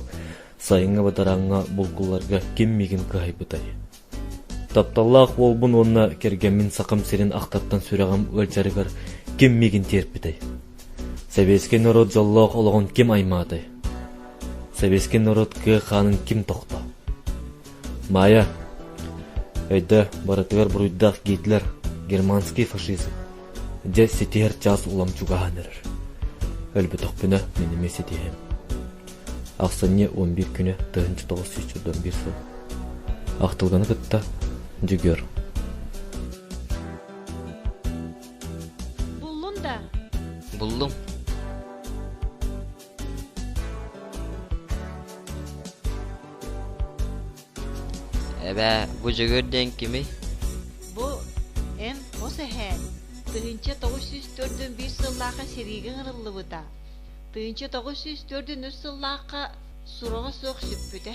Speaker 14: сайыҥҥы бадарааҥҥа булкулларга ким миигин кыһайбытай? Тапталлаах уолбун уонна кэргэммин Сахам сирин ахтартан сүрэҕим ыалдьарыгар ким миигин тиэрпитэй? Сэбиэскэй норуот дьоллоох олоҕун ким аймаатай? Сэбиэскэй норуот кыа хаанын ким тохто? Маайа, өйдөө, барытыгар буруйдаах Гитлер, германский фашизм. Дьэ, ситиһэр чаас улам чугаһаан эрэр. Өлбөтөхпүнэ, мин эмиэ ситиһиэм. Ахсынньы 11 күнэ 1941 сыл. Ахтылганы кытта Дьүгүөр.
Speaker 13: Буллун да?
Speaker 12: Буллум. Эбээ, бу Дьөгүөр диэн кимий?
Speaker 13: Бу эн хос эһээн 1941 сыллаахха сэриигэ ыҥырыллыбыта. 1943 сыллаахха сураҕа суох сүппүтэ.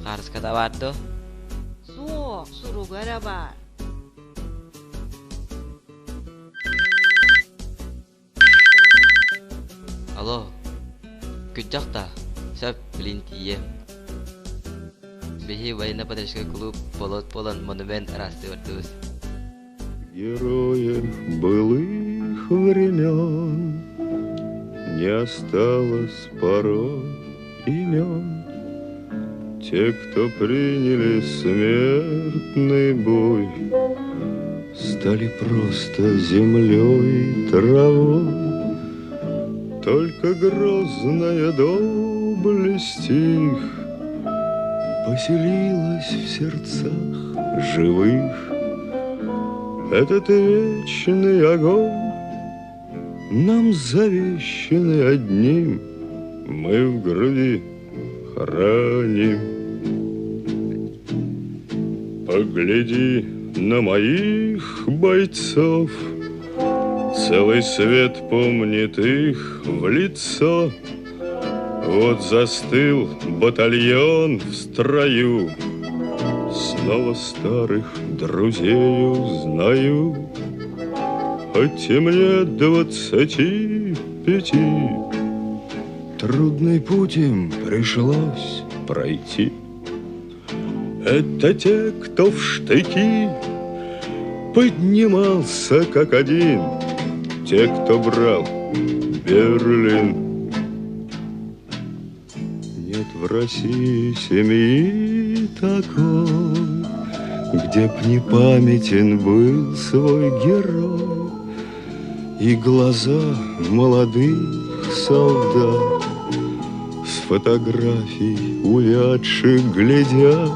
Speaker 12: Хаарыската баар дуо?
Speaker 13: Суох, суруга эрэ баар.
Speaker 12: Алло, күччэх да, сөп, билин тиийиэм. Биһи военно-патриотическай клуб болот буолан монумент араастыыбартыбыз.
Speaker 15: Героев былых времен Не осталось порой имен. Те, кто приняли смертный бой, Стали просто землей, травой. Только грозная доблесть их Поселилась в сердцах живых. Этот вечный огонь Нам завещанный одним Мы в груди храним. Погляди на моих бойцов, Целый свет помнит их в лицо. Вот застыл батальон в строю, Снова старых друзей узнаю. Хоть и мне 25, Трудный путь им пришлось пройти. Это те, кто в штыки Поднимался как один, Те, кто брал Берлин. Нет в России семьи такой, Где б не памятен был свой герой И глаза молодых солдат С фотографий увядших глядят.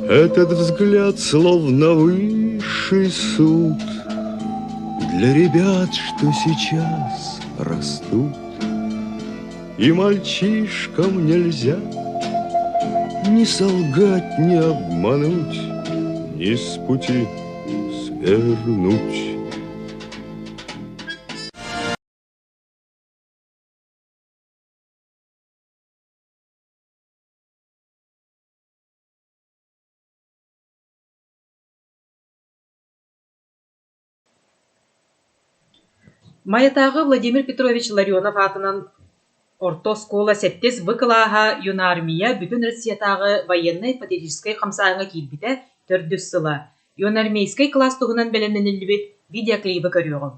Speaker 15: Этот взгляд словно высший суд Для ребят, что сейчас растут. И мальчишкам нельзя ни солгать, ни обмануть, ни с пути свернуть.
Speaker 2: Майатааҕы Владимир Петрович Ларионов аатынан орто оскуола сэттис В кылааһа Юнармия Бүтүн Россиятааҕы военнай-патриотическай хамсааһыҥҥа киирбитэ төрдүс сыла. Юнармейскай кылаас туһунан бэлэмнэниллибит видеоклибы көрүөҕүҥ.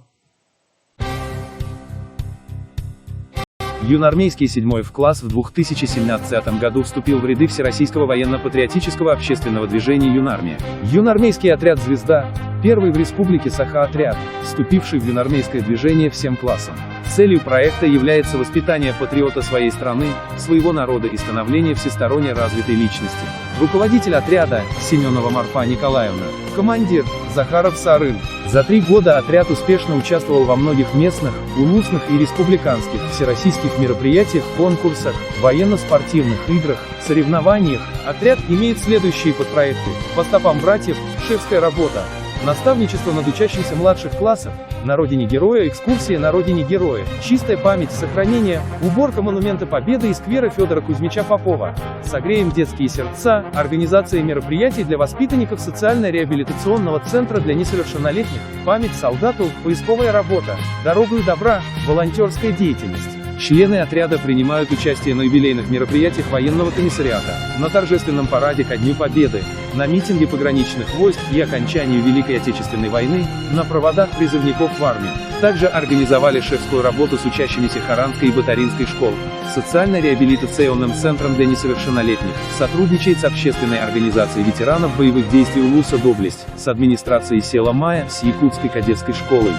Speaker 16: Юнармейский седьмой в класс в 2017 году вступил в ряды Всероссийского военно-патриотического общественного движения «Юнармия». Юнармейский отряд «Звезда» – первый в республике Саха-отряд, вступивший в юнармейское движение всем классом. Целью проекта является воспитание патриота своей страны, своего народа и становление всесторонне развитой личности. Руководитель отряда – Семенова Марфа Николаевна, командир – Захаров Сарын. За три года отряд успешно участвовал во многих местных, улусных и республиканских, всероссийских мероприятиях, конкурсах, военно-спортивных играх, соревнованиях. Отряд имеет следующие подпроекты: «По стопам братьев», «Шефская работа», «Наставничество над учащимся младших классов», «На родине героя», «Экскурсия на родине героя», «Чистая память», «Сохранение», «Уборка монумента Победы» и сквера Федора Кузьмича Попова, «Согреем детские сердца», организация мероприятий для воспитанников социально-реабилитационного центра для несовершеннолетних, «Память солдату», «Поисковая работа», «Дорогою добра», волонтерская деятельность. Члены отряда принимают участие на юбилейных мероприятиях военного комиссариата, на торжественном параде ко Дню Победы, на митинге пограничных войск и окончанию Великой Отечественной войны, на проводах призывников в армию. Также организовали шефскую работу с учащимися Харанской и Батаринской школ, социально-реабилитационным центром для несовершеннолетних, сотрудничает с общественной организацией ветеранов боевых действий Улуса «Доблесть», с администрацией села Мая, с Якутской кадетской школой.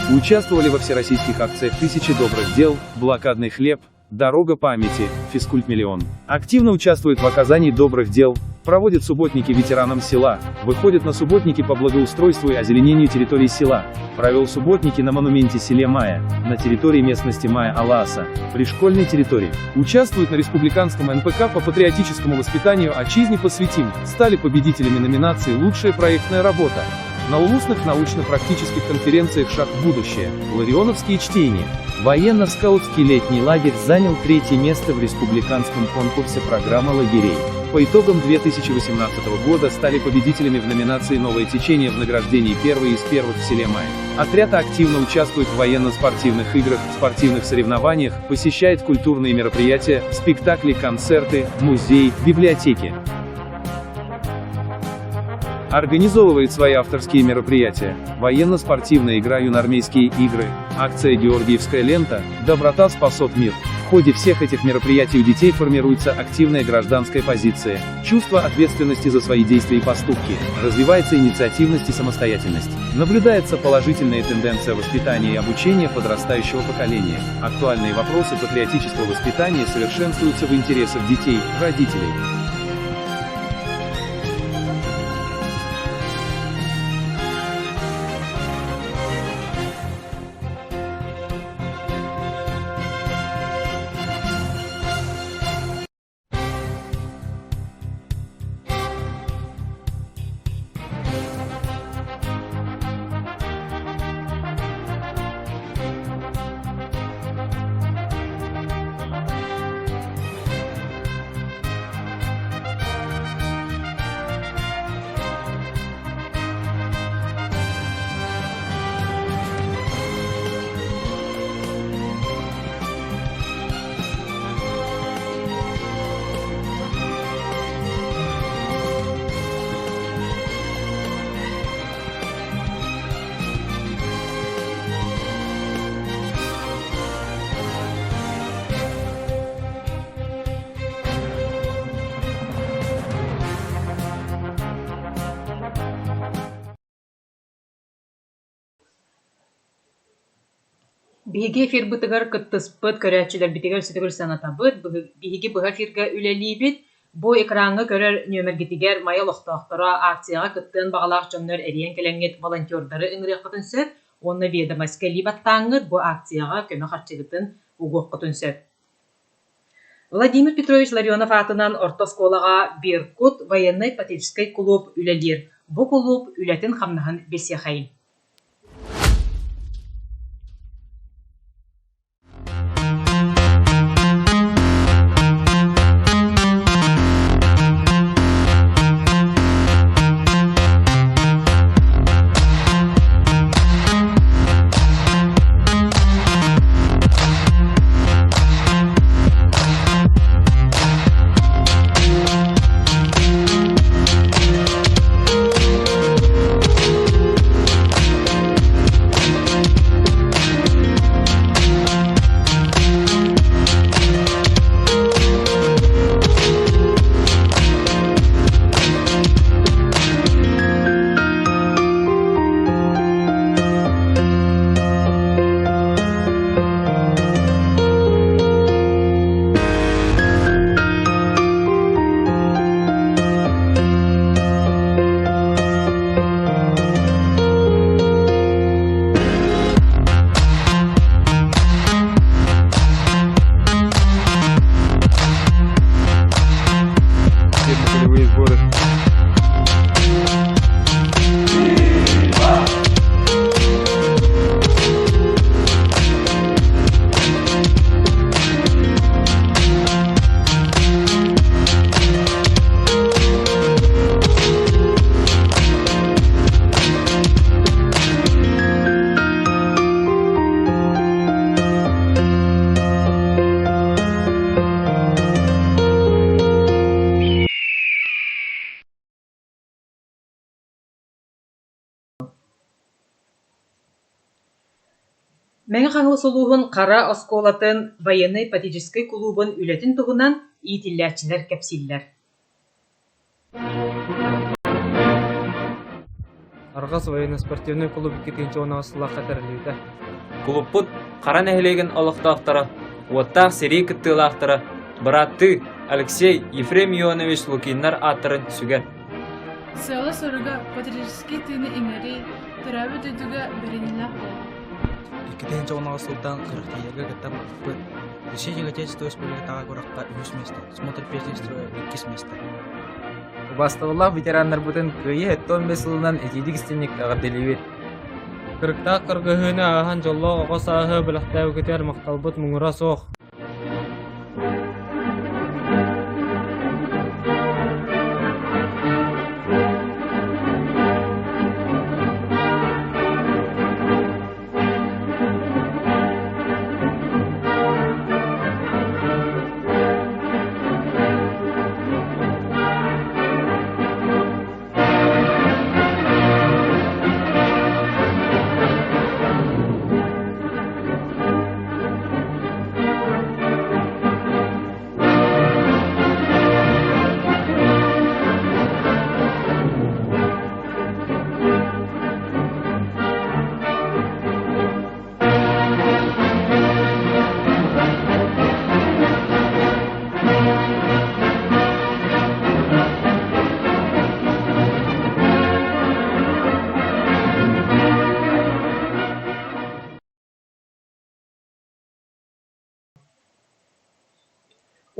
Speaker 16: Участвовали во всероссийских акциях «Тысячи добрых дел», «Блокадный хлеб», «Дорога памяти», «Физкульт-миллион». Активно участвует в оказании добрых дел, проводит субботники ветеранам села, выходит на субботники по благоустройству и озеленению территории села, провел субботники на монументе селе Мая, на территории местности Мая-Алааса, при школьной территории. Участвует на республиканском НПК по патриотическому воспитанию «Отчизне посвятим», стали победителями номинации «Лучшая проектная работа». На улусных научно-практических конференциях «Шаг в будущее», «Ларионовские чтения». Военно-скаутский летний лагерь занял третье место в республиканском конкурсе программы лагерей. По итогам 2018 года стали победителями в номинации «Новое течение» в награждении «Первые из первых» в селе Май. Отряд активно участвует в военно-спортивных играх, спортивных соревнованиях, посещает культурные мероприятия, спектакли, концерты, музеи, библиотеки. Организовывает свои авторские мероприятия, военно-спортивная игра «Юнармейские игры», акция «Георгиевская лента», «Доброта спасет мир». В ходе всех этих мероприятий у детей формируется активная гражданская позиция, чувство ответственности за свои действия и поступки, развивается инициативность и самостоятельность. Наблюдается положительная тенденция воспитания и обучения подрастающего поколения. Актуальные вопросы патриотического воспитания совершенствуются в интересах детей, родителей.
Speaker 2: Биһиги эфирбытыгар кыттыспыт көрөөччүлэрбитигэр өссө санатабыт. Биһиги быһа эфиргэ үлэлиибит. Бу экраҥҥа көрөр нүөмэргитигэр Майа олохтоохторо акцияҕа кыттыан баҕалаах дьоннор эрийэн кэлэҥҥит волонтердары ыҥырыаххытын сөп уонна ведомость кэлии баттааҥҥыт бу акцияҕа көмө харчыгытын угуоххутун сөп. Владимир Петрович Ларионов аатынан орто оскуолаҕа «Беркут» военнай-патриотическай кулууп үлэлиир. Бу кулууп үлэтин-хамнаһын билсиэхэйиҥ.
Speaker 4: Полевые сборы.
Speaker 2: Мэҥэ Хаҥалас улууһун Хара оскуолатын военнай-патриотическай кулуубун үлэтин туһунан иитиллээччилэр кэпсииллэр.
Speaker 4: Арҕас военно-спортивнай кулууп 2010 сыллаахха тэриллибитэ.
Speaker 17: Кулуппут Хара нэһилиэгин олохтоохторо, уоттаах сэрии кыттыылаахтара бырааттыы Алексей Ефрем Ионович Лукиннар ааттарын сүгэр.
Speaker 11: Сыала-соруга патриотическай тыыны иҥэрии, төрөөбүт дойдуга бэриниилээх буолуу.
Speaker 18: 2010 сылтан Кыргызстаҥҥа кыттан барбыппыт. Защитник Отечества республикатааҕы күрэххэ үһүс миэстэ, смотр песни строя иккис миэстэ.
Speaker 4: Убаастабыллаах ветераннарбытын Кыайыы 75 сылынан итиитик истиҥник эҕэрдэлиибит!
Speaker 19: Кырыктаах кыргыһыыны ааһан дьоллоох оҕо сааһы бэлэхтээбиккитигэр махталбыт муҥура суох.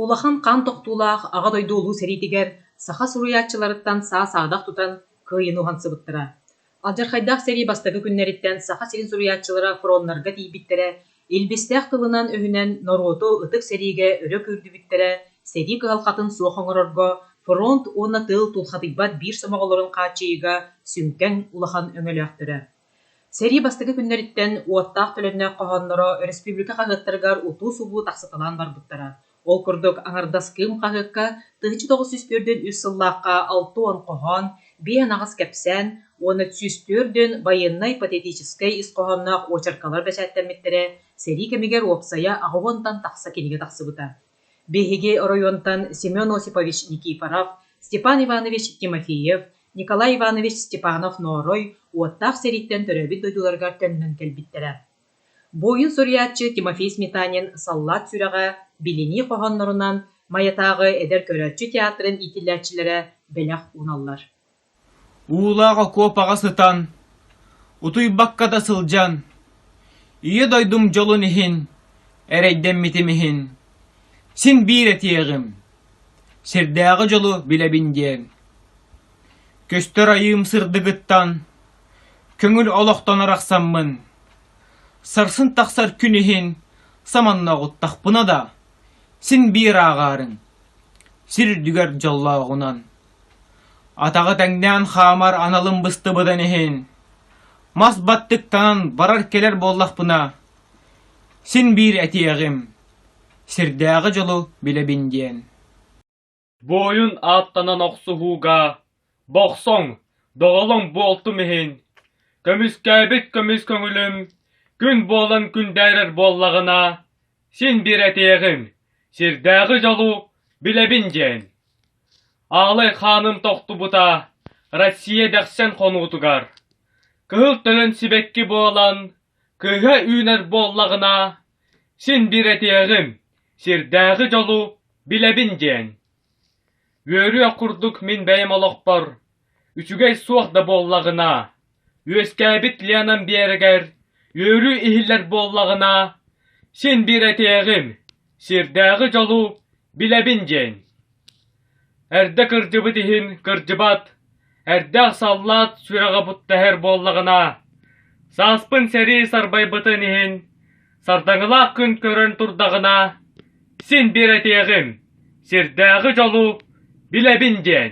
Speaker 2: Улахан хаан тохтуулаах Аҕа дойду Улуу сэриитигэр саха суруйааччыларыттан саа-саадах тутан кыайыыны уһансыбыттара. Алдьархайдаах сэрии бастакы күннэриттэн Саха сирин суруйааччылара фроннарга тиийбиттэрэ, илбистээх тылынан-өһүнэн норуоту ытык сэриигэ өрө күүрдүбүттэрэ, сэрии кыһалҕатын суох оҥорорго фронт уонна тыыл тулхадыйбат биир сомоҕолорун хааччыйыыга сүҥкэн улахан өҥөлөөхтөрө. Сэрии бастакы күннэриттэн уоттаах-төлөннөөх хоһоонноро өрөспүүбүлүкэ хаһыаттарыгар утуу-субуу тахсыталаан барбыттара. Ол курдук, аҥардас Кыым хаһыакка 1943 сыллаахха 60 хоһоон, 58 кэпсээн уонна 104 байыаннай-патриотическай ис хоһоонноох уочаркалар бэчээттэммиттэрэ, сэрии кэмигэр уопсайа 80-тан тахса кинигэ тахсыбыта. Биһиги оройуонтан Семен Осипович Никифоров, Степан Иванович Тимофеев, Николай Иванович Степанов-Ноорой уоттаах сэрииттэн төрөөбүт дойдуларыгар төннөн кэлбиттэрэ. Буойун суруйааччы Тимофей Сметанин «Саллаат сүрэҕэ» билинии хоһооннорунан Майатааҕы эдэр көрөөччү театрын иитиллээччилэрэ бэлэх ууналлар.
Speaker 5: Уулаах окуопаҕа сытан, утуйбакка да сылдьан, Ийэ дойдум дьолун иһин, эрэйдэммитим иһин, син биир этиэҕим, сирдээҕи дьолу билэбин диэн. Көстөр айыым сырдыгыттан, көҥүл олохтон арахсаммын, сарсын тахсар күн иһин саманнаҕыттахпына да, син биир ааҕаарыҥ, сир үрдүгэр дьоллооҕунан. Атаҕы тэҥнээн хаамар аналым быстыбытын иһин, мас баттыктанан барар-кэлэр буоллахпына, син биир этиэҕим, сирдээҕи дьолу билэбин диэн. Буойун ааттанан охсуһууга бохсоҥ, доҕолоҥ буолтум иһин, көмүскээбит көмүс көҥүлүм күн буолан күндээрэр буоллаҕына, син биир этиэҕим, сирдээҕи дьолу билэбин диэн. Аалай хааным тохтубута Россия дэхсэн хонуутугар, кыһыл төлөн сибэкки буолан, кыыһа үүнэр буоллаҕына, син биир этиэҕим, сирдээҕи дьолу билэбин диэн. Үөрүөх курдук мин бэйэм олохпор үчүгэй суох да буоллаҕына, үөскээбит Ленам биэрэгэр үөрүү иһиллэр буоллаҕына, син биир этиэҕим, сирдээҕи дьолу билэбин диэн. Эрдэ кырдьыбыт иһин кырдьыбат, эрдээх саллаат сүрэҕэ буттэһэр буоллаҕына, сааспын сэрии сарбайбытын иһин сардаҥалаах күн көрөн турдаҕына, син биир этиэҕим, сирдээҕи дьолу билэбин диэн.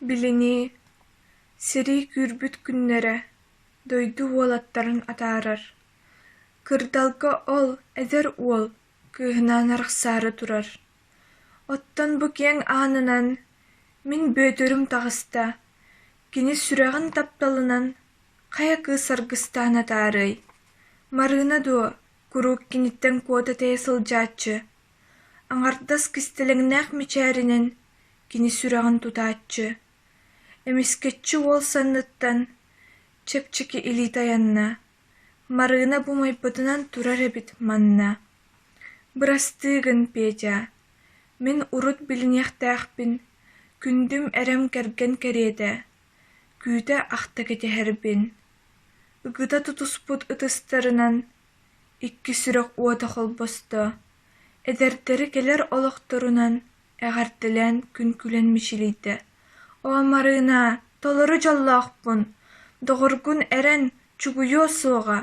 Speaker 11: Билинии, сэрии күүрбүт күннэрэ, дойду уолаттарын атаарар, кырдалга ол эдэр уол кыыһынаан арахсаары турар. Оттон бу киэҥ аанынан мин Бүөтүрүм таҕыста, кини сүрэҕин тапталынан хайа кыыс аргыстаан атаарыай? Марыына дуо, куруук киниттэн куота тэйэ сылдьааччы, аҥардас кистэлэҥнээх мичээринэн кини сүрэҕин тутааччы, эмискэччи уол санныттан чэпчэки илии тайанна, Марыына бу умайбытынан турар эбит манна. Бырастыы гын, Петя, мин урут билиниэхтээхпин, күндүм эрэм кэргэн кэриэтэ, күүтэ-ахта кэтэһэрбин. Ыгыта тутуспут ытыстарынан икки сүрэх уота холбосто, эдэрдэри кэлэр олохторунан эҕэрдэлээн күн күлэн мичилийдэ: «Оо, Марыына, толору дьоллоохпун, доҕоргун эрэн, чугуйуо суоҕа,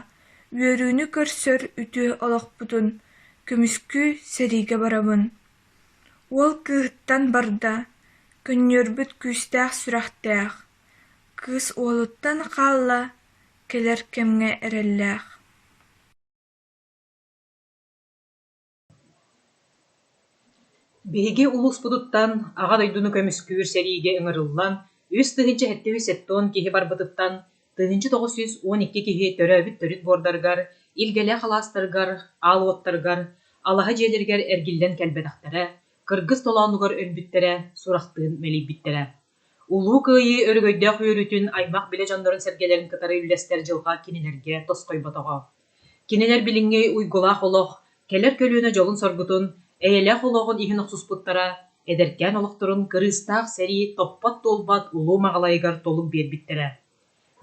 Speaker 11: үөрүүнү көрсөр үтүө олохпутун көмүскүү сэриигэ барабын» Уол кыыһыттан барда, көнньүөрбүт күүстээх сүрэхтээх, кыыс уолуттан хаалла, кэлэр кэмҥэ эрэллээх
Speaker 2: Биһиги улууспутуттан Аҕа дойдуну көмүскүүр сэриигэ ыҥырыллан 3770 киһи барбытыттан 1912 киһи төрөөбүт төрүт буордарыгар, илгэлээх алаастарыгар, аал уоттарыгар, алаһа дьиэлэригэр эргиллэн кэлбэтэхтэрэ, кыргыс толоонугар өлбүттэрэ, сурахтыын мэлийбиттэрэ. Улуу Кыайыы өрөгөйдөөх үөрүүтүн аймах-билэ дьоннорун-сэргэлэрин кытары үллэстэр дьылҕа кинилэргэ тосхойботоҕо. Кинилэр билиҥҥи уйгулаах олох, кэлэр көлүөнэ дьолун-соргутун, эйэлээх олоҕун иһин охсуспуттара, эдэркээн олохторун кырыыстаах сэрии топпот-туолбат улуу маҕалайыгар толук биэрбиттэрэ.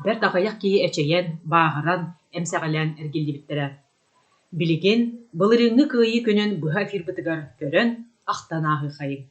Speaker 2: Бэрт аҕыйах киһи эчэйэн, бааһыран, эмсэҕэлээн эргиллибиттэрэ. Билигин былырыыҥҥы Кыайыы күнүн быһа эфирбытыгар көрөн, ахтан ааһыахайыҥ.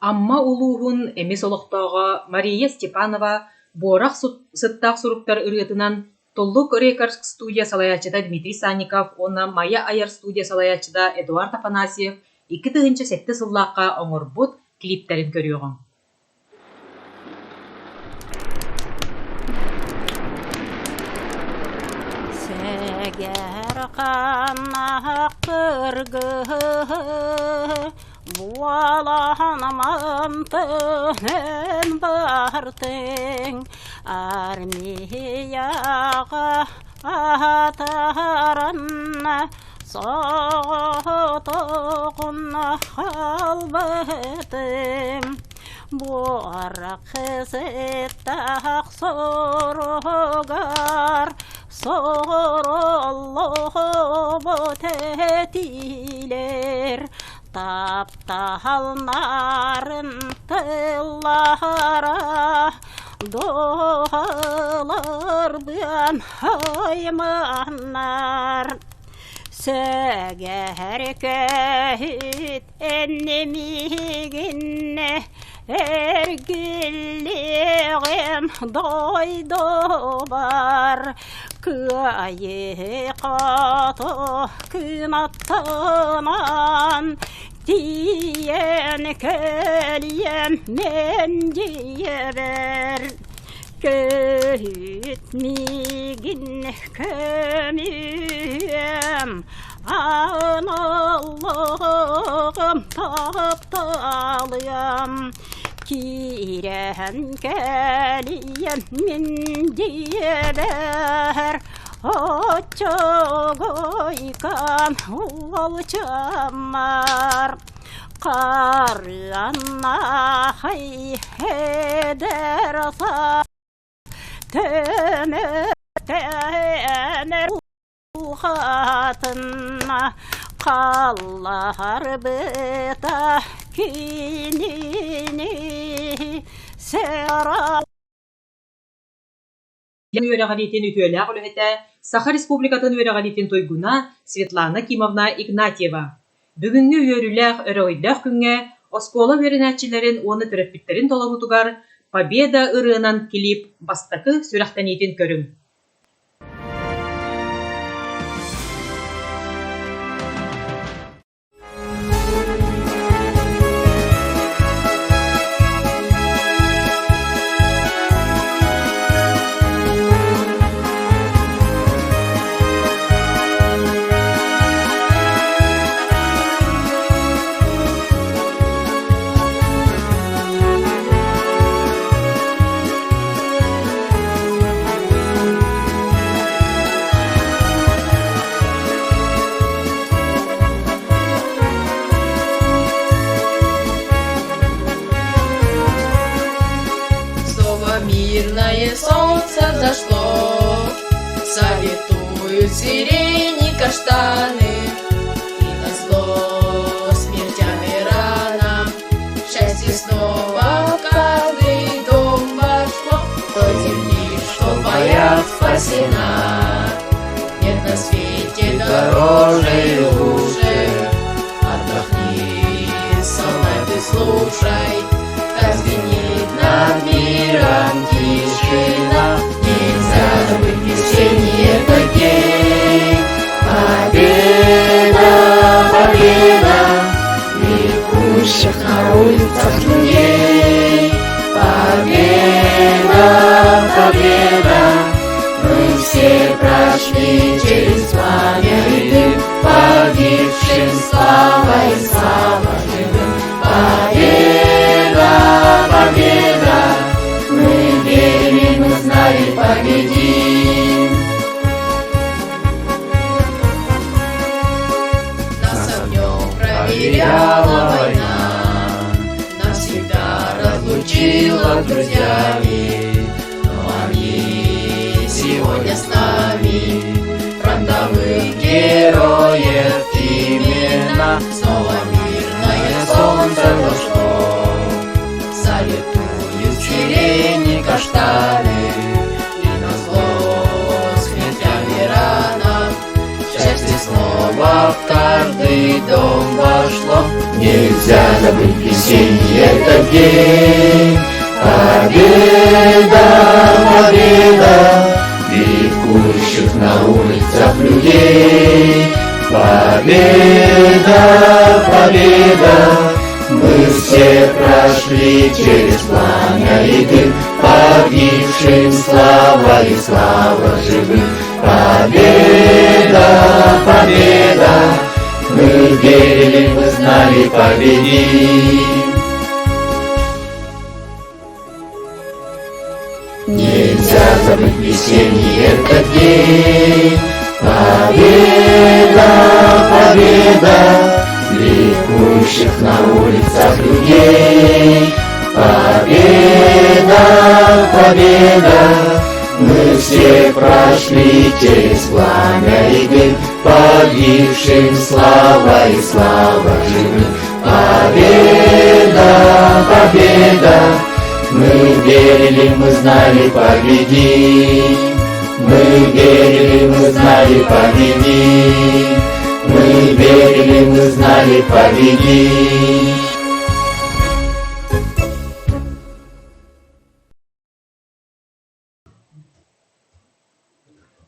Speaker 2: Амма улууһун эмис олохтооҕо Мария Степанова «Буорах сыттаах суруктар» ырыатынан Туллук Рекордс студия салайааччыта Дмитрий Санников уонна Майа айар студия салайааччыта Эдуард Афанасьев 2007 сыллаахха оҥорбут клиптэрин көрүөҕүҥ.
Speaker 7: Сэгэр ханнаах кыргыһы буолаһан мантыһын бартыҥ армияҕа аһатаран соҕотоҕун хаалбытым Буорах сыттаах соругар сороллубут этиилэр таптаһалнарын тыллара дууһаларбын айманнар Сэгэһэр көһүт Эннэмигиннэ эргиллиэҕим дойдубар кыайыы хоту кынаттанан тиийэн кэлиэм мин дьиэбэр Көһүт миигин көмүөм Аналлыгым тапталыам киирэн кэлиэм мин дьиэбэр. Оччогойкам уолчаммар Харыаннахай эдэр Төнөр Ухатынна халларбыта кинини сера
Speaker 2: үөрэҕириитин үтүөлээх үлэһитэ, Саха Республикатын үөрэҕириитин туйгуна Светлана Кимовна Игнатьева. Бүгүҥҥү үөрүүлээх, өрөгөйдөөх күҥҥэ оскуола үөрэнээччилэрин уонна төрөппүттэрин толоруутугар Победа ырыанан клип бастакы сүрэхтэниитин көрүҥ.
Speaker 9: Снова мирное солнце зашло, Советуют сирени каштаны, И назло смертям и ранам Счастье снова в каждый дом вошло. До земли, что в боях спасена, Нет на свете дороже и лучше. Отдохни, солдат, ты слушай, Как звенит над миром тишина. Нельзя забыть весенний этот день. Победа, победа, Ликующих на улицах людей. Победа, победа, мы все прошли через пламя и дым, Погибшим слава и слава живым. Победа, победа, мы верили, мы знали, победим. Нас огнем проверяла война, Нас всегда разлучила с друзьями, Но они сегодня с нами, Фронтовых героев имена. Снова мирное солнце зашло, Салютуют сирени каштаны, И назло смертям и ранам Счастье снова в каждый дом вошло. Нельзя забыть весенний этот день. Победа, победа, ликующих на улицах людей. Победа, победа, мы все прошли через пламя и дым, Погибшим слава и слава живым. Победа, победа, мы верили, мы знали, победим. Нельзя забыть весенний этот день. Победа, победа, ликующих на улицах людей. Победа, победа, мы все прошли через пламя и дым, Погибшим слава и слава живым. Победа, победа, мы верили, мы знали, победим. Мы верили, мы знали, победим. Мы верили, мы знали, победим.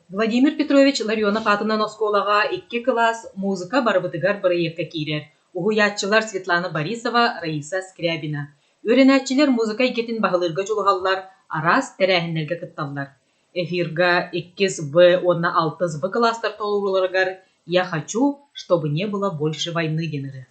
Speaker 2: Владимир Петрович Ларионов аатынан оскуолаҕа икки кылаас «Музыка барыбытыгар» бырайыакка киирэр. Уһуйааччылар Светлана Борисова, Раиса Скрябина. Үөрэнээччилэр музыка эйгэтин баһылыырга дьулуһаллар, араас тэрээһиннэргэ кытталлар. Эфирга иккис В уонна алтыс В кылаастар толорууларыгар «Я хочу, чтобы не было больше войны» диэн ырыа.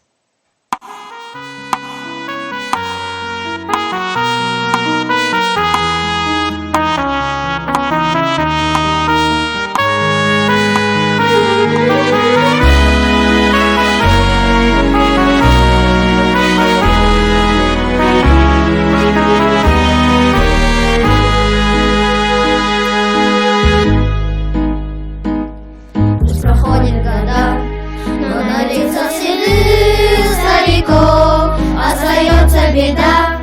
Speaker 10: беда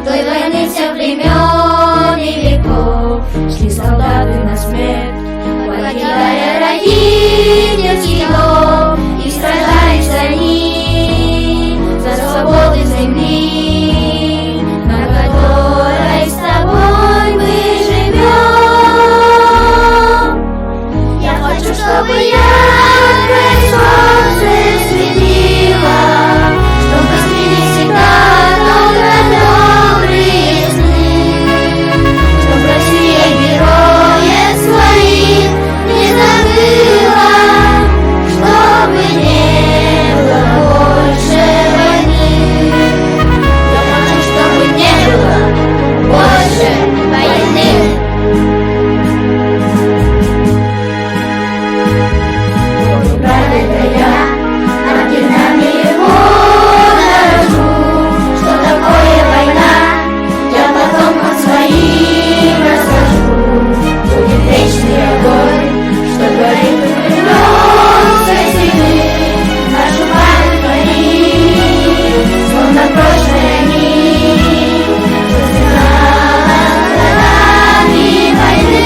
Speaker 10: Той войны всех времен и веков Шли солдаты на смерть, покидая родительский дом И сражались они за свободу земли, На которой с тобой мы живем. Я хочу, чтобы яркое солнце светило, Чтобы снились всегда только добрые сны, Чтоб Россия героев своих не забыла, Чтобы не было больше войны. Я хочу, чтобы не было больше войны. Буду брат, это я, орденами ему дорожу. Что такое война, я потомкам своим расскажу. Будет вечный огонь, что горит у Кремлевской стены. Нашу память хранит, словно прошлое миг, что сверкало годами войны.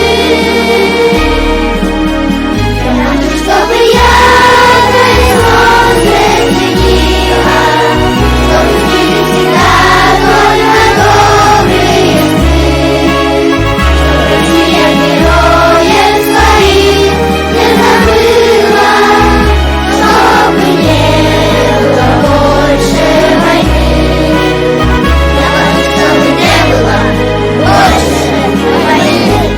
Speaker 10: Я хочу, чтобы яркое солнце светило, Чтобы снились всегда только добрые сны, Чтоб Россия героев своих не забыла, Чтобы не было больше войны. Я хочу, чтобы не было больше войны.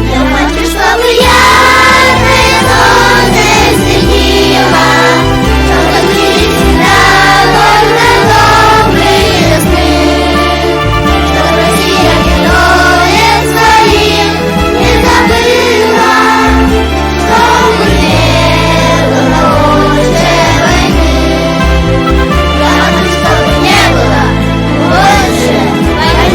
Speaker 10: Я хочу, чтобы яркое солнце светило, Чтобы снились всегда только добрые сны, Чтоб Россия героев своих не забыла, Чтобы не было больше войны. Я хочу, чтобы не было больше войны.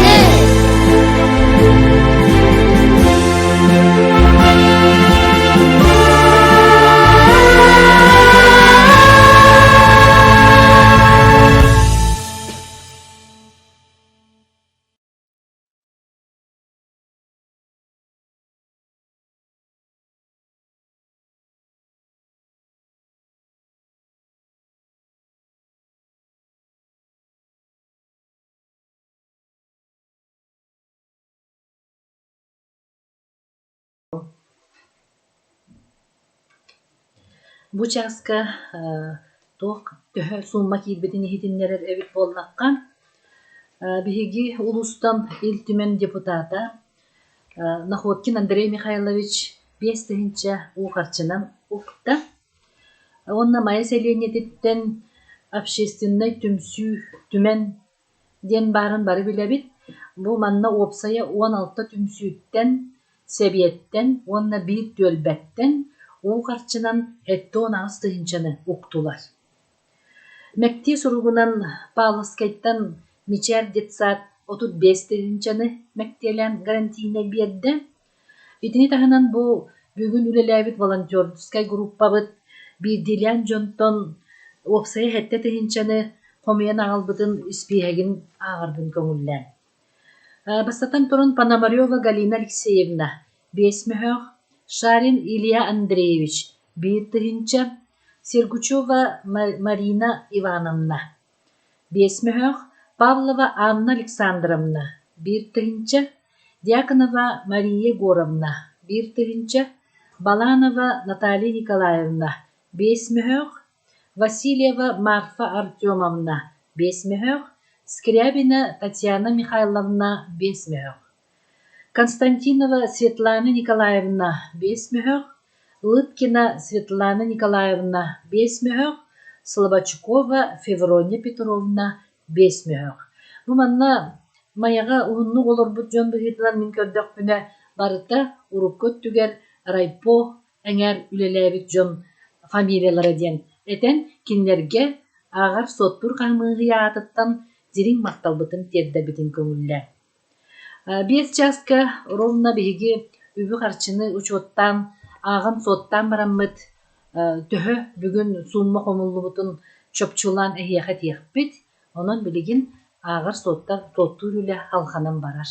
Speaker 8: Бу чааска туох төһө суумма киирбитин иһитиннэрэр эбит буоллахха, биһиги улуустан Ил Түмэн депутата Находкин Андрей Михайлович 5000 уу харчынан укта. Уонна Майа сэлиэнньэтиттэн общественнай түмсүү түмэн диэн баарын бары билэбит. Бу манна уопсайа 16 түмсүүттэн, сэбиэттэн уонна биир түөлбэттэн уу харчынан 78 тыһыынчаны уктулар. Мэктиэ суругунан Павловскайтан Мичээр детсад 35 тыһыынчаны мэктиэлээн гарантийнай биэрдэ. Итини таһынан бу бүгүн үлэлээбит волонтерскай группабыт биирдиилээн дьонтон уопсайа сэттэ тыһыынчаны хомуйан аҕалбытын испииһэгин ааҕарбын көҥүллээн. Бастатан туран Пономарева Галина Алексеевна биэс мөһөөх, Шарин Илья Андреевич биир тыһыынча, Сергучева Марина Ивановна биэс мөһөөх, Павлова Анна Александровна биир тыһыынча, Дьяконова Мария Егоровна биир тыһыынча, Баланова Наталья Николаевна биэс мөһөөх, Васильева Марфа Артемовна биэс мөһөөх, Скрябина Татьяна Михайловна биэс мөһөөх, Константинова Светлана Николаевна биэс мөһөөх, Лыткина Светлана Николаевна биэс мөһөөх, Слободчукова Февронья Петровна биэс мөһөх. Бу манна Майаҕа уһуннук олорбут дьон быһыытынан мин көрдөхпүнэ, барыта урукку өттүгэр райпо эҥээр үлэлээбит дьон фамилиялара диэн этэн, кинилэргэ ааҕар-суоттуур хамыыһыйа аатыттан дириҥ махталбытын тиэрдэрбитин көҥүллээ. Биэс чааска ровно биһиги үбү-харчыны учуоттаан, ааҕан-суоттаан бараммыт төһө бүгүн суумма хомуллубутун чопчулаан эһиэхэ этиэхпит. Онон билигин ааҕар-суоттар суоттуур үлэ алҕанан барар.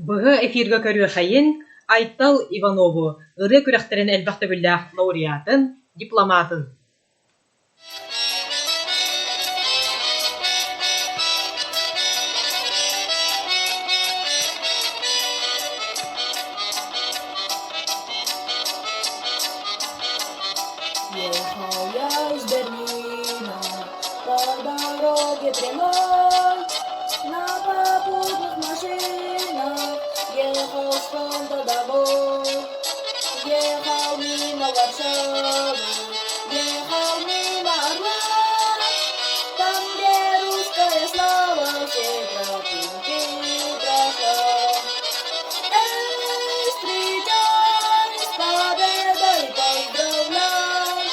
Speaker 2: Быһа эфиргэ көрүөхэйин Айтал Иванову ырыа күрэхтэрин элбэх төгүллээх лауреатын, дипломатын
Speaker 20: Ехал я из Берлина по дороге прямой, на попутных машинах ехал с фронта домой. Ехал мимо Варшавы, ехал мимо Орла, там, где русская слава все тропинки прошла. Эй, встречай, с победой поздравляй,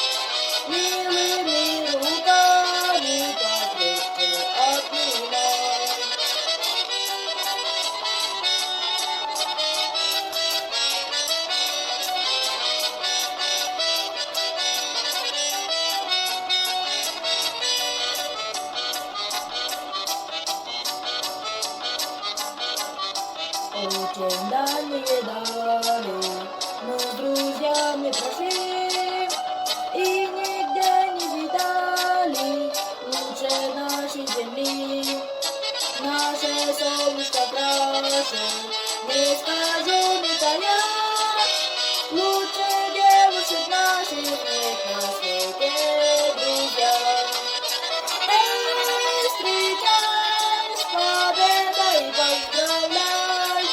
Speaker 20: милыми руками покрепче обнимай. Очень дальние дали мы с друзьями прошли И нигде не видали лучше нашей земли. Наше солнышко краше, не скажу не тая, Лучше девушек наших нет на свете, друзья. Эй, встречай, с победой поздравляй,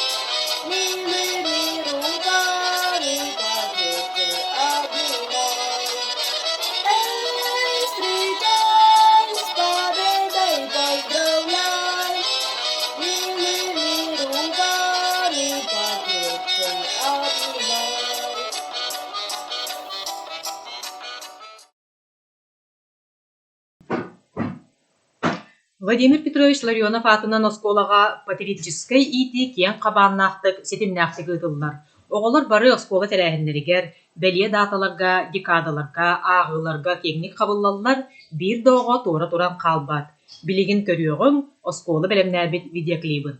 Speaker 20: Милыми руками покрепче обнимай. Эй, встречай, с победой поздравляй, Милыми руками покрепче обнимай.
Speaker 2: Владимир Петрович Ларионов аатынан оскуолаҕа патриотическай иитии киэҥ хабааннаахтык, ситимнээхтик ыытыллар. Оҕолор бары оскуола тэрээһиннэригэр, бэлиэ дааталарга, декадаларга, ааҕыыларга киэҥник хабыллаллар, биир да оҕо туора туран хаалбат. Билигин көрүөҕүҥ, оскуола бэлэмнээбит видеоклибын.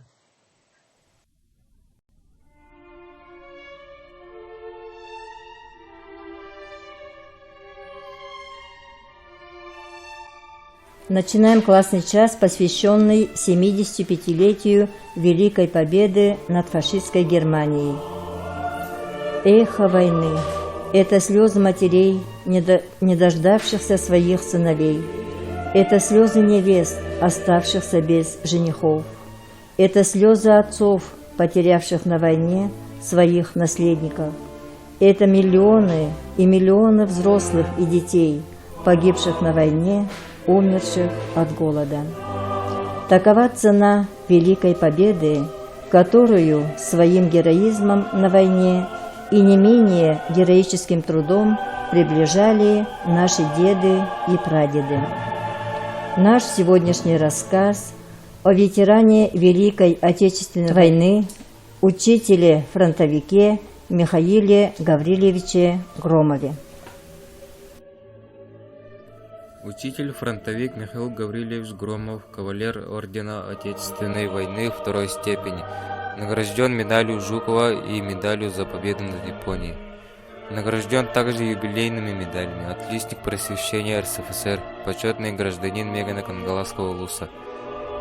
Speaker 21: Начинаем классный час, посвященный 75-летию Великой Победы над фашистской Германией. Эхо войны – это слезы матерей, не дождавшихся своих сыновей. Это слезы невест, оставшихся без женихов. Это слезы отцов, потерявших на войне своих наследников. Это миллионы и миллионы взрослых и детей, погибших на войне, умерших от голода. Такова цена Великой Победы, которую своим героизмом на войне и не менее героическим трудом приближали наши деды и прадеды. Наш сегодняшний рассказ о ветеране Великой Отечественной войны, учителе-фронтовике Михаиле Гаврилевиче Громове.
Speaker 19: Учитель-фронтовик Михаил Гаврилевич Громов, кавалер Ордена Отечественной войны второй степени, награжден медалью Жукова и медалью за победу над Японией. Награжден также юбилейными медалями «Отличник просвещения РСФСР», «Почетный гражданин Мегино-Кангаласского улуса».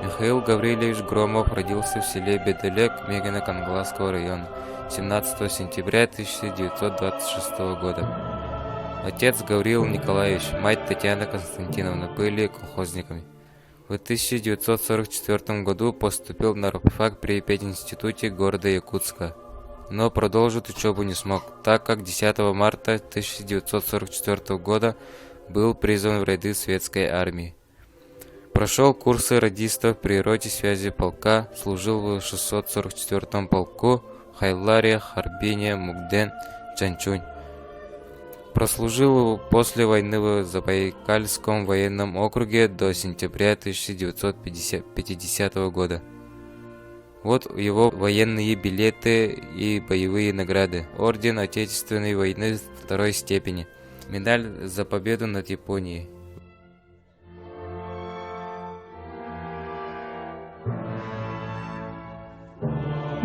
Speaker 19: Михаил Гаврильевич Громов родился в селе Беделек Мегино-Кангаласского района 17 сентября 1926 года. Отец Гаврил Николаевич, мать Татьяна Константиновна были колхозниками. В 1944 году поступил на рабфак при пединституте города Якутска, но продолжить учебу не смог, так как 10 марта 1944 года был призван в ряды Светской армии. Прошел курсы радистов при роте связи полка, служил в 644-м полку в Хайларе, Харбине, Мукден, Чанчунь. Прослужил после войны в Забайкальском военном округе до сентября 1950 года. Вот его военные билеты и боевые награды. Орден Отечественной войны второй степени. Медаль за победу над Японией.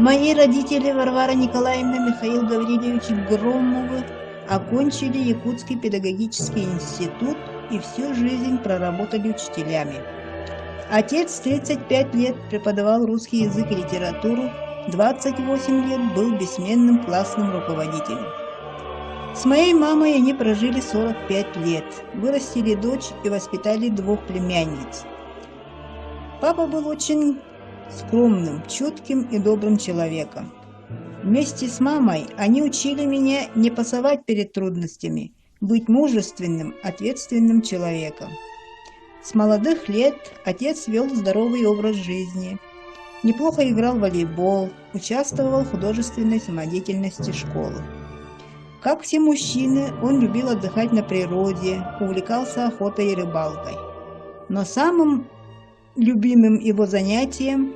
Speaker 3: Мои родители Варвара Николаевна, Михаил Гаврилович Громовы окончили Якутский педагогический институт и всю жизнь проработали учителями. Отец 35 лет преподавал русский язык и литературу, 28 лет был бессменным классным руководителем. С моей мамой они прожили 45 лет, вырастили дочь и воспитали двух племянниц. Папа был очень скромным, чутким и добрым человеком. Вместе с мамой они учили меня не пасовать перед трудностями, быть мужественным, ответственным человеком. С молодых лет отец вел здоровый образ жизни, неплохо играл в волейбол, участвовал в художественной самодеятельности школы. Как все мужчины, он любил отдыхать на природе, увлекался охотой и рыбалкой. Но самым любимым его занятием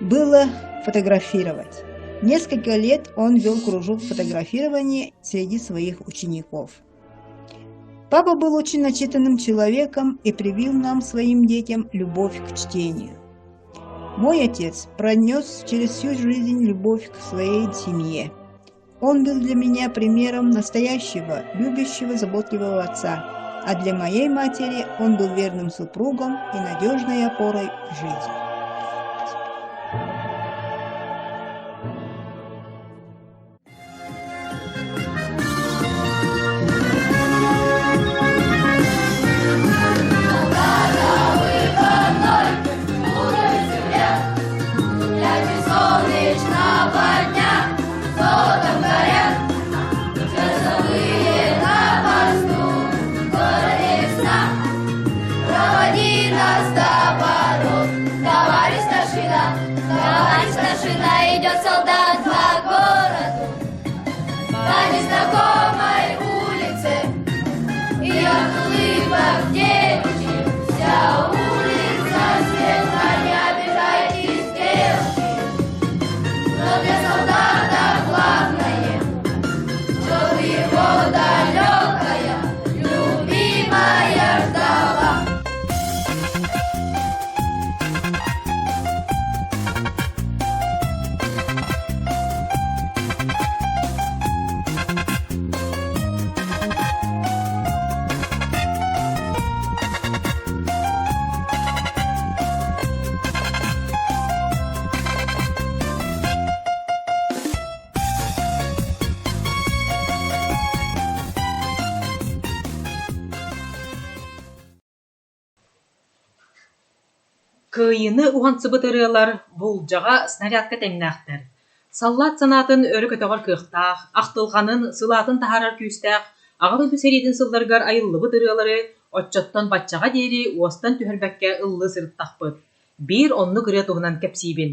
Speaker 3: было фотографировать. Несколько лет он вел кружок фотографирования среди своих учеников. Папа был очень начитанным человеком и привил нам, своим детям, любовь к чтению. Мой отец пронес через всю жизнь любовь к своей семье. Он был для меня примером настоящего, любящего, заботливого отца, а для моей матери он был верным супругом и надежной опорой в жизни.
Speaker 10: Идет солдат по городу, по незнакомой улице, И от улыбок девичьих вся улица светла, не обижайтесь, девушки. Но для солдата главное, чтобы его далекая, любимая ждала.
Speaker 2: Кыайыыны уһансыбыт ырыалар буулдьаҕа снарядка тэҥнээхтэр. Саллаат санаатын өрө көтөҕөр кыахтаах, ахтылҕанын, сылаатын таһаарар күүстээх Аҕа дойду сэриитин сылларыгар айыллыбыт ырыалары оччоттон баччаҕа диэри уостан түһэрбэккэ ыллыы сырыттахпыт. Биир оннук ырыа туһунан кэпсиибин.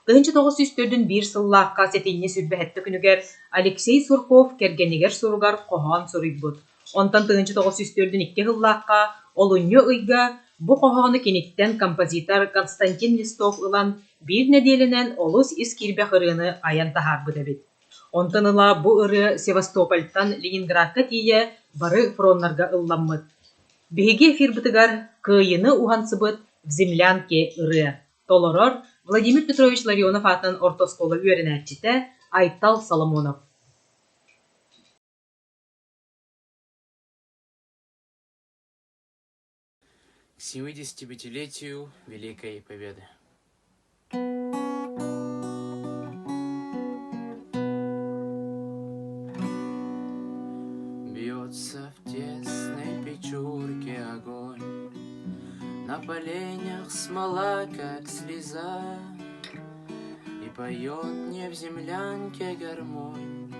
Speaker 2: 1941 сыллаахха сэтинньи 27 күнүгэр Алексей Сурков кэргэнигэр суругар хоһоон суруйбут. Онтон 1942 сыллаахха олунньу ыйга бу хоһоону киниттэн композитор Константин Листов ылан биир нэдиэлэнэн олус ис киирбэх ырыаны айан таһаарбыт эбит. Онтон ыла бу ырыа Севастопольтан Ленинградка тиийэ бары фроннарга ылламмыт. Биһиги эфирбытыгар Кыайыыны уһансыбыт «В землянке» ырыа толорор Владимир Петрович Ларионов аатынан орто оскуола үөрэнээччитэ Айтал Соломонов.
Speaker 6: К 75-летию Великой Победы. На поленях смола, как слеза, И поет мне в землянке гармонь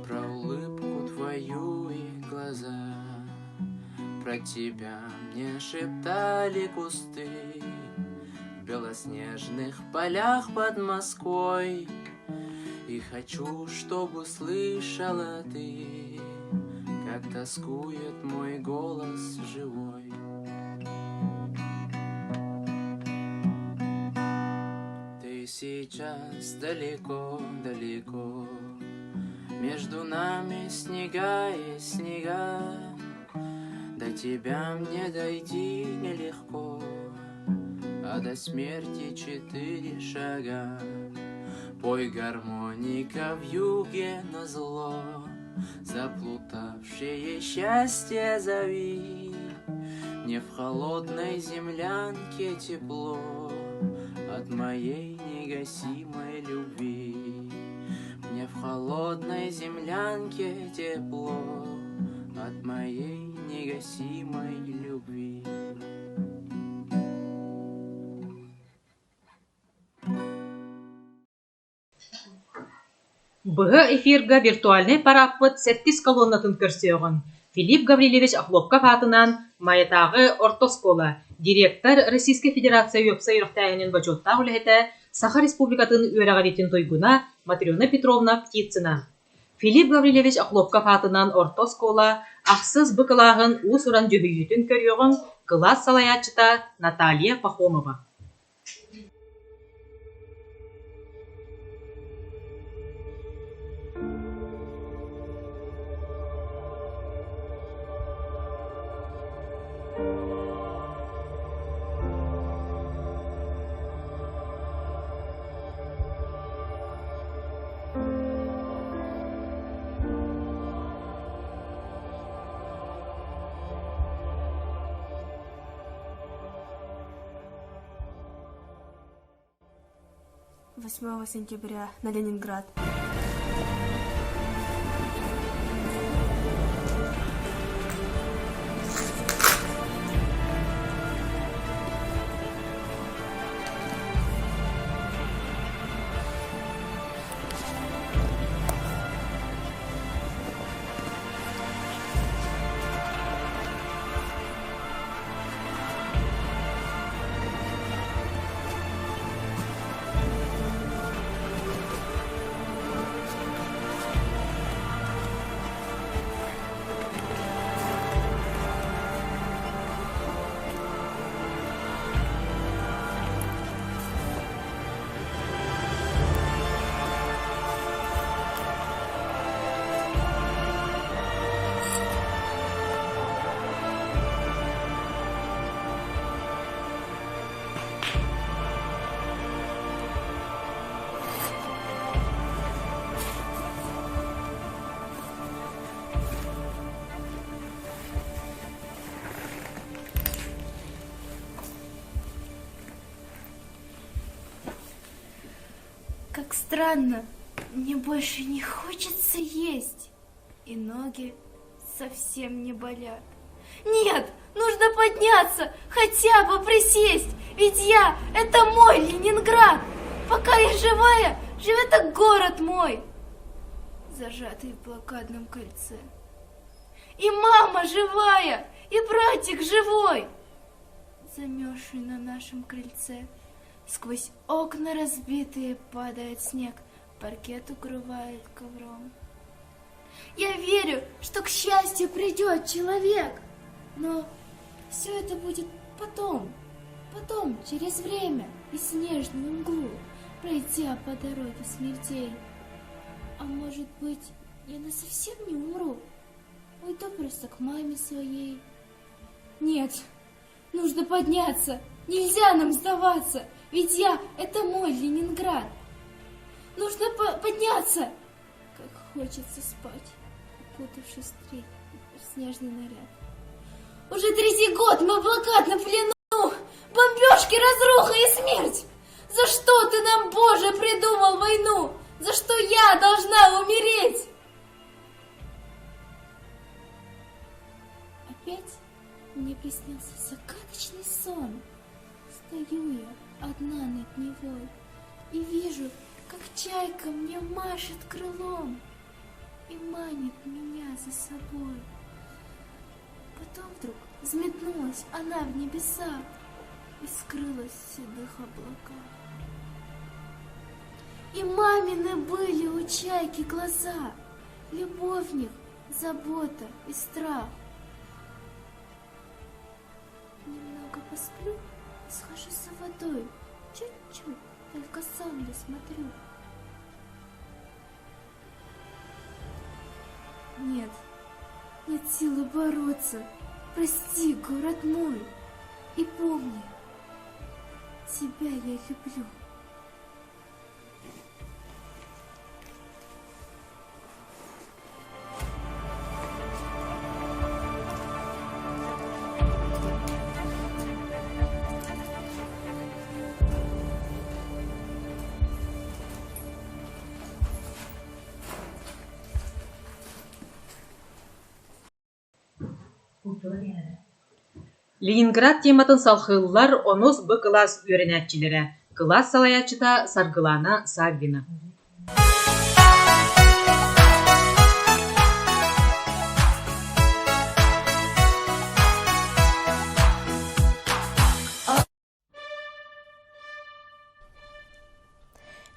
Speaker 6: Про улыбку твою и глаза. Про тебя мне шептали кусты В белоснежных полях под Москвой. И хочу, чтобы слышала ты, Как тоскует мой голос живой. Ты сейчас далеко, далеко, Между нами снега и снега, До тебя мне дойти нелегко, А до смерти четыре шага. Пой гармоника в юге на зло, Заплутавшее счастье зови. Мне в холодной землянке тепло От моей негасимой любви. Мне в холодной землянке тепло От моей негасимой любви.
Speaker 2: Быһа эфирга виртуальнай парааппыт сэттис колоннатын көрсүөҕүҥ Филипп Гаврильевич Охлопков аатынан Майатааҕы орто оскуола, директор Российскай Федерация уопсай үөрэхтээһинин бочуоттаах үлэһитэ, Саха Республикатын үөрэҕириитин туйгуна Матрена Петровна Птицына. Филипп Гаврильевич Охлопков аатынан орто оскуола ахсыс Б кылааһын уус-уран дьүһүйүүтүн көрүөҕүҥ кылаас салайааччыта Наталья Пахомова.
Speaker 11: 8 сентября на Ленинград. Как странно, мне больше не хочется есть, и ноги совсем не болят. Нет, нужно подняться, хотя бы присесть, ведь я – это мой Ленинград. Пока я живая, живет город мой, зажатый в блокадном кольце. И мама живая, и братик живой, замерзший на нашем крыльце. Сквозь окна разбитые падает снег, паркет укрывает ковром. Я верю, что к счастью придет человек, но все это будет потом, потом, через время и снежную мглу, пройдя по дороге смертей. А может быть, я насовсем не умру? Уйду просто к маме своей. Нет, нужно подняться, нельзя нам сдаваться, ведь я – это мой Ленинград. Нужно по подняться, как хочется спать, укутавшись в снежный наряд. Уже третий год мы в блокадном плену, бомбежки, разруха и смерть. За что ты нам, Боже, придумал войну? За что я должна умереть? Опять мне приснился загадочный сон. сон. Стою я одна над Невой и вижу, как чайка мне машет крылом и манит меня за собой. Потом вдруг взметнулась она в небеса и скрылась в седых облаках. И мамины были у чайки глаза, любовь в них, забота и страх. Немного посплю и схожу за водой, чуть-чуть, только сон досмотрю. Нет, нет силы бороться. Прости, город мой. И помни, тебя я люблю.
Speaker 2: Ленинград тематын салхыыллар онус Б кылаас үөрэнээччилэрэ, кылаас салайааччыта Саргылана Саввина.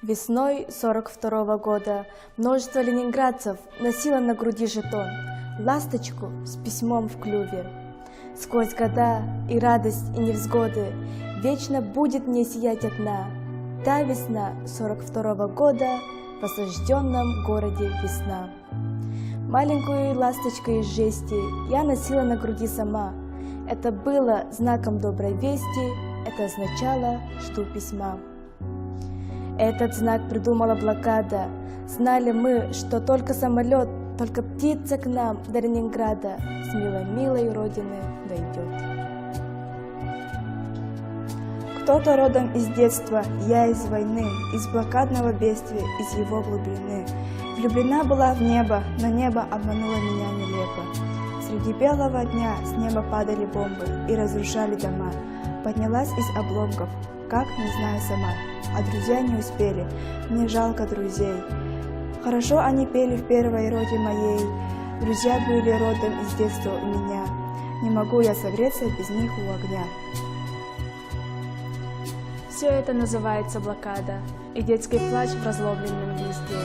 Speaker 1: Весной 42 года множество ленинградцев носило на груди жетон, ласточку с письмом в клюве. Сквозь года и радость, и невзгоды вечно будет мне сиять одна та весна 42 года в осажденном городе весна. Маленькую ласточку из жести я носила на груди сама. Это было знаком доброй вести, это означало «жду письма». Этот знак придумала блокада. Знали мы, что только самолет, только птица к нам до Ленинграда с милой-милой родины дойдет.
Speaker 22: Кто-то родом из детства, я из войны, из блокадного бедствия, из его глубины. Влюблена была в небо, но небо обмануло меня нелепо. Среди белого дня с неба падали бомбы и разрушали дома. Поднялась из обломков, как, не знаю сама. А друзья не успели, мне жалко друзей. Хорошо они пели в первой роте моей, Друзья были родом из детства у меня. Не могу я согреться без них у огня.
Speaker 1: Все это называется блокада и детский плач в разломленном гнезде.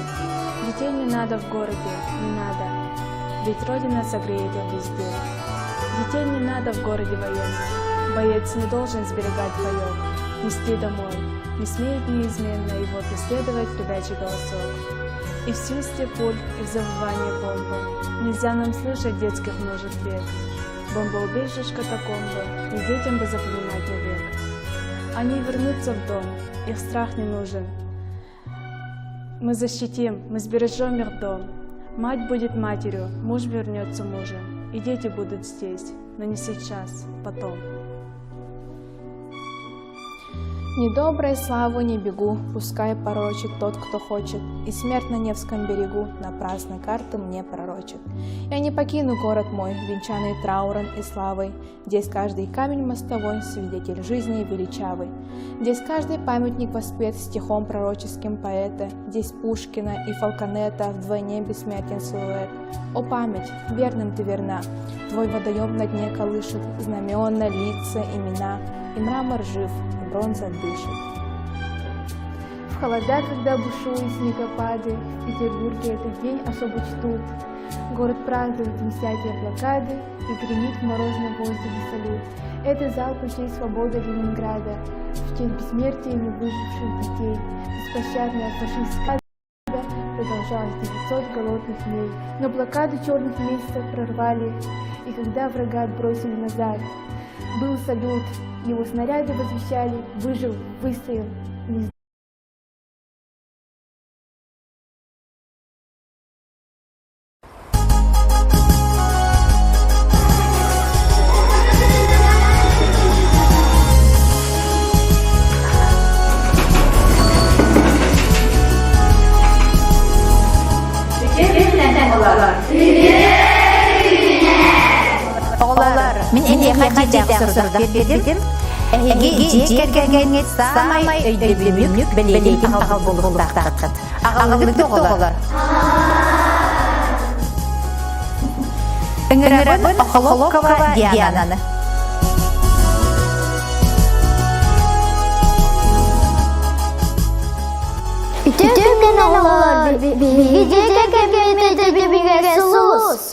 Speaker 1: Детей не надо в городе, не надо, ведь Родина согреет их везде. Детей не надо в городе военном, боец не должен сберегать боек, нести домой, не смеет неизменно его преследовать ребячий голосок. И в свисте пуль, и в завывании бомбы нельзя нам слышать детских множеств век. Бомбоубежищ катакомбы не детям бы запоминать навек. Они вернутся в дом, их страх не нужен. Мы защитим, мы сбережем их дом. Мать будет матерью, муж вернется мужем, и дети будут здесь, но не сейчас, потом.
Speaker 23: Недоброй славу не бегу, пускай порочит тот, кто хочет, и смерть на Невском берегу напрасно карты мне пророчит. Я не покину город мой, венчанный трауром и славой, здесь каждый камень мостовой свидетель жизни величавый. Здесь каждый памятник воспет стихом пророческим поэта, здесь Пушкина и Фалконета вдвойне бессмертен силуэт. О память, верным ты верна, твой водоем на дне колышет знамена, лица, имена, и мрамор жив, и бронза дышит.
Speaker 24: В холода, когда бушуют снегопады, в Петербурге этот день особо чтут. Город празднует день снятия блокады и гремит в морозном воздухе салют. Это залп в честь свободы Ленинграда, в честь бессмертия не выживших детей. Беспощадная фашистская продолжалась 900 голодных дней. Но блокаду черных месяцев прорвали, и когда врага отбросили назад, был салют, его снаряды возвещали, выжил, выстоял, не
Speaker 25: Оҕолор, мин эһиэхэ дьиэдээх сорудах биэрдим.
Speaker 12: Эһиги дьиэ кэргэҥҥит саамай өйдөбүнньүк бэлиэтин аҕал буолуохтааххыт. Аҕаллыгыт оҕолор. Ыҥырабын Охолокова Диананы.
Speaker 13: Үтүө күн оҕолор, биһиги дьиэ кэргэммит өйдөбүлүгэр сулус.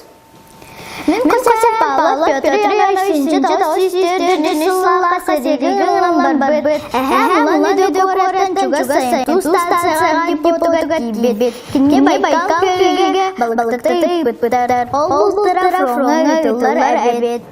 Speaker 13: Мин хосем Павлов Петр Иванович 1904 сыллаахха сэриигэ ыҥыран барбыт. Эһээм Улан-Удэ куораттан чугас Саянтуу станцияҕа депотугар тиийбит. Кинини Байкал күөлүгэ балыктата ыыппыттар. Ол бултара фроҥҥа ыытыллар эбит.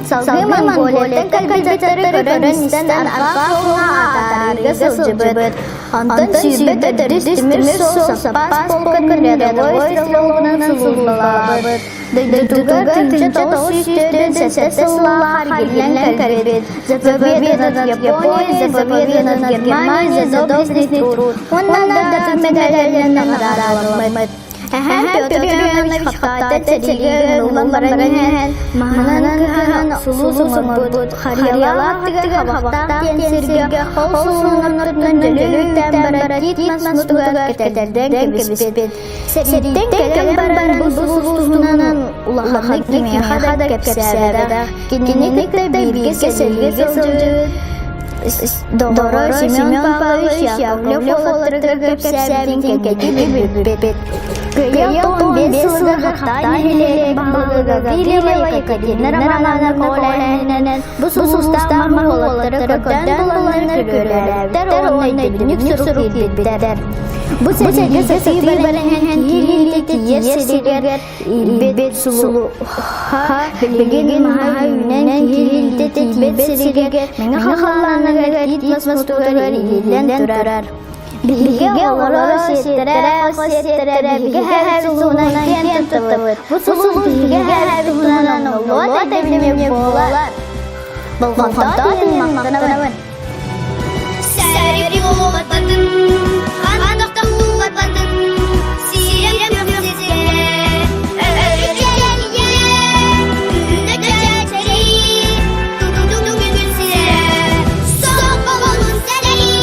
Speaker 13: Салгыы Монголияттан кэлбиттэрэ көрөн-истэн арҕаа уҥа атаарыыга сылдьыбыт. Онтон 24 тимир суол саппаас полкатын рядовой стрелогунан сулууспалаабыт. Дойдутугар 1947 сыллаах эргиллэн кэлбит. За победу над Японией, за победу над Германией, за доблестный труд. Уонна да медаллэринэн наҕараадаламмыт. Эһэм Петр Иванович Хаптаата сэриигэ ыҥырыллан баран иһэн, маһынан кыһан сулус оҥорбут, Харыйалаах аттыгар Хабахтаах диэн сиргэ ол сулуһун ортотунан дьөлө үүттээн барар тиит мас мутугар кэтэрдэн кэбиспит. Сэрииттэн кэлэн баран бу сулус туһунан улаханнык кимиэхэ да кэпсээбэтэх. Кинини кытта бииргэ сэриигэ сылдьыбыт доҕоро Семен Павлович Яковлев уолаттарыгар кэпсээбитин кэккэтик билбиппит. Кыайа 15 сылыгар Хаптаан нэһилиэгин баһылыга Гаврилова Екатерина Романовна көҕүлээһининэн бу сулустаах маһы уолаттары көрдөөн буланнар күрүөлээбиттэр уонна өйдөбүнньүк сурук киирбиттэр. Бу сэриигэ сатыы баран иһэн киһи тиийэр сиригэр Иирбит сулуһа билигин маһа үүнэн киһи тиийбэт сиригэр мэҥэ халлааныгар тиит мас мутугар иһиллэн турар. Биһиги оҕолоро сиэттэрэ, хос сиэттэрэ биһиги эһээбит сулуһунан киэн туттабыт. Бу сулус биһиги эһээбит туһунан оллуот эбинньик буолар. Болҕомтоҕо иһин махтанабын.
Speaker 10: Сэрии буолбатын, ханнык булбатын, сирэм сиргэ, өрүкүйэ, үүнэ-чэчэри, туту-күн сирэ, соҕоҕун сэрии,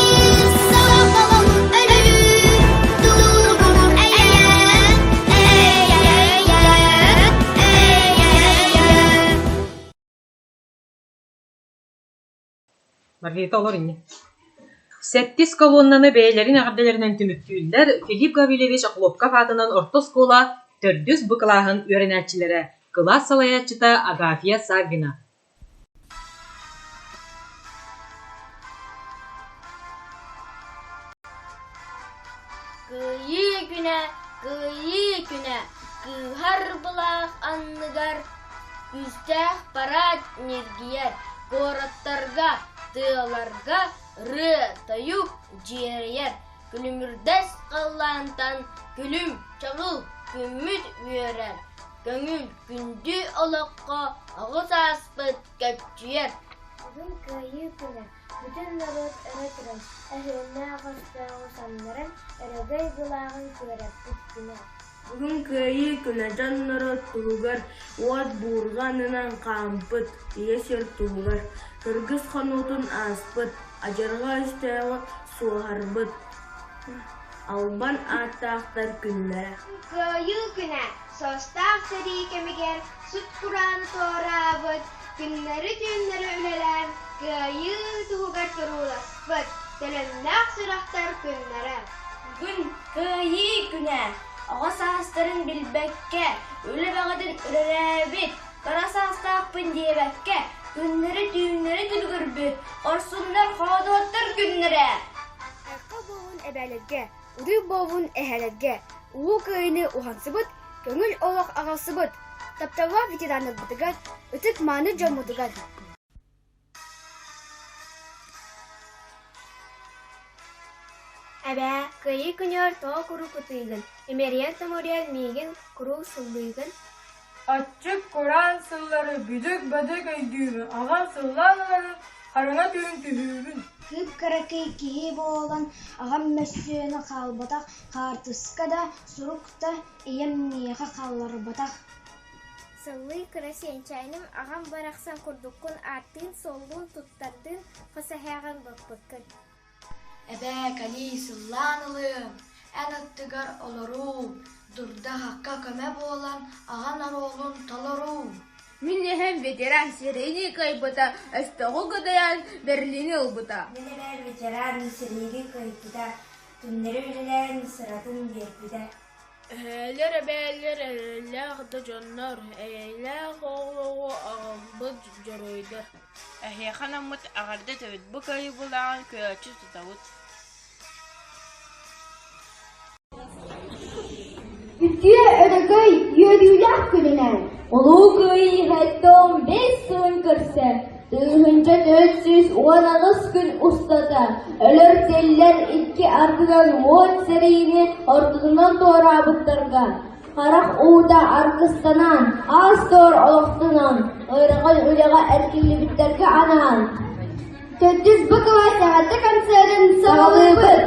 Speaker 10: соҕоҕун өлүү, туругун эйэ, эйэ, эйэ, эйэ.
Speaker 2: Маргарита олор инньэ. Сэттис колоннаны бэйэлэрин эҕэрдэлэринэн түмүктүүллэр Филипп Гаврильевич Охлопков аатынан орто оскуола төрдүс Б кылааһын үөрэнээччилэрэ, кылаас салайааччыта Агафья Саввина.
Speaker 10: Кыайыы күнэ, Кыайыы күнэ, кыыһар былаах анныгар Күүстээх парад ньиргийэр, куораттарга, тыаларга ырыа-тойук дьиэрэйэр, күлүмүрдэс халлаантан күлүм, чаҕыл күммүт үөрэр, көҥүл күндү олоххо оҕо сааспыт көччүйэр.
Speaker 14: Бүгүн Кыайыы күнэ, бүтүн норуот өрө туран, өһүөннээх өстөөҕү самнаран, өрөгөй былааҕын күөрэппит күнэ.
Speaker 15: Бүгүн Кыайыы күнэ дьон-норуот туһугар уот буурҕа аннынан хаампыт, ийэ сир туһугар кыргыс хонуутун ааспыт, адьырҕа өстөөҕү суоһарбыт албан ааттаахтар күннэрэ.
Speaker 14: Кыайыы күнэ суостаах сэрии кэмигэр сут-курааны туораабыт, күннэри-түүннэри үлэлээн Кыайыы туһугар турууласпыт төлөннөөх сүрэхтэр күннэрэ.
Speaker 15: Бүгүн Кыайыы күнэ! Оҕо саастарын билбэккэ, үлэ бөҕөтүн үлэлээбит, кыра саастаахпын диэбэккэ, күннэри-түүннэри түбүгүрбүт хорсуннар хоодуоттар күннэрэ!
Speaker 14: Айхал буолун эбээлэргэ, уруй буолун эһээлэргэ, Улуу Кыайыыны уһансыбыт, көҥүл олох аҕалсыбыт, тапталлаах ветераннарбытыгар, ытык-мааны дьоммутугар!
Speaker 16: Эбээ, Кыайыы күнүгэр тоҕо куруук ытыыгын, имэрийэн-томоруйан миигин куруук сыллыыгын?
Speaker 4: Аччык кураан сыллары бүдүк-бадык өйдүүбүн, аҕам сыллаан ыларын хараҥа түүн түһүүбүн.
Speaker 14: Кып-кыракый киһи буолан аҕам мөссүөнэ хаалбатах, хаартыска да, сурук да ийэм миэхэ хаалларбатах.
Speaker 5: Сыллыы кыра сиэнчээним аҕам барахсан курдуккун ааттыын-суоллуун туттардыын хос эһээҕин баппыккын.
Speaker 17: Эбээ, кэлиий, сыллаан ылыым, эн аттыгар олоруум, дурда-хахха көмө буолан аҕан оруолун толоруум.
Speaker 18: Мин эһэм ветеран сэриини кыайбыта, өстөөҕү кыдайан Берлини ылбыта.
Speaker 14: Мин эбээм ветеран сэриигэ кыайбыта, түннэри үлэлээн сыратын биэрбитэ.
Speaker 18: Эһээлэр, эбээлэр эрэллээх да дьоннор, эйэлээх оҕолоҕу аҕалбыт дьоруойдар.
Speaker 25: Эһиэхэ анаммыт эҕэрдэ этэбит, бу кыайыы былааҕын күөрэччи тутабыт.
Speaker 26: Үтүө өрөгөй үөрүүлээх күнүнэн Улуу Кыайыы 75 сылын көрсө 1418 күн устата өлөр-тиллэр икки ардынан уот сэриини ортотунан туораабыттарга харах уута аргыстанан, аас-туор олохтонон, ыарахан үлэҕэ эргиллибиттэргэ анаан Төрдүс Б кылаас эҕэрдэ концерын саҕалыыбыт!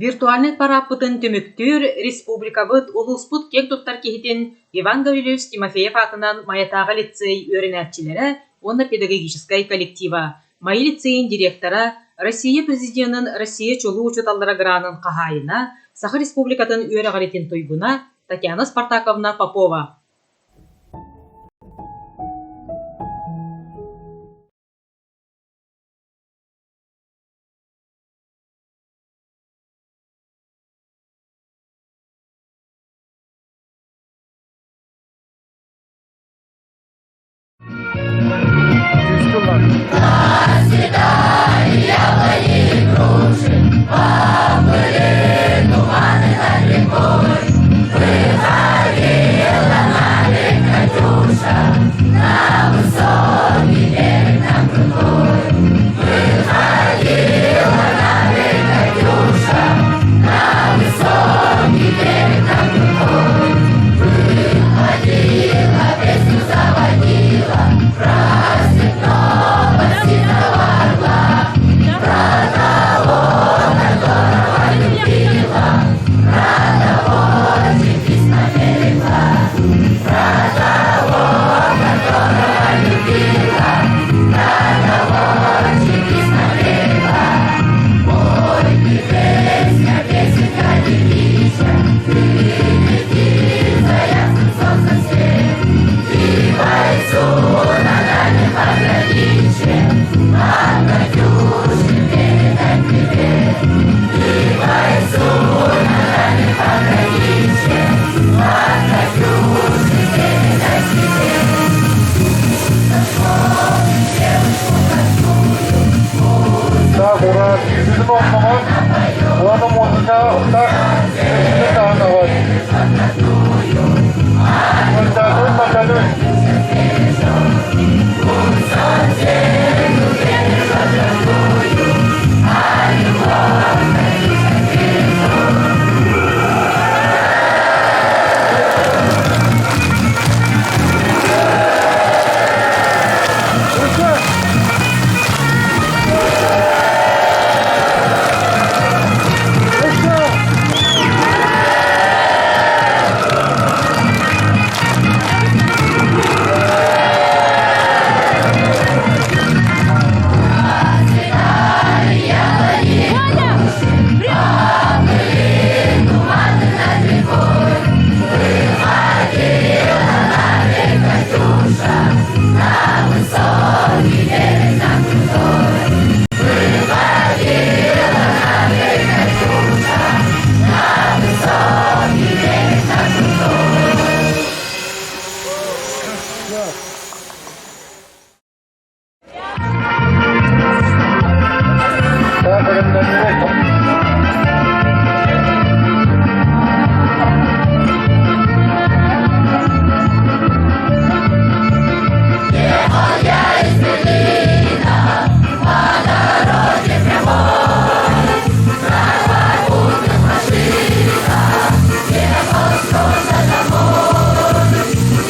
Speaker 2: Виртуальнай парааппытын түмүктүүр республикабыт, улууспут киэҥ туттар киһитин Иван Гаврильевич Тимофеев аатынан Майатааҕы лицей үөрэнээччилэрэ уонна педагогическай коллектива, Майа лицейин директора, Россия Президенин Россия чулуу учууталлара гранын хаһаайына, Саха Республикатын үөрэҕиритин туйгуна Татьяна Спартаковна Попова.
Speaker 20: Расцветали яблони и груши, Поплыли туманы над рекой. Выходила на берег Катюша, На высокий берег, на крутой. Выходила на берег Катюша.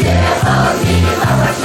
Speaker 20: Ехал мимо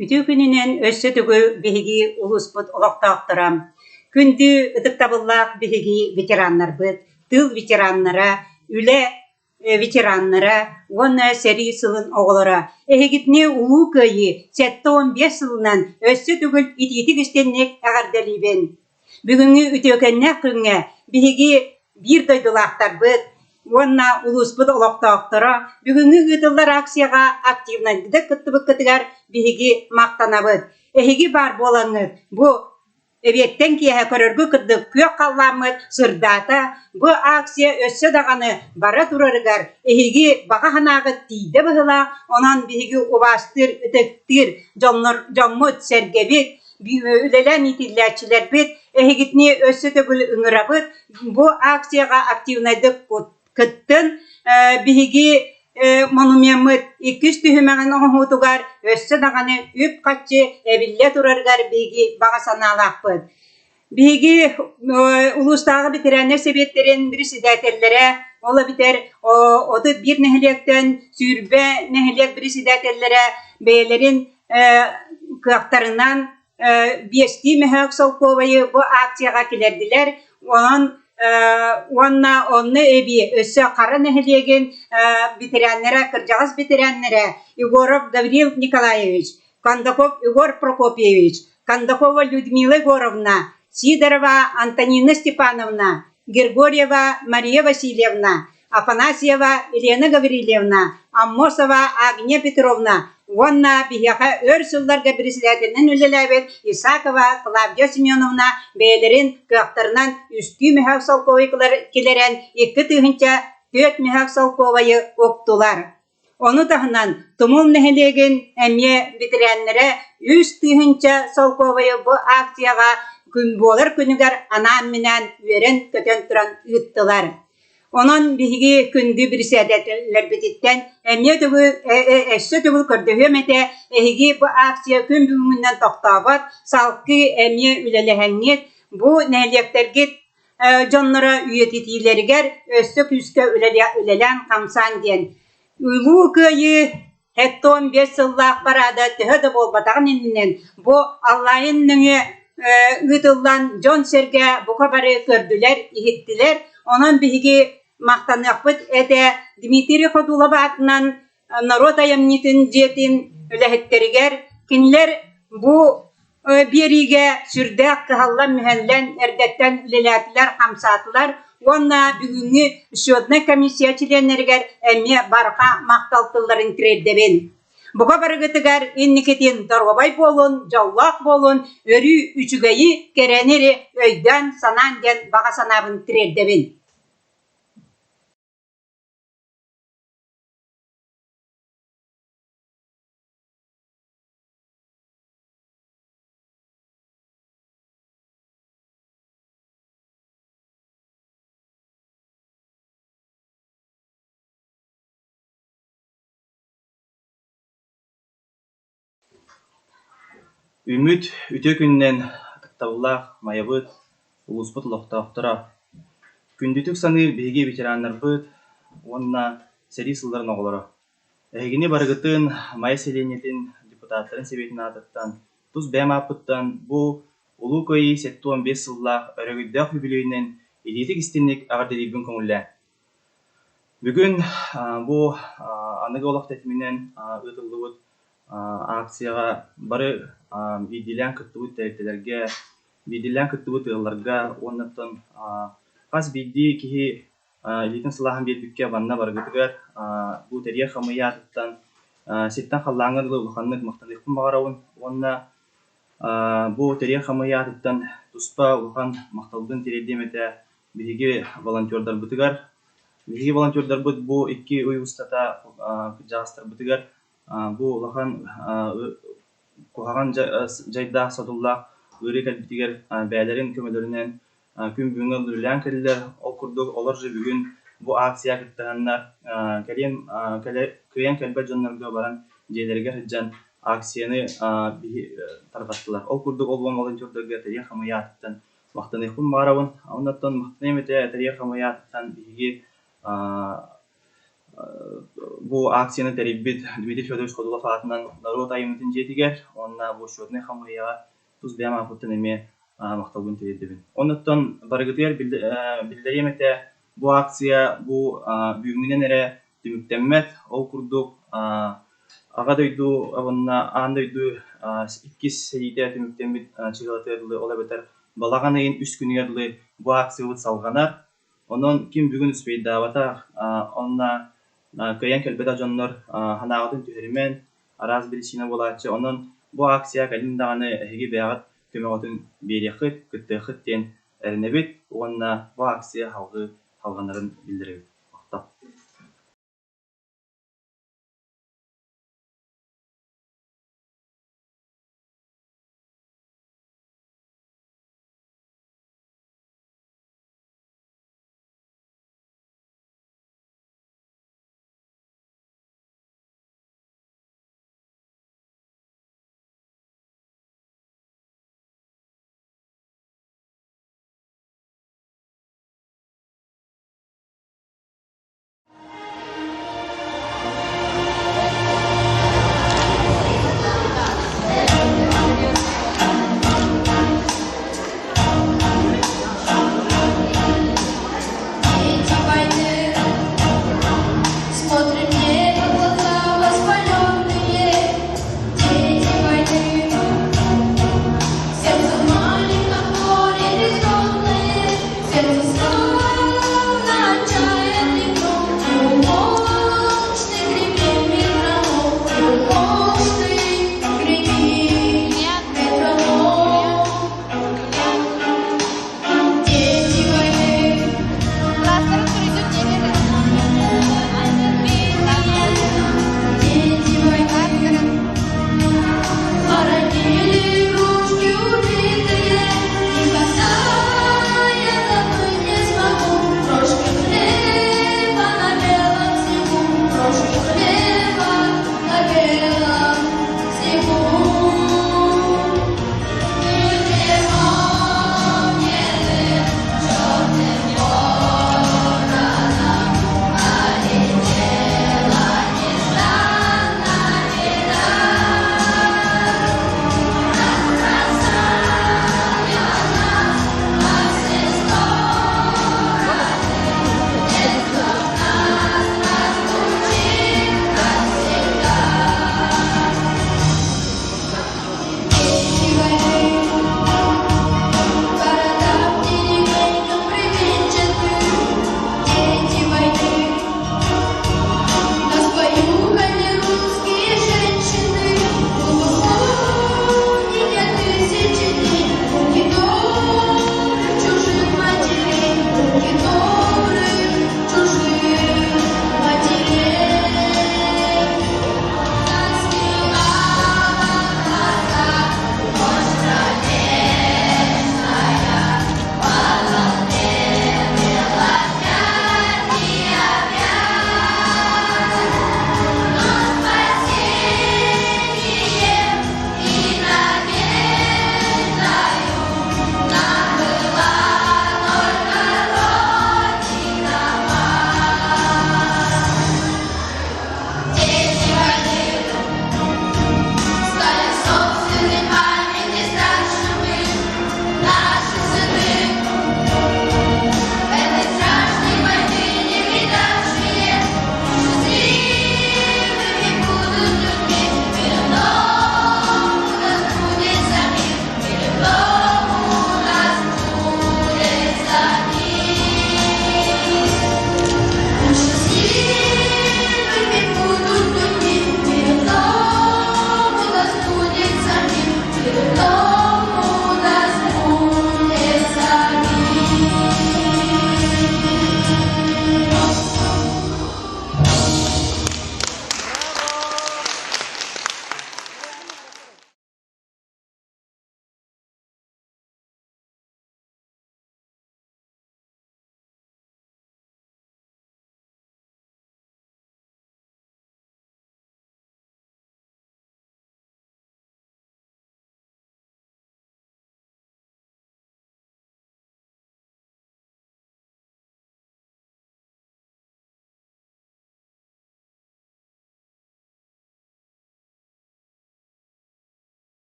Speaker 3: Үтүө күнүнэн өссө төгүл биһиги улууспут олохтоохторо, күндү ытыктабыллаах биһиги ветераннарбыт, тыыл ветераннара, үлэ ветераннара уонна сэрии сылын оҕолоро эһигитини Улуу Кыайыы 75 сылынан өссө төгүл итиитик истинник эҕэрдэлиибин! Бүгүҥҥү үтүөкэннээх күҥҥэ биһиги биир дойдулаахтарбыт уонна улууспут олохтоохторо бүгүҥҥү ыытыллар акцияҕа активнайдык кыттыбыккытыгар биһиги махтанабыт. Эһиги баар буолаҥҥыт бу эбиэттэн киэһэ көрөргө кырдык күөх халлааммыт сырдаата. Бу акция өссө даҕаны бара турарыгар эһиги баҕа санааҕыт тиийдэ быһыылаах. Онон биһиги убаастыыр, ытыктыыр дьоннор, дьоммут, сэргэбит үлэлээн иитиллээччилэрбит эһигитини өссө төгүл ыҥырабыт. Бу акцияҕа активнайдык кыттын. Биһиги монумеммыт иккис түһүмэҕин оҥоһуутугар өссө даҕаны үп-харчы эбиллэ турарыгар биһиги баҕа санаалаахпыт. Биһиги улуустааҕы бэтэрээннэр сэбиэттэрин председателлэрэ, ол эбэтэр 31 нэһилиэктэн 20 нэһилиэк председателлэрэ бэйэлэрин кыахтарынан биэстии мөһөөк солкуобайы бу акцияҕа киллэрдилэр. Онон уонна онно эбии өссө Хара нэһилиэгин бэтэрээннэрэ, кырдьаҕас бэтэрээннэрэ Егоров Гаврил Николаевич, Кондаков Егор Прокопьевич, Кондакова Людмила Егоровна, Сидорова Антонина Степановна, Григорьева Мария Васильевна, Афанасьева Елена Гаврильевна, Аммосова Агния Петровна уонна биһиэхэ өр сылларга председателинэн үлэлээбит Исакова Клавдия Семеновна бэйэлэрин кыахтарынан үстүү мөһөөх солкуобай килэрэн 2004 мөһөөх солкуобайы уктулар. Ону таһынан Тумул нэһилиэгин эмиэ бэтэрээннэрэ 3000 солкуобайы бу акцияҕа күн буолар күнүгэр анаан-минээн үөрэн-көтөн туран ыыттылар. Онон биһиги күндү бирисээдэтэллэрбититтэн эмиэ төгүл өссө төгүл көрдөһүөм этэ, эһиги бу акция күн бүгүҥҥүнэн тохтообот, салгыы эмиэ үлэлэһэҥҥит, бу нэһилиэктэргит дьонноро үйэтитиилэригэр өссө күүскэ үлэлээн-хамсаан диэн. Улуу Кыайыы 75 сыллаах параада төһө да буолбатаҕын иннинэн бу Аллайын нөҥүө ыытыллан дьон-сэргэ бука бары көрдүлэр, иһиттилэр. Онон биһиги махтаныахпыт этэ Дмитрий Ходулов аатынан норуот айымньытын дьиэтин үлэһиттэригэр кинилэр бу биэриигэ сүрдээх кыһаллан-мүһэллэн эрдэттэн үлэлээтилэр-хамсаатылар уонна бүгүҥҥү счетнай комиссия чилиэннэригэр эмиэ барҕа махтал тылларын тириэрдэбин. Бука барыгытыгар инникитин доруобай буолун, дьоллоох буолун, өрүү үчүгэйи, кэрэни эрэ өйдөөн-санаан диэн баҕа санаабын тириэрдэбин.
Speaker 7: Үмит үтүө күнүнэн ытыктабыллаах Майабыт, улууспут олохтоохторо! Күндүтүк саныыр биһиги ветераннарбыт уонна сэрии сылларын оҕолоро! Эһигини барыгытын Майа сэлиэнньэтин депутаттарын сэбиэтин аатыттан, тус бэйэм ааппыттан бу Улуу Кыайыы 75 сыллаах өрөгөйдөөх үбүлүөйүнэн илиитик-истинник эҕэрдэлиирбин көҥүллээ. Бүгүн бу аныгы олох тэтиминэн ыытыллыбыт акцияҕа бары биирдиилээн кыттыбыт тэрилтэлэргэ, биирдиилээн кыттыбыт ыалларга уонна оттон хас биирдии киһи илиитин сылааһын биэрбиккэ манна барыгытыгар бу тэрийэр хамыйа аатыттан сиртэн халлааҥҥа дылы улаханнык махтаныахпын баҕарабын уонна бу тэрийэр хамыйа аатыттан туспа улахан махталбын тириэрдиэм этэ биһиги волонтердарбытыгар. Биһиги волонтердарбыт бу икки ый устата кырдьаҕастарбытыгар бу улахан куһаҕан дьайдаах содуллаах ыарыы кэлбитигэр бэйэлэрин көмөлөрүнэн күн бүгүҥҥэ үлэлээн кэллилэр. Ол курдук олор же бүгүн бу акция кыттыһаннар кэлиэн кыайан кэлбэт дьоннорго баран дьиэлэригэр сылдьан акцияны тарҕаттылар. Ол курдук ол волонтердарга тэрийэр хамыйа аатыттан махтаныахпын баҕарабын. Оннуттан махтаныам этэ тэрийэр хамыйа аатыттан биһиги. Бу акцияны тэрийбит Дмитрий Федорович Ходулов аатынан норуот айымньытын дьиэтигэр уонна бу счетнай хамыыһыйаҕа тус бэйэм ааппыттан эмиэ махталбын тириэрдэбин. Оннуттан барыгытыгар биллэриэм этэ, бу акция бу бүгүҥҥүнэн эрэ түмүктэммэт. Ол курдук Аҕа дойду уонна аан дойду иккис сэриитэ түмүктэммит чыһыатыгар дылы, ол эбэтэр балаҕан ыйын үс күнүгэр дылы бу акциябыт салҕанар. Онон ким бүгүн успейдаабатах, онно кыайан кэлбэтэх дьоннор санааҕытын түһэримэн, араас биричиинэ буолааччы. Онон бу акция кэлин даҕаны эһиги бэйэҕит көмөҕүтүн биэриэххит, кыттыаххыт диэн эрэнэбит уонна бу акция салҕыы салҕанарын биллэрэбит. Махтал.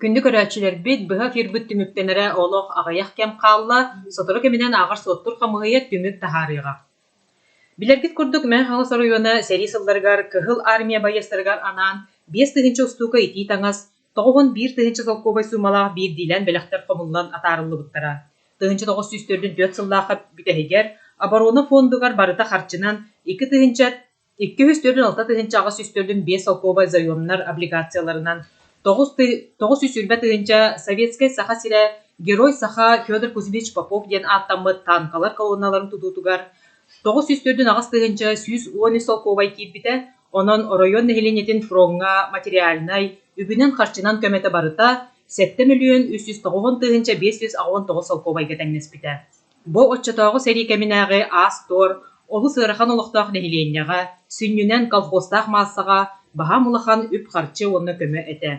Speaker 2: Күндү көрөөччүлэрбит, быһа эфирбит түмүктэнэрэ олох аҕыйах кэм хаалла, сотору кэминэн ааҕар-суоттуур хамыыһыйа түмүк таһаарыаҕа. Билэргит курдук, Мэҥэ Хаҥалас оройуона сэрии сылларыгар Кыһыл Армия байыастарыгар анаан 5000 устуука итии таҥас, 91 000 солкуобай суумалаах биирдиилээн бэлэхтэр хомуллан атаарыллыбыттара. 1944 сыллаахха бүтэһигэр Оборона фондугар барыта харчынан 2 246 845 солкуобай заемнар облигацияларынан 920 000 Советскай Саха сирэ Герой Саха Федор Кузьмич Попов диэн ааттаммыт танкалар колонналарын тутуутугар 948 113 солкуобай киирбитэ, онон оройуон нэһилиэнньэтин фроҥҥа материальнай, үбүнэн-харчынан көмөтө барыта 7 390 589 солкуобайга тэҥнэспитэ. Бу оччотооҕу сэрии кэминээҕи аас-туор, олус ыарахан олохтоох нэһилиэнньэҕэ, сүнньүнэн колхозтаах маассаҕа баһаам улахан үп-харчы уонна көмө этэ.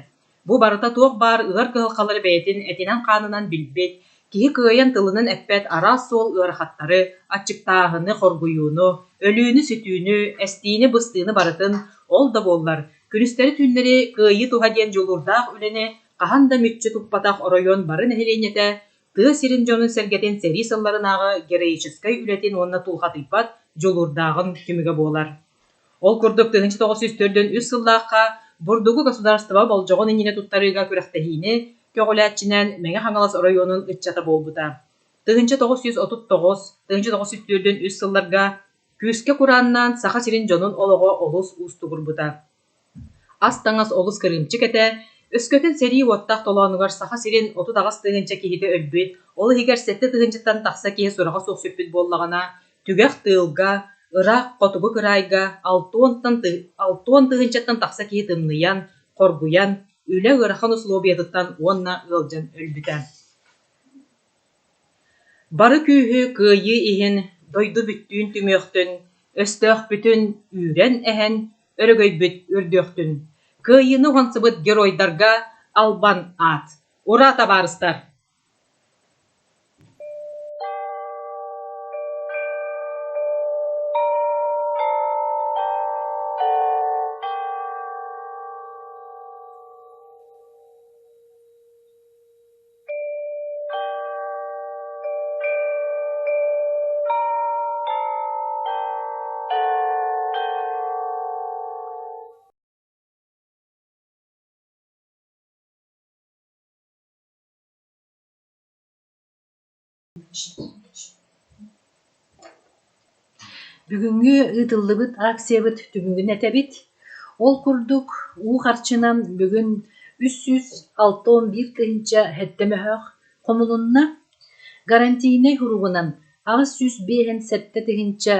Speaker 2: Бу барыта туох баар ыар кыһалҕалары бэйэтин этинэн-хаанынан билбит, киһи кыайан тылынан эппэт араас суол ыарахаттары, аччыктааһыны, хоргуйууну, өлүүнү-сүтүүнү, эстиини-быстыыны барытын, ол да буоллар, күнүстэри-түүннэри кыайыы туһа диэн дьулуурдаах үлэни хаһан да мүччү туппатах оройуон бары нэһилиэнньэтэ тыа сирин дьонун-сэргэтин сэрии сылларынааҕы героическай үлэтин уонна тулхатыйбат дьулуурдааҕын түмүгэ буолар. Ол курдук 1943 сыллаахха бурдугу государство болдьоҕун иннинэ туттарыыга күрэхтэһиини көҕүлээччинэн Мэҥэ Хаҥалас оройуонун ыччата буолбута. 1939, 1943 сылларга күүскэ курааннаан Саха сирин дьонун олоҕо олус уустугурбута. Ас-таҥас олус кырыымчык этэ, өскөтүн сэрии уоттаах толоонугар Саха сирин 38 тыһыынча киһитэ өлбүт, ол иһигэр 7 тыһыынчаттан тахса киһи сураҕа суох сүппүт буоллаҕына, түгэх тыылга, ыраах хотугу кыраайга 60 тыһыынчаттан тахса киһи тымныйан, хоргуйан, үлэ ыарахан усулуобуйатыттан уонна ыалдьан өлбүтэ. Бары күүһү кыайыы иһин дойду бүттүүн түмүөхтүн, өстөөхпүтүн үүрэн-эһэн өрөгөйбүт үрдүөхтүн! Кыайыыны уһансыбыт геройдарга албан аат! Ура, табаарыстар!
Speaker 6: Бүгүҥҥү ыытыллыбыт акциябыт түмүгүн этэбит. Ол курдук уу харчынан бүгүн 361 тыһыынча сэттэ мөһөөх хомулунна. Гарантийнай уругунан 857 тыһыынча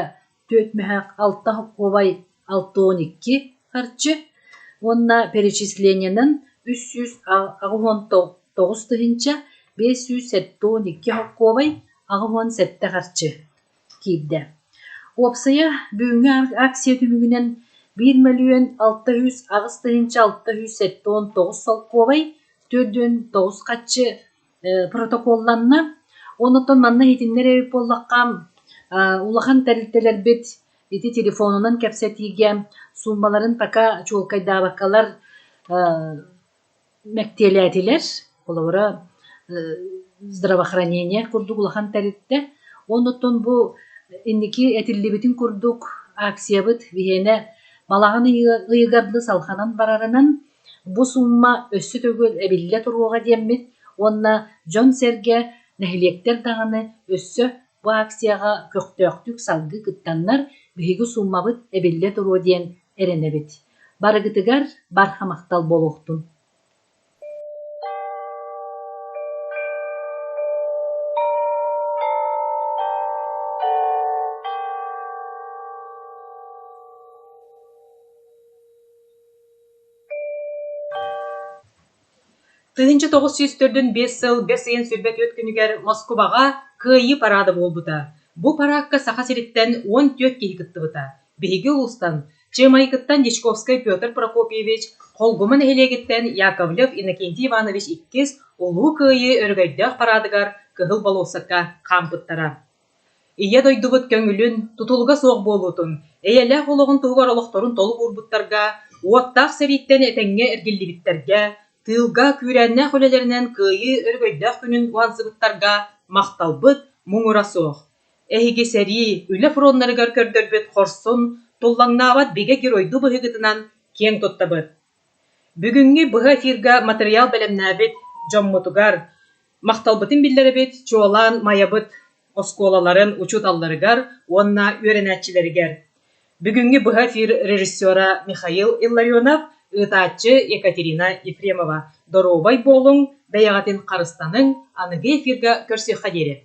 Speaker 6: түөрт мөһөөх алта сокуобай 62 харчы уонна перечислениенэн 389 тыһыынча 572 сокуобай 87 харчы киирдэ. Уопсайа бүгүҥҥү акция түмүгүнэн 1 мөлүйүөн 608 тыһыынча 679 солкуобай 49 харчы протоколланна. Онтон манна иһитиннэр эбит буоллахха, улахан тэрилтэлэрбит ити телефонунан кэпсэтиигэ сууммаларын пока чуолкайдаабаккалар мэктиэлээтилэр. Холобура, здравоохранение курдук улахан тэрилтэ. Оннуттан бу инники этиллибитин курдук акциябыт биһиэнэ балаҕан ыйыгар дылы салҕанан барарынан бу суумма өссө төгүл эбиллэ туруоҕа диэммит уонна дьон-сэргэ, нэһилиэктэр даҕаны өссө бу акцияҕа көхтөөхтүк салгыы кыттаннар биһиги сууммабыт эбиллэ туруо диэн эрэнэбит. Барыгытыгар барҕа махтал буолуохтун!
Speaker 2: 1945 сыл бэс ыйын 24 күнүгэр Москубаҕа Кыайыы параада буолбута. Бу параакка Саха сириттэн 14 киһи кыттыбыта. Биһиги улуустан Чыамайыкыттан Дьячковскай Петр Прокопьевич, Холгума нэһилиэгиттэн Яковлев Иннокентий Иванович иккис Улуу Кыайыы өрөгөйдөөх параадыгар Кыһыл болуоссакка хаампыттара. Ийэ дойдубут көҥүлүн, тутулуга суох буолуутун, эйэлээх олоҕун туһугар олохторун толук уурбуттарга, уоттаах сэрииттэн этэҥҥэ эргиллибиттэргэ, тыылга күүрээннээх үлэлэринэн Кыайыы өрөгөйдөөх күнүн уһансыбыттарга махталбыт муҥура суох. Эһиги сэрии, үлэ фроннарыгар көрдөрбүт хорсун, туллаҥнаабат бигэ геройдуу быһыыгытынан киэҥ туттабыт. Бүгүҥҥү быһа эфирга матырыйаал бэлэмнээбит дьоммутугар махталбытын биллэрэбит, чуолаан Майабыт оскуолаларын учууталларыгар уонна үөрэнээччилэригэр. Бүгүҥҥү быһа эфир режиссера Михаил Илларионов, ыытааччы Екатерина Ефремова. Доруобай буолуҥ, бэйэҕитин харыстаныҥ, аныгы эфирга көрсүөххэ диэри.